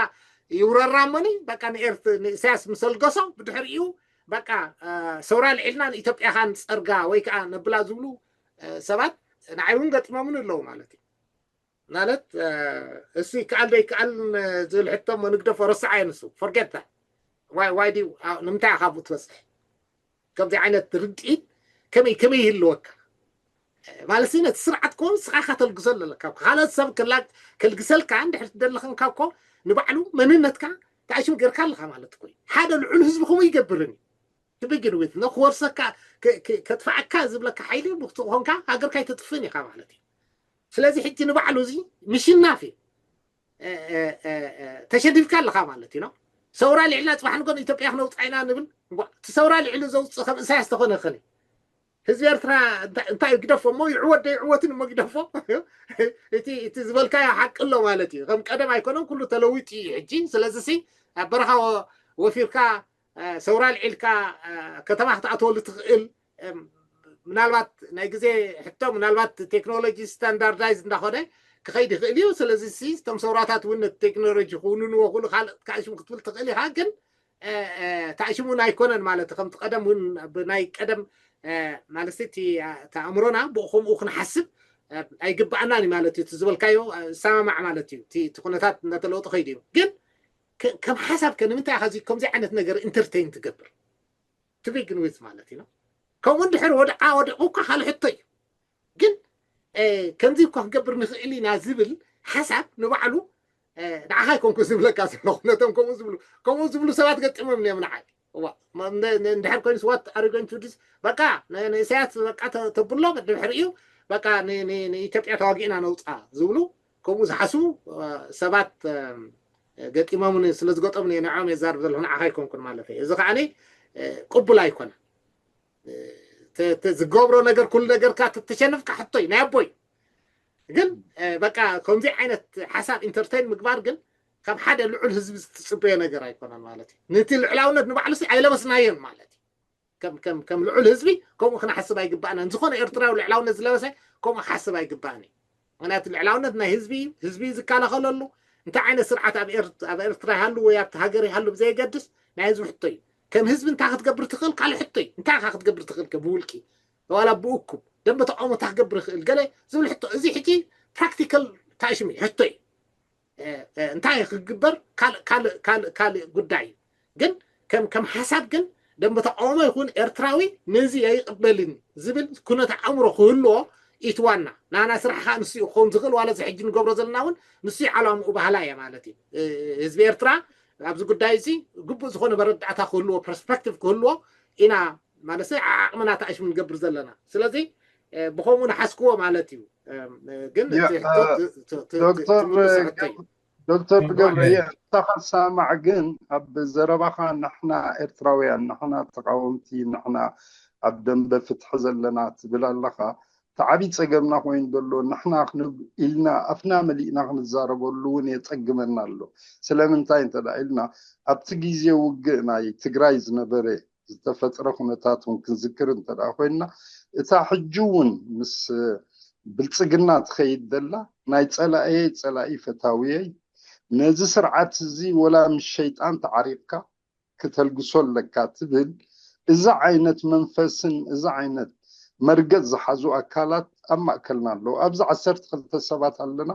ይውረራ እሞኒ በቃ ንኤርት ንእሳያስ ምስ ኣልገሶ ብድሕሪኡ በቃ ሰውራ ልዒልና ንኢትዮጵያ ከኣ ንጸርጋ ወይ ከዓ ነብላ ዝብሉ ሰባት ንዓይ እውን ገጢሞምን ኣለዉ ማለት እዩ። ማለት እሱ ይከኣል ዶ ይከኣል ዝብል ሕቶ እሞ ንግደፎ፣ ረስዓዮ ንሱ። Forget that. Why why do you ንምንታይ ኢኻ ካብኡ ትበጽሕ? ከምዚ ዓይነት ርድኢት ከመይ ከመይ ይህልወካ ማለት ነቲ ስርዓት ኮ ንስኻ ኢኻ ተልግሶ ኣለካ። ካልኦት ሰብ ከልግሰልካ እንድሕር ትደሊ ኸንካ እኮ ንባዕሉ መንነትካ ተኣሽም ጌርካ ኣለኻ ማለት እኮ እዩ። ሓደ ልዑል ህዝቢ ከምኡ ይገብርን እዩ። ትብግን ዊት ንክወርሰካ ከጥፍኣካ ዝብለካ ሓይሊ ብክትኾንካ ሃገርካ ኣይተጥፍን ኢኻ ማለት እዩ። ስለዚ ሕጂ ንባዕሉ እዚ ምሽናፍ እዩ። ተሸኒፍካ ኣለኻ ማለት እዩ። ሰውራ ልዕልና ፅባሕ ንጎን ኢትዮጵያ ክነውፅኣ ኢና ንብል። እቲ ሰውራ ልዕሉ ዘውፅእ ከም እሳያስ ተኾነ ኸኒ ህዝቢ ኤርትራ እንታይ እዩ ግደፎ እሞ ይዕወት ዶ ይዕወትን እሞ ግደፎ። እቲ ዝበልካዮ ሓቂ ኣሎ ማለት እዩ። ከም ቀደም ኣይኮነን፣ ኩሉ ተለዊጡ እዩ ሕጂ። ስለዚ ሲ ኣብ በረኻ ወፊርካ ሰውራ ልዒልካ ከተማ ክትኣትወሉ ትኽእል። ምናልባት ናይ ግዜ ሕቶ ምናልባት ቴክኖሎጂ ስታንዳርዳይዝ እንዳኾነ ክኸይድ ይኽእል እዩ። ስለዚ ሲ እቶም ሰውራታት እውን ነቲ ቴክኖሎጂ ክውንንዎ ክእሉ ካልእ ተኣሽሙ ክትብል ትኽእል ኢኻ። ግን ተኣሽሙ እውን ኣይኮነን ማለት ከምቲ ቀደም እውን ብናይ ቀደም ማለት እቲ ኣእምሮና ብኡ ከምኡ ክንሓስብ ኣይግባኣናን እዩ ማለት እዩ። እቲ ዝበልካዮ ዝሰማማዕ ማለት እዩ። እቲ ኩነታት እንዳተለወጠ ከይዱ እዩ። ግን ከም ሓሳብ ከ ንምንታይ ኢኻ ከምዚ ዓይነት ነገር ኢንተርቴን ትገብር? ትብግን ዊት ማለት እዩ። ከምኡ እንድሕር ወድዓ ወዲቑ እኳ ካልእ ሕቶ እዩ። ግን ከምዚ እኳ ክገብር ንኽእል ኢና ዝብል ሓሳብ ንባዕሉ ንዓኻ ኣይኮንኩ ዝብለካ ዘለኹ፣ ነቶም ከምኡ ዝብሉ ከምኡ ዝብሉ ሰባት ገጢሞም እዮም ንዓይ። እንድሕር ኮይኑስ what are you going to do? በቃ ንእሳያስ በቃ ተብሎ ድሕሪኡ በቃ ንኢትዮጵያ ተዋጊእና ነውፃ ዝብሉ ከምኡ ዝሓስቡ ሰባት ገጢሞምኒ ስለ ዝገጠሙኒ ንዕኦም የዛርብ ዘለኹ፣ ንዓኻ ኣይኮንኩን ማለት እዩ። እዚ ከዓ ቅቡል ኣይኮነ። ዝገብሮ ነገር ኩሉ ነገርካ ተሸንፍካ ሕቶ እዩ ናይ ኣቦይ። ግን በቃ ከምዚ ዓይነት ሓሳብ ኢንተርቴን ምግባር ግን ካብ ሓደ ልዑል ህዝቢ ዝትፅበዮ ነገር ኣይኮነን ማለት እዩ። ነቲ ልዕላውነት ንባዕሉ ሲ ኣይለበስናዮን ማለት እዩ። ከም ልዑል ህዝቢ ከምኡ ክንሓስብ ኣይግባእናን። ዝኾነ ኤርትራዊ ልዕላውነት ዝለበሰ ከምኡ ክሓስብ ኣይግባእን እዩ። ምክንያቱ ልዕላውነት ናይ ህዝቢ እዩ። ህዝቢ እዩ ዝከላኸለሉ። እንታይ ዓይነት ስርዓት ኣብ ኤርትራ ይሃሉ ወይ ኣብቲ ሃገር ይሃሉ ብዘየገድስ ናይ ህዝቢ ሕቶ እዩ። ከም ህዝቢ እንታይ ክትገብር ትኽእል ካልእ ሕቶ እዩ። እንታይ ኢኻ ክትገብር ትኽእል ከም ውልቂ ዋላ ብእኩብ ደንበ ተቃውሞ እንታይ ክገብር ይኽእል ገለ ዝብል ሕቶ፣ እዚ ሕጂ ፕራክቲካል ታሽሚ ሕቶ እዩ። እንታይ ክግበር ካልእ ጉዳይ እዩ። ግን ከም ሓሳብ ግን ደንበ ተቃውሞ ይኹን ኤርትራዊ ነዚ ኣይቅበልን ዝብል ኩነት ኣእምሮ ክህልዎ ኢትዋና ናና ስራሕ ከዓ ንሱ ክኸውን ዝኽእል ዋላ እዚ ሕጂ ንገብሮ ዘለና እውን ንሱ ዓላምኡ ባህላ እየ ማለት እዩ። ህዝቢ ኤርትራ ኣብዚ ጉዳይ እዚ ግቡእ ዝኾነ መረዳእታ ክህልዎ ፐርስፐክቲቭ ክህልዎ ኢና ማለት ዓቕምና ተኣሽሙ ንገብር ዘለና። ስለዚ ብኸምኡ ንሓስክዎ ማለት እዩ። ግን ዶክተር ገብረ እየ እታኻ ሰማዕ ግን ኣብ ዘረባኻ ንሕና ኤርትራውያን ንሕና ተቃወምቲ ንሕና ኣብ ደንበ ፍትሒ ዘለና ትብል ኣለኻ። እቲ ዓብዪ ጸገምና ኮይኑ ዘሎ ንሕና ኢልና ኣፍና መሊእና ክንዛረበሉ እውን የጸግመና ኣሎ። ስለምንታይ እንተ ኢልና ኣብቲ ግዜ ውግእ ናይ ትግራይ ዝነበረ ዝተፈጥረ ኩነታት እውን ክንዝክር እንተ ኮይንና እታ ሕጂ እውን ምስ ብልፅግና ትኸይድ ዘላ ናይ ፀላእየይ ፀላኢ ፈታውየይ ነዚ ስርዓት እዚ ወላ ምስ ሸይጣን ተዓሪቕካ ክተልግሶ ኣለካ ትብል እዚ ዓይነት መንፈስን እዚ ዓይነት መርገጽ ዝሓዙ ኣካላት ኣብ ማእከልና ኣለዉ። ኣብዚ ዓሰርተ ክልተ ሰባት ኣለና።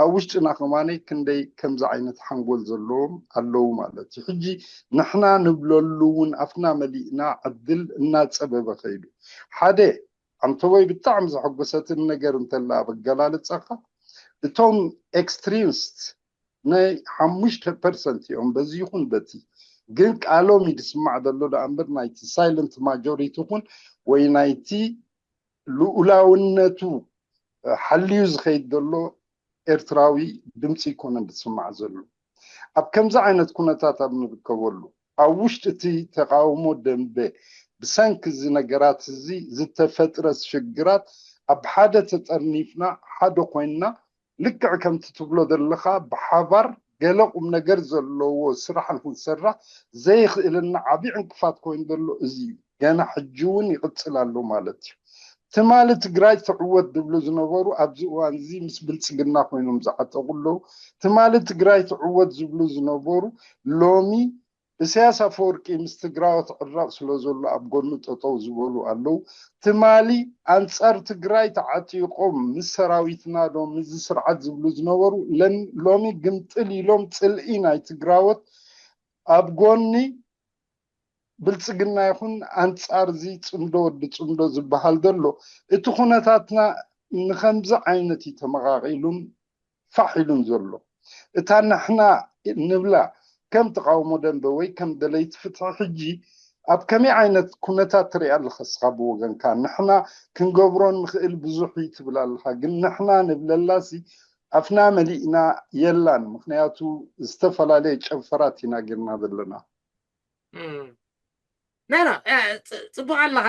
ኣብ ውሽጥና ከማነይ ክንደይ ከምዚ ዓይነት ሓንጎል ዘለዎም ኣለዉ ማለት እዩ። ሕጂ ንሕና ንብለሉ እውን ኣፍና መሊእና ዕድል እናጸበበ ከይዱ ሓደ ኣንተወይ ብጣዕሚ ዘሐጎሰትን ነገር እንተላ ኣብ ኣገላልጻኻ እቶም ኤክስትሪምስት ናይ ሓሙሽተ ፐርሰንት እዮም በዚ ይኹን በቲ ግን ቃሎም እዩ ዝስማዕ ዘሎ ደኣ እምበር ናይቲ ሳይለንት ማጆሪቲ ይኹን ወይ ናይቲ ልኡላውነቱ ሓልዩ ዝኸይድ ዘሎ ኤርትራዊ ድምፂ ይኮነን ዝስማዕ ዘሎ ኣብ ከምዚ ዓይነት ኩነታት ኣብ ንርከበሉ ኣብ ውሽጢ እቲ ተቃውሞ ደንበ ብሰንኪ እዚ ነገራት እዚ ዝተፈጥረ ሽግራት ኣብ ሓደ ተጠርኒፍና ሓደ ኮይንና ልክዕ ከምቲ ትብሎ ዘለኻ ብሓባር ገለ ቁም ነገር ዘለዎ ስራሕ ንክንሰርሕ ዘይኽእልና ዓብዪ ዕንቅፋት ኮይኑ ዘሎ እዚ እዩ። ገና ሕጂ እውን ይቕፅል ኣሎ ማለት እዩ። ትማሊ ትግራይ ትዕወት ዝብሉ ዝነበሩ ኣብዚ እዋን እዚ ምስ ብልፅግና ኮይኖም ዝዓጠቑ ኣለዉ። ትማሊ ትግራይ ትዕወት ዝብሉ ዝነበሩ ሎሚ ኢሳያስ ኣፈወርቂ ምስ ትግራዎት ዕራቕ ስለ ዘሎ ኣብ ጎኑ ጠጠው ዝበሉ ኣለዉ። ትማሊ ኣንጻር ትግራይ ተዓጢቖም ምስ ሰራዊትና ዶ ምስዚ ስርዓት ዝብሉ ዝነበሩ ለን- ሎሚ ግምጥል ኢሎም ጽልኢ ናይ ትግራዎት ኣብ ጎኒ ብልጽግና ይኹን ኣንጻር እዚ ጽምዶ ወዲ ጽምዶ ዝበሃል ዘሎ እቲ ኩነታትና ንኸምዚ ዓይነት እዩ ተመቓቒሉን ፋሕ ኢሉን ዘሎ። እታ ንሕና ንብላ ከም ተቓውሞ ደንበ ወይ ከም ደለይቲ ፍትሒ ሕጂ ኣብ ከመይ ዓይነት ኩነታት ትሪኣ ኣለኻ እስኻ ብወገንካ? ንሕና ክንገብሮ ንኽእል ብዙሕ እዩ ትብል ኣለኻ፣ ግን ንሕና ንብለላሲ ኣፍና መሊእና የላን። ምኽንያቱ ዝተፈላለየ ጨንፈራት ኢና ጌርና ዘለና። ናና ጽቡቅ ኣለኻ።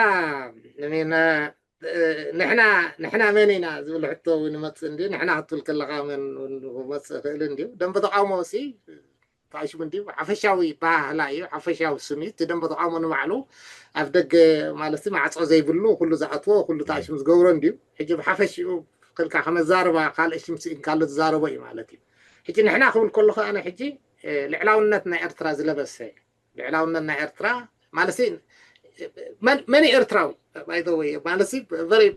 ንሕና ንሕና መን ኢና ዝብል ሕቶ እውን ይመፅእ እንዲ ንሕና ክትብል ከለካ መን መፅእ ይኽእል እንዲ ደንበ ተቃውሞ ሲ ታሽሙ እንዲ ሓፈሻዊ ባህላ እዩ ሓፈሻዊ ስም እዩ እቲ ደንበ ተቃውሞ ንባዕሉ ኣብ ደገ ማለት ማዕፆ ዘይብሉ ኩሉ ዝኣትዎ ኩሉ ታሽሙ ዝገብሮ እንዲ ሕጂ ብሓፈሽኡ ከልካ ከመዛርባ ካልእ ሽም ስኢን ካልእ ዝዛረቦ እዩ ማለት እዩ ሕጂ ንሕና ክብል ከለኹ ኣነ ሕጂ ልዕላውነት ናይ ኤርትራ ዝለበሰ ልዕላውነት ናይ ኤርትራ ማለት መን እዩ ኤርትራዊ ባይዘወይ ማለት very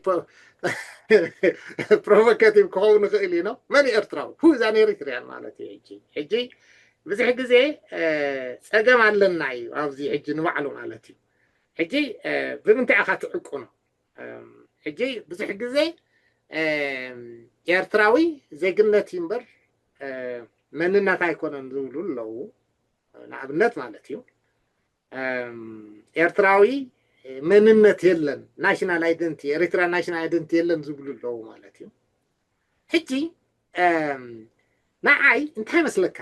provocative ክኸውን ይኽእል እዩ ነው መን እዩ ኤርትራዊ who is an Eritrean ማለት እዩ ሕጂ ሕጂ ብዙሕ ግዜ ፀገም ኣለና እዩ ኣብዚ ሕጂ ንባዕሉ ማለት እዩ ሕጂ ብምንታይ ኢኻ ትዕቁኖ ሕጂ ብዙሕ ግዜ ኤርትራዊ ዜግነት እዩ እምበር መንነት ኣይኮነን ዝብሉ ኣለዉ ንኣብነት ማለት እዩ ኤርትራዊ መንነት የለን national identity Eritrean national identity የለን ዝብሉ ኣለዉ ማለት እዩ ሕጂ ንዓይ እንታይ መስለካ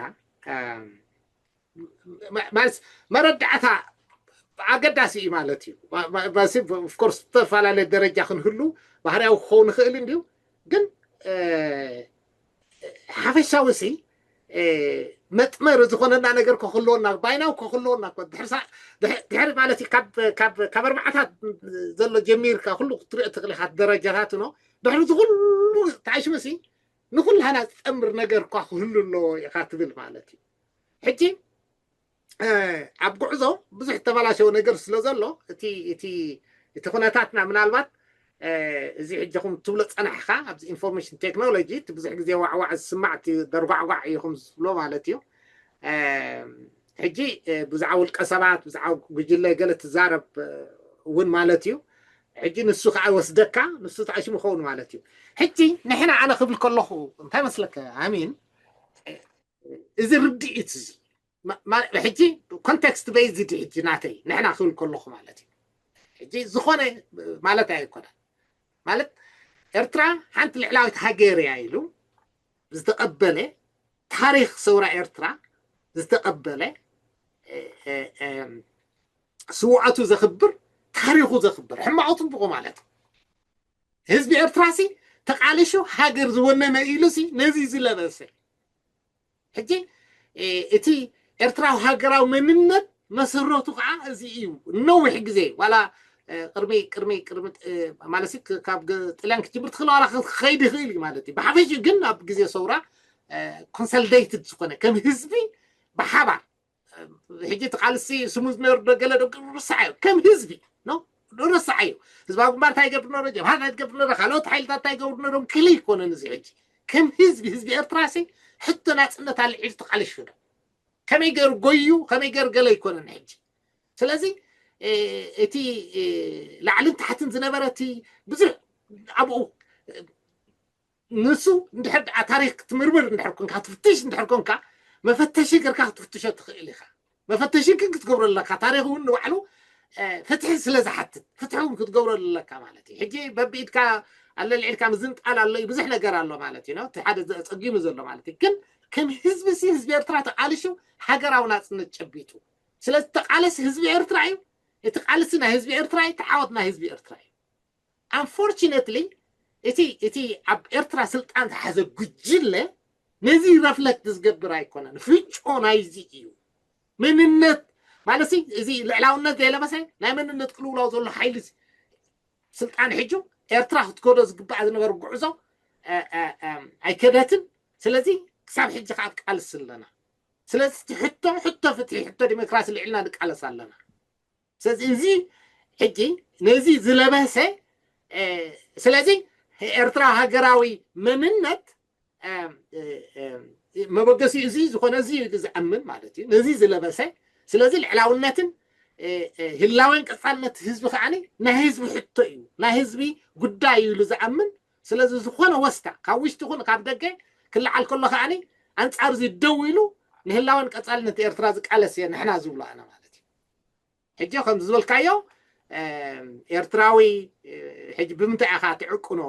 ማለት መረዳእታ ኣገዳሲ እዩ ማለት እዩ ኦፍኮርስ ዝተፈላለየ ደረጃ ክንህሉ ባህርያዊ ክኸውን ይኽእል እንድዩ ግን ሓፈሻዊ ሲ መጥመሪ ዝኾነና ነገር ከክህልወና ባይናው ከክህልወና ድሕሪ ማለት ካብ ኣርባዕታት ዘሎ ጀሚርካ ኩሉ ክትሪኦ ትኽእል ኢኻ ደረጃታት ኖ ድሕሪ ዝኩሉ ተዓሽሙ ሲ ንኩላህና ዝጠምር ነገር እኳ ክህሉ ኣለዎ ኢኻ ትብል ማለት እዩ ሕጂ ኣብ ጉዕዞ ብዙሕ ተበላሸወ ነገር ስለ ዘሎ እቲ እቲ እቲ ኩነታትና ምናልባት እዚ ሕጂ ኹም ትብሎ ፀናሕካ ኣብዚ ኢንፎርሜሽን ቴክኖሎጂ እቲ ብዙሕ ግዜ ዋዕዋዕ ዝስማዕ እቲ ደርጓዕጓዕ እዩ ኹም ዝብሎ ማለት እዩ ሕጂ ብዛዕባ ውልቀ ሰባት ብዛዕባ ጉጅለ ገለ ትዛረብ እውን ማለት እዩ ሕጂ ንሱ ከዓ ይወስደካ ንሱ ተኣሽሙ ይኸውን ማለት እዩ ሕጂ ንሕና ኣነ ክብል ከለኹ እንታይ መስለካ ኣሚን እዚ ርድኢት እዚ ሕጂ ኮንቴክስት ቤዝድ ሕጂ ናተይ ንሕና ክብል ከለኹ ማለት እዩ ሕጂ ዝኾነ ማለት ኣይኮነን ማለት ኤርትራ ሓንቲ ልዕላዊት ሃገር እያ ኢሉ ዝተቐበለ ታሪክ ሰውራ ኤርትራ ዝተቐበለ ስውኣቱ ዘኽብር ታሪኹ ዘኽብር ሕማቑ ፅቡቑ ማለት ህዝቢ ኤርትራ ሲ ተቃልሹ ሃገር ዝወነነ ኢሉ ሲ ነዚ ዝለበሰ ሕጂ እቲ ኤርትራዊ ሃገራዊ መንነት መሰረቱ ከዓ እዚ እዩ ነዊሕ ግዜ ዋላ ቅድሚ ቅድሚ ቅድሚ ማለት ካብ ጥልያን ክጅምር ትኽእል ዋላ ክኸይድ ይኽእል እዩ ማለት እዩ ብሓፈሽ ግን ኣብ ግዜ ሰውራ ኮንሰልዴትድ ዝኾነ ከም ህዝቢ ብሓባር ሕጂ እቲ ቃልሲ ስሙ ዝነሩ ዶ ገለ ዶ ርሳዓዮ ከም ህዝቢ ርሳዓዮ ህዝባዊ ግንባር እንታይ ይገብር ነሮ ጀብሃ እንታይ ትገብር ነሮ ካልኦት ሓይልታት እንታይ ይገብር ነሮም ክሊ ይኮነን እዚ ሕጂ ከም ህዝቢ ህዝቢ ኤርትራ ሲ ሕቶ ናፅነት ኣልዒሉ ተቃሊሹ ዶ ከመይ ገይሩ ጎዩ ከመይ ገይሩ ገለ ይኮነን ሕጂ ስለዚ እቲ ላዕልን ታሕትን ዝነበረ እቲ ብዙሕ ኣብኡ ንሱ እንድሕር ደኣ ታሪክ ክትምርምር እንድሕር ኮንካ ትፍትሽ እንድሕር ኮንካ መፈተሺ ገርካ ክትፍትሾ ትኽእል ኢኻ መፈተሺ ግን ክትገብሮ ኣለካ ታሪክ እውን ንባዕሉ ፍትሒ ስለ ዝሓትት ፍትሒ እውን ክትገብሮ ኣለካ ማለት እዩ ሕጂ በብኢድካ ኣለልዒልካ ምዝንጣል ኣሎ ብዙሕ ነገር ኣሎ ማለት እዩ እቲ ሓደ ጸጊሙ ዘሎ ማለት እዩ ግን ከም ህዝቢ ሲ ህዝቢ ኤርትራ ተቃልሹ ሃገራዊ ናፅነት ጨቢጡ ስለዚ ተቃለሲ ህዝቢ ኤርትራ እዩ እቲ ቃልሲ ናይ ህዝቢ ኤርትራ እዩ ተዓወት ናይ ህዝቢ ኤርትራ እዩ unfortunately እቲ እቲ ኣብ ኤርትራ ስልጣን ዝሓዘ ጉጅለ ነዚ ረፍለክት ዝገብር ኣይኮነን ፍንጮ ናይዚ እዩ መንነት ማለት እዚ ልዕላውነት ዘይለበሰ ናይ መንነት ቅልውላው ዘሎ ሓይሊ ስልጣን ሕጁ ኤርትራ ክትከዶ ዝግባእ ዝነበረ ጉዕዞ ኣይከደትን። ስለዚ ክሳብ ሕጂ ከዓ ቃልሲ ኣለና። ስለዚ እቲ ሕቶ ሕቶ ፍትሒ፣ ሕቶ ዲሞክራሲ ልዕልና ንቃለስ ኣለና። ስለዚ እዚ ሕጂ ነዚ ዝለበሰ ስለዚ ኤርትራ ሃገራዊ መንነት መበገሲኡ እዚ ዝኾነ እዚ እዩ ዝኣምን ማለት እዩ፣ ነዚ ዝለበሰ። ስለዚ ልዕላውነትን ህላወን ቀጻልነት ህዝቢ ከዓኒ ናይ ህዝቢ ሕቶ እዩ፣ ናይ ህዝቢ ጉዳይ እዩ ኢሉ ዝኣምን። ስለዚ ዝኾነ ወስታ ካብ ውሽጢ ኹን ካብ ደገ ክለዓል ከሎ ከዓኒ ኣንጻር እዚ ደው ኢሉ ንህላወን ቀጻልነት ኤርትራ ዝቃለስ እየ ንሕና ዝብሎ ኣነ ማለት እዩ። ሕጂ ከም ዝበልካዮ ኤርትራዊ ሕጂ ብምንታይ ኢኻ ትዕቅኖ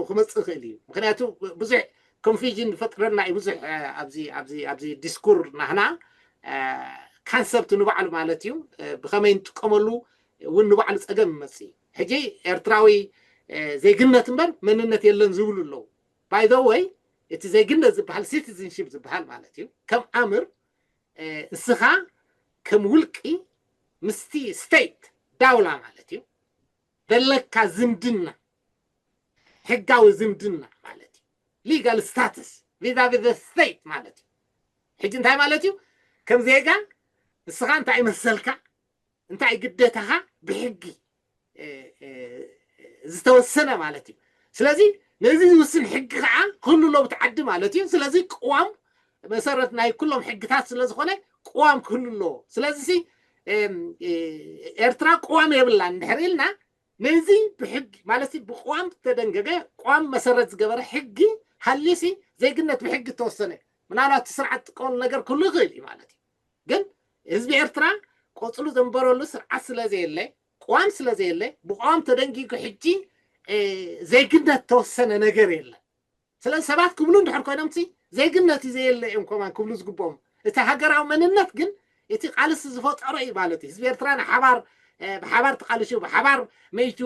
ክመፅእ ይኽእል እዩ። ምክንያቱ ብዙሕ ኮንፊዥን ዝፈጥረና እዩ ብዙሕ ኣብዚ ኣብዚ ኣብዚ ዲስኩር ናህና ካንሰፕት ንባዕሉ ማለት እዩ ብኸመይ ንጥቀመሉ እውን ንባዕሉ ፀገም ይመፅእ እዩ። ሕጂ ኤርትራዊ ዜግነት እምበር መንነት የለን ዝብሉ ኣለዉ። ባይ ዘ ወይ እቲ ዜግነት ዝበሃል ሲቲዝንሽፕ ዝበሃል ማለት እዩ ከም ኣምር ንስኻ ከም ውልቂ ምስቲ ስቴት ዳውላ ማለት እዩ ዘለካ ዝምድና ሕጋዊ ዝምድና ማለት እዩ። ሊጋል ስታትስ vis-à-vis the state ማለት እዩ። ሕጂ እንታይ ማለት እዩ? ከም ዜጋ ንስኻ እንታይ መሰልካ እንታይ ግዴታኻ ብሕጊ ዝተወሰነ ማለት እዩ። ስለዚ ነዚ ዝውስን ሕጊ ከዓ ክህሉ ኣለዎ ብቲ ዓዲ ማለት እዩ። ስለዚ ቅዋም መሰረት ናይ ኩሎም ሕግታት ስለ ዝኾነ ቅዋም ክህሉ ኣለዎ። ስለዚ ኤርትራ ቅዋም የብላን እንድሕር ኢልና ነዚ ብሕጊ ማለት ብቅዋም ዝተደንገገ ቅዋም መሰረት ዝገበረ ሕጊ ሃልዩሲ ዜግነት ብሕጊ ዝተወሰነ ምናልባት እቲ ስርዓት ዝጥቀመሉ ነገር ክህሉ ይኽእል እዩ ማለት እዩ። ግን ህዝቢ ኤርትራ ቆፅሉ ዘንበረሉ ስርዓት ስለ ዘየለ ቅዋም ስለ ዘየለ ብቅዋም ተደንጊጉ ሕጂ ዜግነት ተወሰነ ነገር የለን። ስለዚ ሰባት ክብሉ እንድሕር ኮይኖም ሲ ዜግነት እዩ ዘየለ እዮም ከማን ክብሉ ዝግብኦም። እቲ ሃገራዊ መንነት ግን እቲ ቃልሲ ዝፈጠሮ እዩ ማለት እዩ። ህዝቢ ኤርትራ ንሓባር ብሓባር ተቃልሹ ብሓባር መይቱ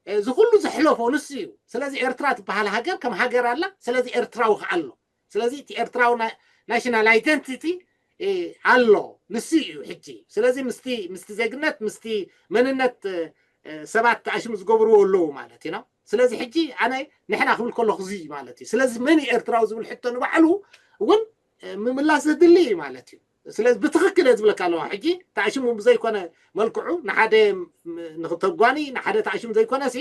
እዚ ኩሉ ዘሕለፎ ንሱ እዩ። ስለዚ ኤርትራ ትበሃል ሃገር ከም ሃገር ኣላ። ስለዚ ኤርትራዊ ከዓ ኣሎ። ስለዚ እቲ ኤርትራዊ ናሽናል ኣይደንቲቲ ኣሎ ንሱ እዩ ሕጂ። ስለዚ ምስቲ ምስቲ ዜግነት ምስቲ መንነት ሰባት ተኣሽሙ ዝገብርዎ ኣለዉ ማለት እዩ ነው። ስለዚ ሕጂ ኣነ ንሕና ክብል ከለኹ እዚ ማለት እዩ። ስለዚ መን እዩ ኤርትራዊ ዝብል ሕቶ ንባዕሉ እውን ምምላስ ዘድሊ እዩ ማለት እዩ። ስለዚ ብትኽክል እየ ዝብለካ ኣለዋ። ሕጂ ተኣሽሙ ብዘይኮነ መልክዑ ንሓደ ንክተጓኒ ንሓደ ተኣሽሙ ዘይኮነ ሲ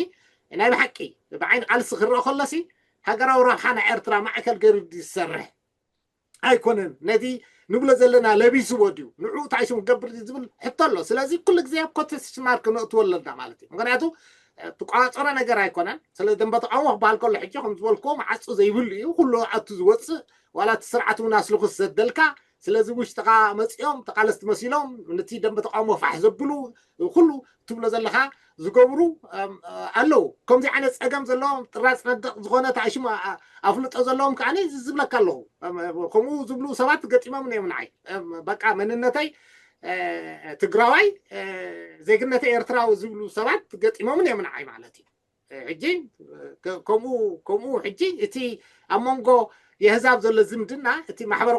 ናይ ብሓቂ ብዓይኒ ቃልሲ ክረአ ከሎ ሲ ሃገራዊ ረብሓ ናይ ኤርትራ ማዕከል ገይሩ ዝሰርሕ ኣይኮነን። ነዚ ንብሎ ዘለና ለቢስዎ ድዩ ንዕኡ እንታይ ሽም ክገብር ድዩ ዝብል ሕቶ ኣሎ። ስለዚ ኩሉ ግዜ ኣብ ኮቴሽን ማርክ ነእትዎ ኣለና ማለት እዩ። ምክንያቱ ትቋፀሮ ነገር ኣይኮነን። ስለ ደንበ ተቃውሞ ክበሃል ከሎ ሕጂ ከም ዝበልክዎ መዓፁ ዘይብሉ እዩ። ኩሉ ኣቱ ዝወፅእ ዋላ እቲ ስርዓት እውን ኣስልኩስ ዘደልካ ስለዚ ውሽጥኻ መፂኦም ተቃለስቲ መሲሎም ነቲ ደንበ ተቃውሞ ፋሕ ዘብሉ ኩሉ ትብሎ ዘለኻ ዝገብሩ ኣለዉ። ከምዚ ዓይነት ፀገም ዘለዎም ጥራፅ ነደቕ ዝኾነ ተኣሽሙ ኣፍልጦ ዘለዎም ከዓ ዝብለካ ኣለኹ። ከምኡ ዝብሉ ሰባት ገጢሞም እዮም ንዓይ። በቃ መንነተይ ትግራዋይ ዜግነተይ ኤርትራዊ ዝብሉ ሰባት ገጢሞምን እዮም ንዓይ ማለት እዩ። ሕጂ ከምኡ ከምኡ ሕጂ እቲ ኣብ መንጎ የህዛብ ዘሎ ዝምድና እቲ ማሕበረ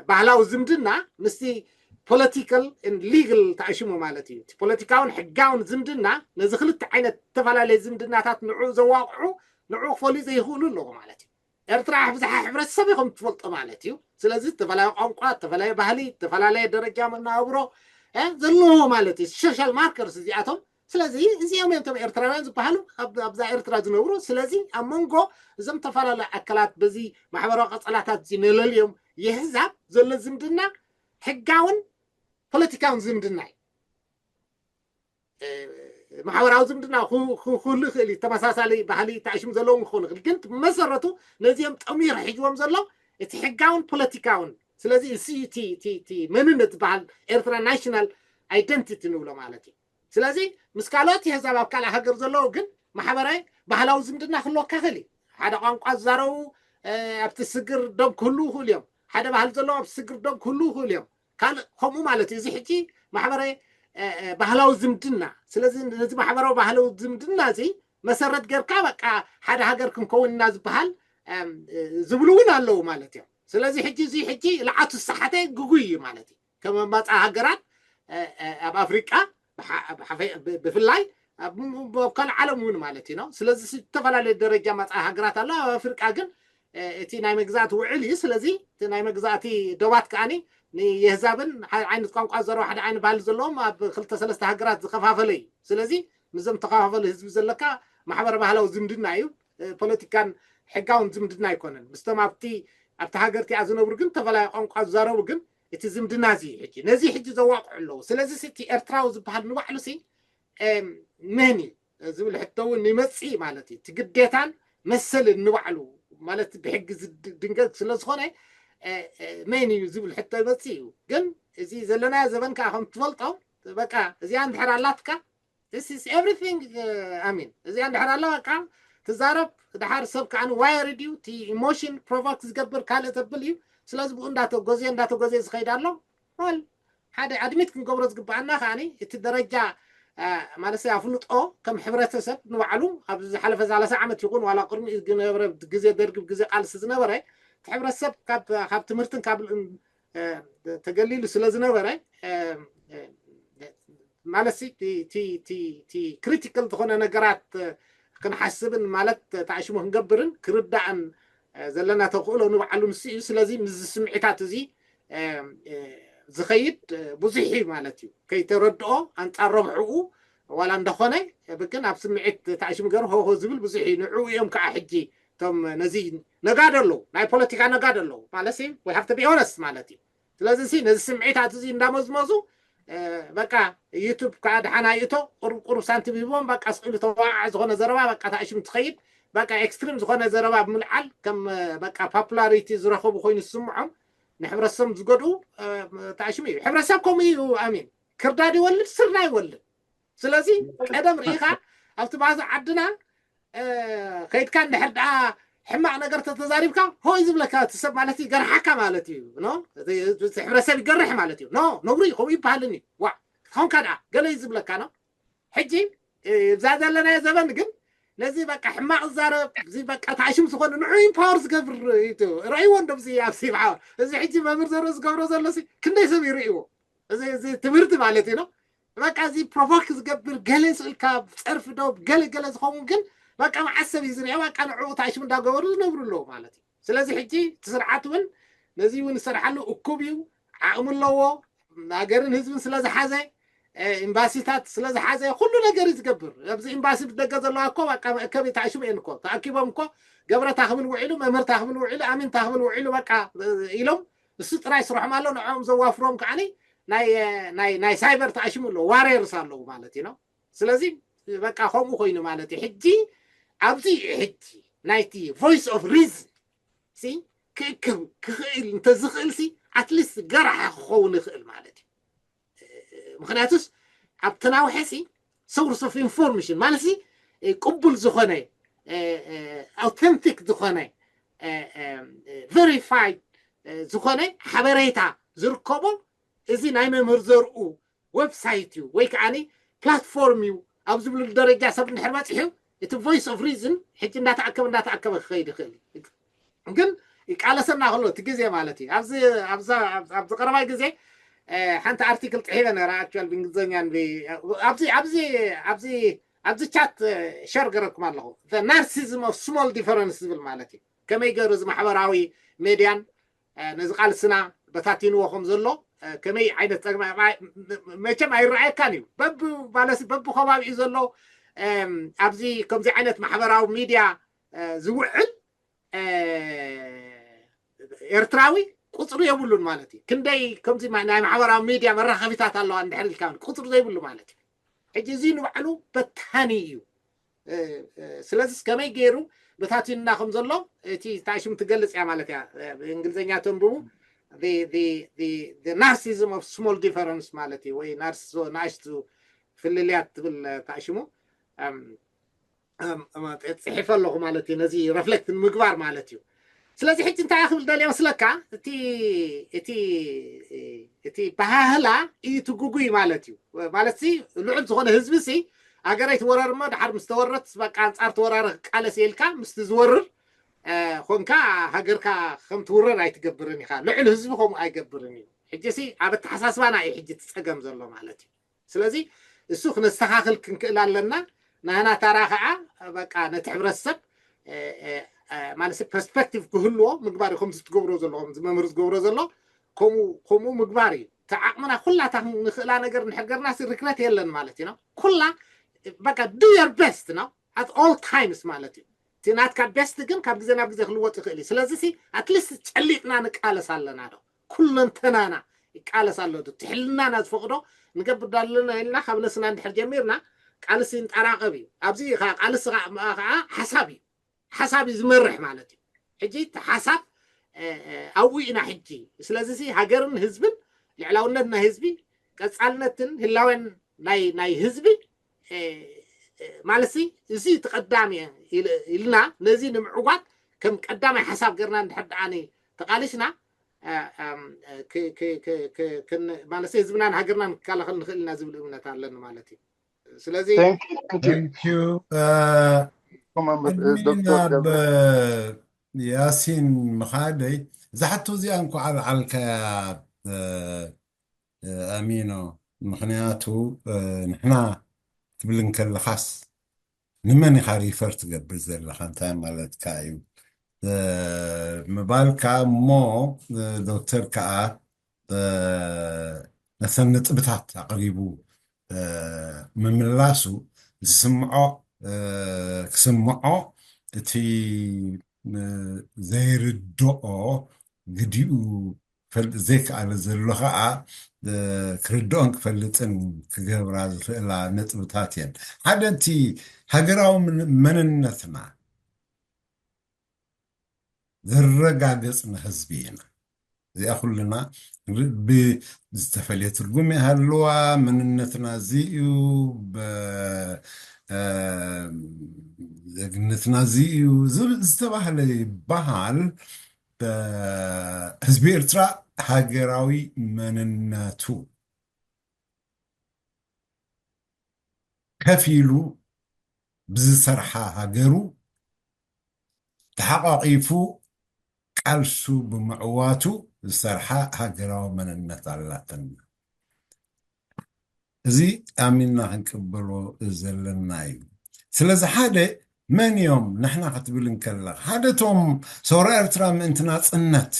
ባህላዊ ዝምድና ምስቲ ፖለቲካል ሊግል ተኣሽሙ ማለት እዩ። እቲ ፖለቲካውን ሕጋውን ዝምድና ነዚ ክልተ ዓይነት ዝተፈላለየ ዝምድናታት ንዑ ዘዋቕዑ ንዑ ክፈልዩ ዘይኽእሉ ኣለኹ ማለት እዩ። ኤርትራ ብዝሓ ሕብረተሰብ ኢኹም ትፈልጦ ማለት እዩ። ስለዚ ዝተፈላለየ ቋንቋ፣ ዝተፈላለየ ባህሊ፣ ዝተፈላለየ ደረጃ መናብሮ ዘለዎ ማለት እዩ። ሶሻል ማርከርስ እዚኣቶም ስለዚ እዚኦም እዮም እቶም ኤርትራውያን ዝበሃሉ ኣብዛ ኤርትራ ዝነብሩ። ስለዚ ኣብ መንጎ እዞም ዝተፈላለዩ ኣካላት በዚ ማሕበራዊ ቀጸላታት እዚ ነለልዮም የህዛብ ዘሎ ዝምድና ሕጋውን ፖለቲካውን ዝምድና እዩ። ማሕበራዊ ዝምድና ክህሉ ይኽእል እዩ። ተመሳሳሊ ባህሊ ተኣሽሙ ዘለዎም ክኾኑ ይኽእል ግን መሰረቱ ነዚኦም ጠሚሩ ሒዝዎም ዘሎ እቲ ሕጋውን ፖለቲካውን። ስለዚ እቲ መንነት ዝበሃል ኤርትራ ናሽናል ኣይደንቲቲ ንብሎ ማለት እዩ። ስለዚ ምስ ካልኦት የህዛብ ኣብ ካልእ ሃገር ዘለዉ ግን ማሕበራዊ ባህላዊ ዝምድና ክህልወካ ይኽእል እዩ። ሓደ ቋንቋ ዝዛረቡ ኣብቲ ስግር ዶብ ክህልዉ ይኽእሉ እዮም። ሓደ ባህሊ ዘለዎም ኣብቲ ስግር ዶብ ክህልዉ ይኽእሉ እዮም። ካልእ ከምኡ ማለት እዩ። እዚ ሕጂ ማሕበረ ባህላዊ ዝምድና። ስለዚ ነዚ ማሕበራዊ ባህላዊ ዝምድና እዚ መሰረት ጌርካ በቃ ሓደ ሃገር ክንከውን ኢና ዝበሃል ዝብሉ እውን ኣለዉ ማለት እዮም። ስለዚ ሕጂ እዚ ሕጂ ልዓቱ ዝሰሓተ ግጉይ እዩ ማለት እዩ። ከም መማፃ ሃገራት ኣብ ኣፍሪቃ ብፍላይ ኣብ ካልእ ዓለም እውን ማለት እዩ ነው። ስለዚ ዝተፈላለየ ደረጃ መፃኢ ሃገራት ኣሎ። ኣብ ኣፍሪቃ ግን እቲ ናይ መግዛእቲ ውዕል እዩ። ስለዚ እቲ ናይ መግዛእቲ ደባት ከዓኒ ንየህዛብን ሓደ ዓይነት ቋንቋ ዘረባ ሓደ ዓይነት ባህሊ ዘለዎም ኣብ ክልተ ሰለስተ ሃገራት ዝኸፋፈለ እዩ። ስለዚ ምስዞም ተኸፋፈለ ህዝቢ ዘለካ ማሕበረ ባህላዊ ዝምድና እዩ። ፖለቲካን ሕጋውን ዝምድና ኣይኮነን። ምስቶም ኣብቲ ኣብቲ ሃገር እቲኣ ዝነብሩ ግን ተፈላለየ ቋንቋ ዝዛረቡ ግን እቲ ዝምድና እዚ እዩ። ሕጂ ነዚ ሕጂ ዘዋቅዑ ኣለዉ። ስለዚ እቲ ኤርትራዊ ዝበሃል ንባዕሉ ሲ መን እዩ ዝብል ሕቶ እውን ይመፅእ ማለት እዩ። እቲ ግዴታን መሰልን ንባዕሉ ማለት ብሕጊ ዝድንገግ ስለዝኾነ መን እዩ ዝብል ሕቶ ይመፅእ እዩ። ግን እዚ ዘለናዮ ዘበን ከዓ ከም ትፈልጦ በቃ እዚኣ እንድሕር ኣላትካ this is everything። I mean እዚኣ እንድሕር ኣላ በቃ ትዛረብ ድሓር ሰብ ከዓ ዋይርድ እዩ። እቲ ኢሞሽን ፕሮቮክ ዝገብር ካልእ ተብል እዩ። ስለዚ ብኡ እንዳተጎዜ እንዳተጎዜ ዝኸይድ ኣሎ። ል ሓደ ኣድሚት ክንገብሮ ዝግባኣና ከዓኒ እቲ ደረጃ ማለት ኣፍልጦ ከም ሕብረተሰብ ንባዕሉ ኣብ ዝሓለፈ ሰላሳ ዓመት ይኹን ዋላ ቅድሚ ዝነበረ ግዜ ደርግ ግዜ ቃልሲ ዝነበረ እቲ ሕብረተሰብ ካብ ትምህርትን ካብ ተገሊሉ ስለ ዝነበረ ማለት እቲ ክሪቲካል ዝኾነ ነገራት ክንሓስብን ማለት ተኣሽሙ ክንገብርን ክርዳእን ዘለና ተኽእሎ ንባዕሉ ንሱ እዩ። ስለዚ ምስዚ ስምዒታት እዚ ዝኸይድ ብዙሕ እዩ ማለት እዩ። ከይተረድኦ ኣንፃር ረብሕኡ ዋላ እንደኾነ ግን ኣብ ስምዒት ተኣሽሙ ገሩ ሆሆ ዝብል ብዙሕ እዩ። ንዕኡ እዮም ከዓ ሕጂ እቶም ነዚ ነጋዶ ኣለዉ ናይ ፖለቲካ ነጋዶ ኣለዉ ማለት we have to be honest ማለት እዩ። ስለዚ ሲ ነዚ ስምዒታት እዚ እንዳመዝመዙ በቃ ዩቱብ ከዓ ድሓን ኣይእቶ ቁሩብ ቁሩብ ሳንቲም ሂቦም በቃ ስኢሉ ተዋዕ ዝኾነ ዘረባ በቃ ታእሽም ትኸይድ በቃ ኤክስትሪም ዝኾነ ዘረባ ብምልዓል ከም በቃ ፖፑላሪቲ ዝረኸቡ ኮይኑ ዝስምዖም ንሕብረተሰብ ዝጎድኡ ታእሽም እዩ። ሕብረተሰብ ከምኡ እዩ። ኣሚን ክርዳድ ይወልድ ስርና ይወልድ። ስለዚ ቀደም ርኢኻ ኣብቲ ባዚ ዓድና ከይድካ እንድሕር ደኣ ሕማቕ ነገር ተተዛሪብካ ሆይ ዝብለካ እቲ ሰብ ማለት ይገርሓካ ማለት እዩ። ሕብረተሰብ ይገርሕ ማለት እዩ። ኖ ነብሩ እዩ ከምኡ ይበሃልን እዩ። ዋ ክትኾንካ ደኣ ገለ እዩ ዝብለካ ነው። ሕጂ እብዛ ዘለናዮ ዘበን ግን ነዚ በቃ ሕማቕ ዝዛረብ እዚ በቃ ታእሽም ዝኾነ ንዑ ኢምፓወር ዝገብር ረእይዎ እንዶ ኣብዚ ኣብዚ እዚ ሕጂ መምህር ዘርእ ዝገብሮ ዘሎ ክንደይ ሰብ ይርእይዎ። እዚ ትምህርቲ ማለት እዩ ነው። በቃ እዚ ፕሮቮክ ዝገብር ገለ ስእልካ ፀርፊ ዶ ገለ ገለ ዝኸውን ግን በቃ መዓሰብ እዩ ዝርአ በቃ ንዕኡ ታእሽም እንዳገበሩ ዝነብሩ ኣለዉ ማለት እዩ። ስለዚ ሕጂ እቲ ስርዓት እውን ነዚ እውን ዝሰርሓሉ እኩብ እዩ። ዓቕሚ ኣለዎ። ሃገርን ህዝብን ስለ ዝሓዘ ኤምባሲታት ስለ ዝሓዘ ኩሉ ነገር እዩ ዝገብር። ኣብዚ ኤምባሲ ብደገ ዘለዋ እኮ በቃ መእከቢ ታእሽም እየን እኮ ተኣኪቦም እኮ ገብረታ ክብል ውዒሉ መምህርታ ክብል ውዒሉ ኣሚንታ ክብል ውዒሉ በቃ ኢሎም እሱ ጥራይ ስርሖም ኣሎ። ንዕኦም ዘዋፍሮም ከዓኒ ናይ ናይ ናይ ሳይበር ተኣሽሙ ኣለዉ ዋሬርስ ኣለዉ ማለት እዩ ነው። ስለዚ በቃ ከምኡ ኮይኑ ማለት እዩ። ሕጂ ኣብዚ እዩ ሕጂ ናይቲ ቮይስ ኦፍ ሪዝን ሲ ክእክብ ክኽእል እንተዝኽእል ሲ ኣትሊስት ገራሓ ክኸውን ይኽእል ማለት እዩ። ምክንያቱስ ኣብ ተናውሐ ሲ ሶርስ ኦፍ ኢንፎርሜሽን ማለት ሲ ቅቡል ዝኾነ ኣውተንቲክ ዝኾነ ቨሪፋይድ ዝኾነ ሓበሬታ ዝርከቦ እዚ ናይ መምህር ዘርኡ ዌብሳይት እዩ ወይ ከዓ ፕላትፎርም እዩ ኣብ ዝብሉ ደረጃ ሰብ እንድሕር በፂሑ እቲ ቮይስ ኦፍ ሪዝን ሕጂ እንዳተኣከበ እንዳተኣከበ ክኸይድ ይኽእል እዩ። ግን ይቃለሰና ከሎ እቲ ግዜ ማለት እዩ ኣብዚ ቀረባ ግዜ ሓንቲ ኣርቲክል ፅሒበ ነራ ኣክል ብእንግሊዝኛ ኣብዚ ቻት ሸር ገረኩም ኣለኹ ናርሲዝም ኦፍ ስሞል ዲፈረንስ ዝብል ማለት እዩ። ከመይ ገይሩ እዚ ማሕበራዊ ሜድያን ነዚ ቃልስና በታቲንዎ ከም ዘሎ ከመይ ዓይነት ፀግማ መቸም ኣይረኣየካን እዩ። በቢ ማለት በቢ ከባቢኡ ዘሎ ኣብዚ ከምዚ ዓይነት ማሕበራዊ ሚድያ ዝውዕል ኤርትራዊ ቁፅሪ የብሉን ማለት እዩ። ክንደይ ከምዚ ናይ ማሕበራዊ ሚድያ መራኸቢታት ኣለዋ እንድሕር ኢልካ ቁፅሪ ዘይብሉ ማለት እዩ። ሕጂ እዚ ንባዕሉ በታኒ እዩ። ስለዚ ከመይ ገይሩ በታቲንና ከም ዘሎ እቲ ታእሽሙ ትገልፅ እያ ማለት እያ። ብእንግሊዝኛ ተንብቡ ናርሲዝም ኦፍ ስሞል ዲፈረንስ ማለት እዩ ወይ ናርስ ናእሽቱ ፍልልያት ትብል ታእሽሙ ፅሒፈ ኣለኹ ማለት እዩ። ነዚ ረፍሌክት ንምግባር ማለት እዩ። ስለዚ ሕጂ እንታይ ክብል ደልየ መስለካ እቲ እቲ እቲ ባህህላ እዩ ትጉጉይ ማለት እዩ። ማለት ልዑል ዝኾነ ህዝቢ ሲ ሃገረይ ትወረር እሞ ድሓር ምስ ተወረት በቃ ኣንፃር ተወራሪ ክቃለስ የልካ ምስቲ ዝወርር ኮንካ ሃገርካ ከም ትውረር ኣይትገብርን ኢኻ። ልዑል ህዝቢ ከምኡ ኣይገብርን እዩ። ሕጂ ሲ ኣብ ኣተሓሳስባና እዩ ሕጂ ትፀገም ዘሎ ማለት እዩ። ስለዚ እሱ ክነስተኻኽል ክንክእል ኣለና። ናህና ታራ ከዓ በቃ ነቲ ሕብረተሰብ ማለት ፐርስፐክቲቭ ክህልዎ ምግባር እዩ። ከምዚ ትገብሮ ዘለኹም እዚ መምህር ዝገብሮ ዘሎ ከምኡ ምግባር እዩ። እቲ ዓቕምና ኩላታ ንኽእላ ነገር ንሕገርና ሪግረት የለን ማለት እዩ። ኩላ በቃ do your best ነው at all times ማለት እዩ። እቲ ናትካ ቤስት ግን ካብ ግዜ ናብ ግዜ ክልወጥ ይኽእል እዩ። ስለዚ ሲ ኣትሊስት ጨሊጥና ንቃለስ ኣለና ዶ ኩለንተናና ይቃለስ ኣሎ ዶ ትሕልናና ዝፈቕዶ ንገብር ዳለና ኢልና ካብ ነስና እንድሕር ጀሚርና ቃልሲ ይንጠራቐብ እዩ። ኣብዚ ቃልሲ ከዓ ሓሳብ እዩ። ሓሳብ እዩ ዝመርሕ ማለት እዩ። ሕጂ እቲ ሓሳብ ኣብኡ ኢና ሕጂ። ስለዚ ሃገርን ህዝብን ልዕላውነት ናይ ህዝቢ ቀፃልነትን ህላወን ናይ ህዝቢ ማለት እዚ ተቀዳሚ ኢልና ነዚ ንምዕዋት ከም ቀዳማይ ሓሳብ ገርና እንድሕር ደኣኒ ተቃሊስና ማለት ህዝብናን ሃገርና ንከላኸል ንኽእል ኢና ዝብል እምነት ኣለኒ ማለት እዩ። ስለዚ ናብ ያሲን ምኻደይ እዛ ሕቶ እዚኣ እንኳ ኣልዓልካያ ኣሚኖ። ምኽንያቱ ንሕና ትብል እንከለኻስ ንመን ኢኻ ሪፈር ትገብር ዘለኻ እንታይ ማለትካ እዩ ምባልካ እሞ ዶክተር ከዓ ነተን ነጥብታት ኣቕሪቡ ምምላሱ ዝስምዖ ክስምዖ እቲ ዘይርድኦ ግዲኡ ክፈልጥ ዘይከኣለ ዘሎ ከዓ ክርድኦን ክፈልጥን ክገብራ ዝኽእላ ነጥብታት እየን። ሓደ እቲ ሃገራዊ መንነትና ዘረጋገጽና ህዝቢ ኢና። እዚኣ ኩልና ብዝተፈለየ ትርጉም ይሃልዋ መንነትና እዚ እዩ፣ ዜግነትና እዚ እዩ ዝተባህለ ይበሃል። ህዝቢ ኤርትራ ሃገራዊ መንነቱ ከፊሉ ብዝሰርሓ ሃገሩ ተሓቋቒፉ ቃልሱ ብምዕዋቱ ዝሰርሓ ሃገራዊ መንነት ኣላትና። እዚ ኣሚንና ክንቅበሎ ዘለና እዩ። ስለዚ ሓደ መን እዮም ንሕና ክትብል እንከለኻ ሓደ እቶም ሰውራ ኤርትራ ምእንቲ ናጽነት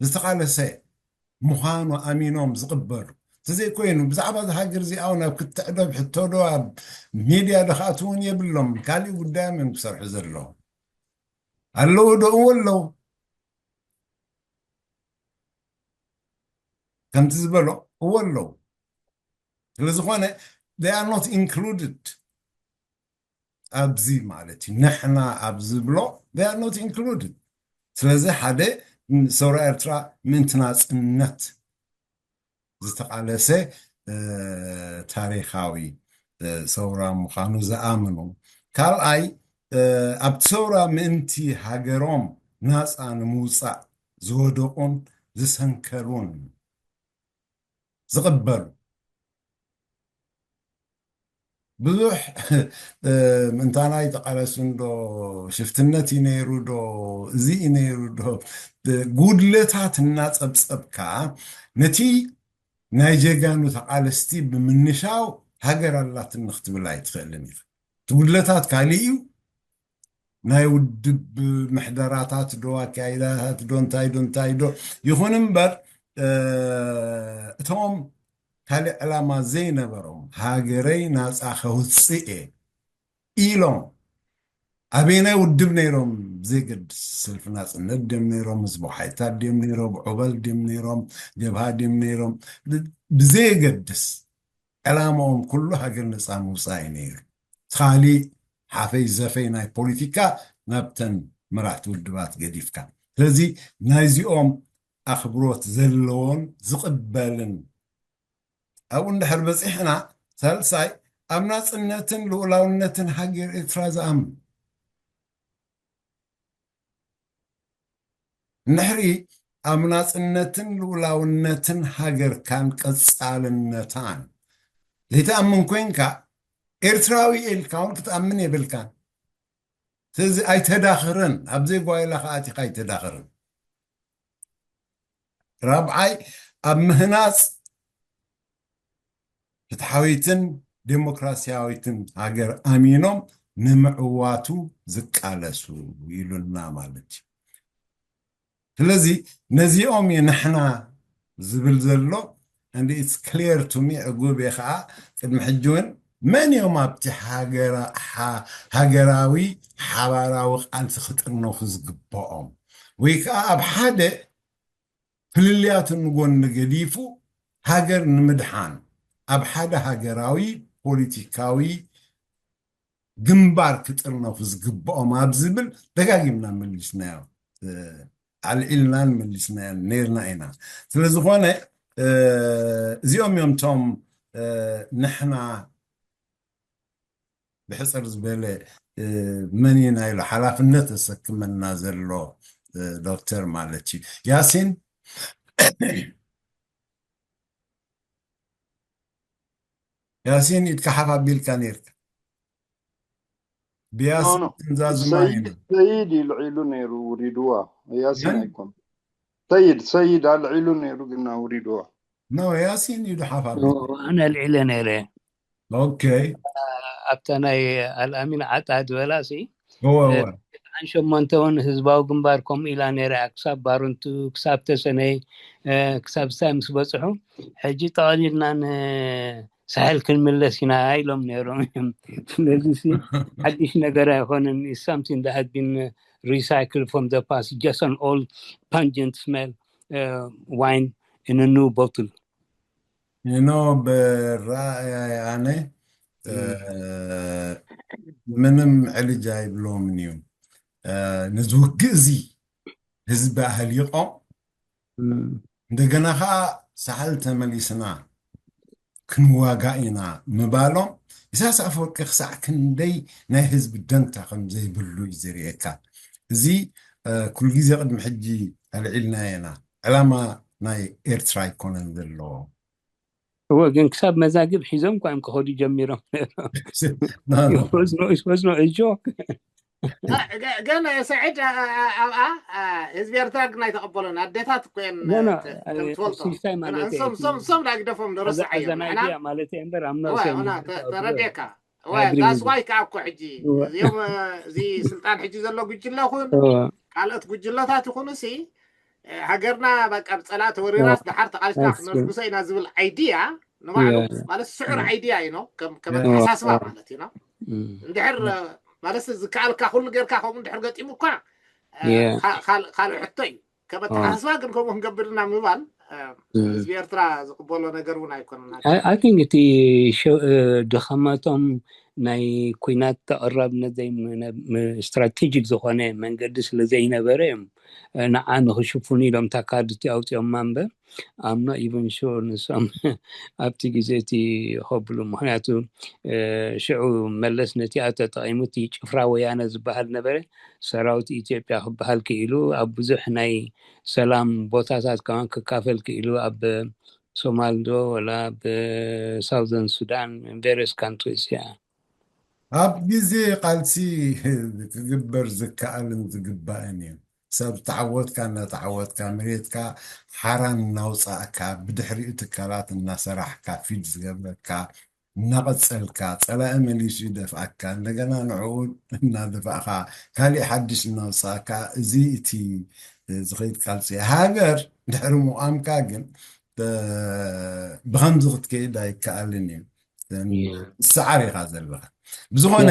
ዝተቓለሰ ምዃኑ ኣሚኖም ዝቕበሉ እንተዘይኮይኑ ብዛዕባ እዚ ሃገር እዚኣ እውን ኣብ ክትዕደብ ሕቶ ዶ ኣብ ሚድያ ዶ ክኣትው እውን የብሎም። ካሊእ ጉዳዮም እዮም ክሰርሑ ዘለዎም። ኣለዉ ዶ? እወ ኣለዉ። ከምቲ ዝበሎ እወ ኣለዉ። ስለዝኾነ they are not included ኣብዚ ማለት እዩ። ንሕና ኣብ ዝብሎ they are not included። ስለዚ ሓደ ሰውራ ኤርትራ ምእንቲ ናጽነት ዝተቓለሰ ታሪኻዊ ሰውራ ምዃኑ ዝኣምኑ፣ ካልኣይ ኣብቲ ሰውራ ምእንቲ ሃገሮም ናፃ ንምውፃእ ዝወደቑን ዝሰንከሉን ዝቕበሉ ብዙሕ ምእንታና ይተቓለሱ እንዶ ሽፍትነት እዩ ነይሩ ዶ እዚ እዩ ነይሩ ዶ ጉድለታት እናፀብፀብካ ነቲ ናይ ጀጋኑ ተቓለስቲ ብምንሻው ሃገር ኣላትኒ ክትብል ኣይትኽእልን ኢኻ። እቲ ጉድለታት ካሊእ እዩ። ናይ ውድብ ምሕደራታት ዶ ኣካይዳታት ዶ እንታይ ዶ እንታይ ዶ ይኹን እምበር እቶም ካልእ ዕላማ ዘይነበሮም ሃገረይ ናፃ ከውፅእ እየ ኢሎም ኣበየናይ ውድብ ነይሮም ብዘይገድስ ሰልፊ ናፅነት ድዮም ነይሮም ህዝባዊ ሓይልታት ድዮም ነይሮም ዑበል ድዮም ነይሮም ጀብሃ ድዮም ነይሮም ብዘየገድስ ዕላማኦም ኩሉ ሃገር ነፃ ምውፃእ እዩ ነይሩ። ካሊእ ሓፈይ ዘፈይ ናይ ፖለቲካ ናብተን መራሕቲ ውድባት ገዲፍካ ስለዚ ናይዚኦም ኣኽብሮት ዘለዎን ዝቕበልን ኣብኡ እንድሕር በፂሕና ሳልሳይ ኣብ ናፅነትን ልኡላውነትን ሃገር ኤርትራ ዝኣምን እንድሕሪ ኣብ ናፅነትን ልኡላውነትን ሃገርካን ቀፃልነታን ዘይትኣምን ኮይንካ ኤርትራዊ ኢልካ እውን ክትኣምን የብልካን። ስለዚ ኣይተዳኽርን፣ ኣብ ዘይጓይላ ከኣቲኻ ኣይተዳኽርን። ራብዓይ ኣብ ምህናፅ ፍትሓዊትን ዴሞክራሲያዊትን ሃገር ኣሚኖም ንምዕዋቱ ዝቃለሱ ኢሉና ማለት እዩ። ስለዚ ነዚኦም እዩ ንሕና ዝብል ዘሎ። And it's clear to me፣ ዕጉብ እየ ከዓ። ቅድሚ ሕጂ እውን መን እዮም ኣብቲ ሃገራዊ ሓባራዊ ቃልሲ ክጥርነፉ ዝግብኦም? ወይ ከዓ ኣብ ሓደ ፍልልያቱ ንጎኒ ገዲፉ ሃገር ንምድሓን ኣብ ሓደ ሃገራዊ ፖለቲካዊ ግንባር ክጥርነፉ ዝግብኦም ኣብ ዝብል ደጋጊምና መሊስናዮ፣ ኣልዒልናን መሊስናዮ ነርና ኢና። ስለዝኾነ እዚኦም እዮም እቶም ንሕና ብሕፅር ዝበለ መን ኢና ኢሉ ሓላፍነት ዘሰክመና ዘሎ ዶክተር ማለት እዩ። ያሲን ያሲን ኢድካ ሓፍ ኣቢልካ ነርካ። ብያሲን እንዛዝማ ኢና። ሰይድ ኢልዒሉ ነይሩ ውሪድዋ። ያሲን ኣይኮን ሰይድ ሰይድ ኣልዒሉ ነይሩ ግና ውሪድዋ። ኖ ያሲን ኢዱ ሓፍ ኣቢሉ። ኣነ ኣልዒለ ነይረ። ኦኬ ኣብታ ናይ ኣልኣሚን ዓጣ ዝበላ ሲ እወ እወ ኣን ሸሞንተ እውን ህዝባዊ ግንባር ከምኡ ኢላ ነይራ እያ። ክሳብ ባርንቱ ክሳብ ተሰነይ ክሳብ ስታይ ምስ በፅሑ ሕጂ ጠቐሊልና ንሳሕል ክንምለስ ኢና ኢሎም ነይሮም እዮም። ስለዚ ሲ ሓድሽ ነገር ኣይኮነን። It's something that had been recycled from the past, just an old pungent smell uh, wine in a new bottle. You know ብረኣያ ኣነ ምንም ዕልጅ ኣይብሎምን እዩ። ነዚ ውግእ እዚ ህዝቢ ኣህሊቆም እንደገና ከዓ ሳሕል ተመሊስና ክንዋጋ ኢና ምባሎም ኢሳያስ ኣፈወርቂ ክሳዕ ክንደይ ናይ ህዝቢ ደንታ ከም ዘይብሉ እዩ ዘርእየካ። እዚ ኩሉ ግዜ ቅድሚ ሕጂ ኣልዒልና ኢና። ዕላማ ናይ ኤርትራ ኣይኮነን ዘለዎ። እወ ግን ክሳብ መዛግብ ሒዞም እኳ እዮም ክኸዱ ጀሚሮም። It was no, it was no a joke. ግን ሰዒድ ኣብኣ ህዝቢ ኤርትራ ግን ኣይተቐበሎን። ኣዴታት እኮ እየን ትፈልጦ። ሲሳይ ማለት እሶም እሶም እሶም ዳግደፎም ዶ ረስዓዮም። ኣዘናይድያ ማለት እየ እምበር ኣብ ነብሰይ ተረዴካ። ዳስዋይ ከዓ እኮ ሕጂ እዚኦም እዚ ስልጣን ሕጂ ዘሎ ጉጅለ ኹን ካልኦት ጉጅለታት ይኹኑ ሲ ሃገርና በቃ ብፀላእ ተወሪራስ ደሓር ተቃልስና ክነልግሶ ኢና ዝብል ኣይድያ ንባዕሉ ማለት ስዑር ኣይድያ እዩ ነው። ከም ኣተሓሳስባ ማለት እዩ ነው። እንድሕር ማለት ዝከኣልካ ኩሉ ጌርካ ከምኡ እንድሕር ገጢሙ እኳ ካልእ ሕቶ እዩ። ከም ኣተሓሳስባ ግን ከምኡ ክንገብር ኢና ምባል ህዝቢ ኤርትራ ዝቅበሎ ነገር እውን ኣይኮነን። I think እቲ ድኸመቶም ናይ ኩናት ተቐራብነት strategic ዝኾነ መንገዲ ስለ ዘይነበረ እዮም ንዓ ንክሽፍኑ ኢሎም እታ ካርድ ኣውፂኦማ እምበር I'm not even sure ንሶም ኣብቲ ግዜ እቲ ከብሉ። ምክንያቱ ሽዑ መለስ ነቲኣ ተጠቒሙ እቲ ጭፍራ ወያነ ዝበሃል ነበረ ሰራዊት ኢትዮጵያ ክበሃል ክኢሉ ኣብ ብዙሕ ናይ ሰላም ቦታታት ከማን ክካፈል ክኢሉ ኣብ ሶማል ዶ ወላ ኣብ ሳውዘን ሱዳን various countries። ያ ኣብ ግዜ ቃልሲ ክግበር ዝከኣልን ዝግባእን እዩ። ሰብ ተዓወትካ እናተዓወትካ መሬትካ ሓራን እናውፃእካ ብድሕሪኡ ትካላት እናሰራሕካ ፊድ ዝገብረካ እናቐፀልካ ፀላኢ መሊሱ ይደፍኣካ እንደገና ንዕኡ እናደፋእካ ካሊእ ሓድሽ እናውፃእካ እዚ እቲ ዝኸይድ ቃልሲ ሃገር ድሕሪ ምቋምካ ግን ብኸምዚ ክትከይድ ኣይከኣልን እዩ። ሰዓር ኢኻ ዘለኻ። ብዝኾነ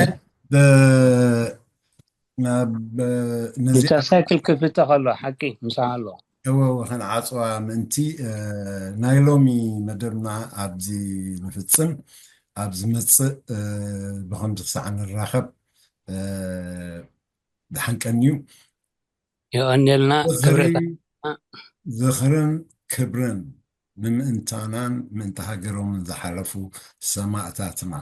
ሳይክል ክፍተ ከሎ ሓቂ ምሳኻ ኣሎ። እወ ክንዓፅዋ ምእንቲ ናይ ሎሚ መደብና ኣብዚ ንፍፅም። ኣብ ዝመፅእ ብኸምዚ ክሳዕ ንራኸብ ድሓን ቀንዩ። የቐንየልና። ዝኽርን ክብርን ንምእንታናን ምእንቲ ሃገሮምን ዝሓለፉ ሰማእታትና።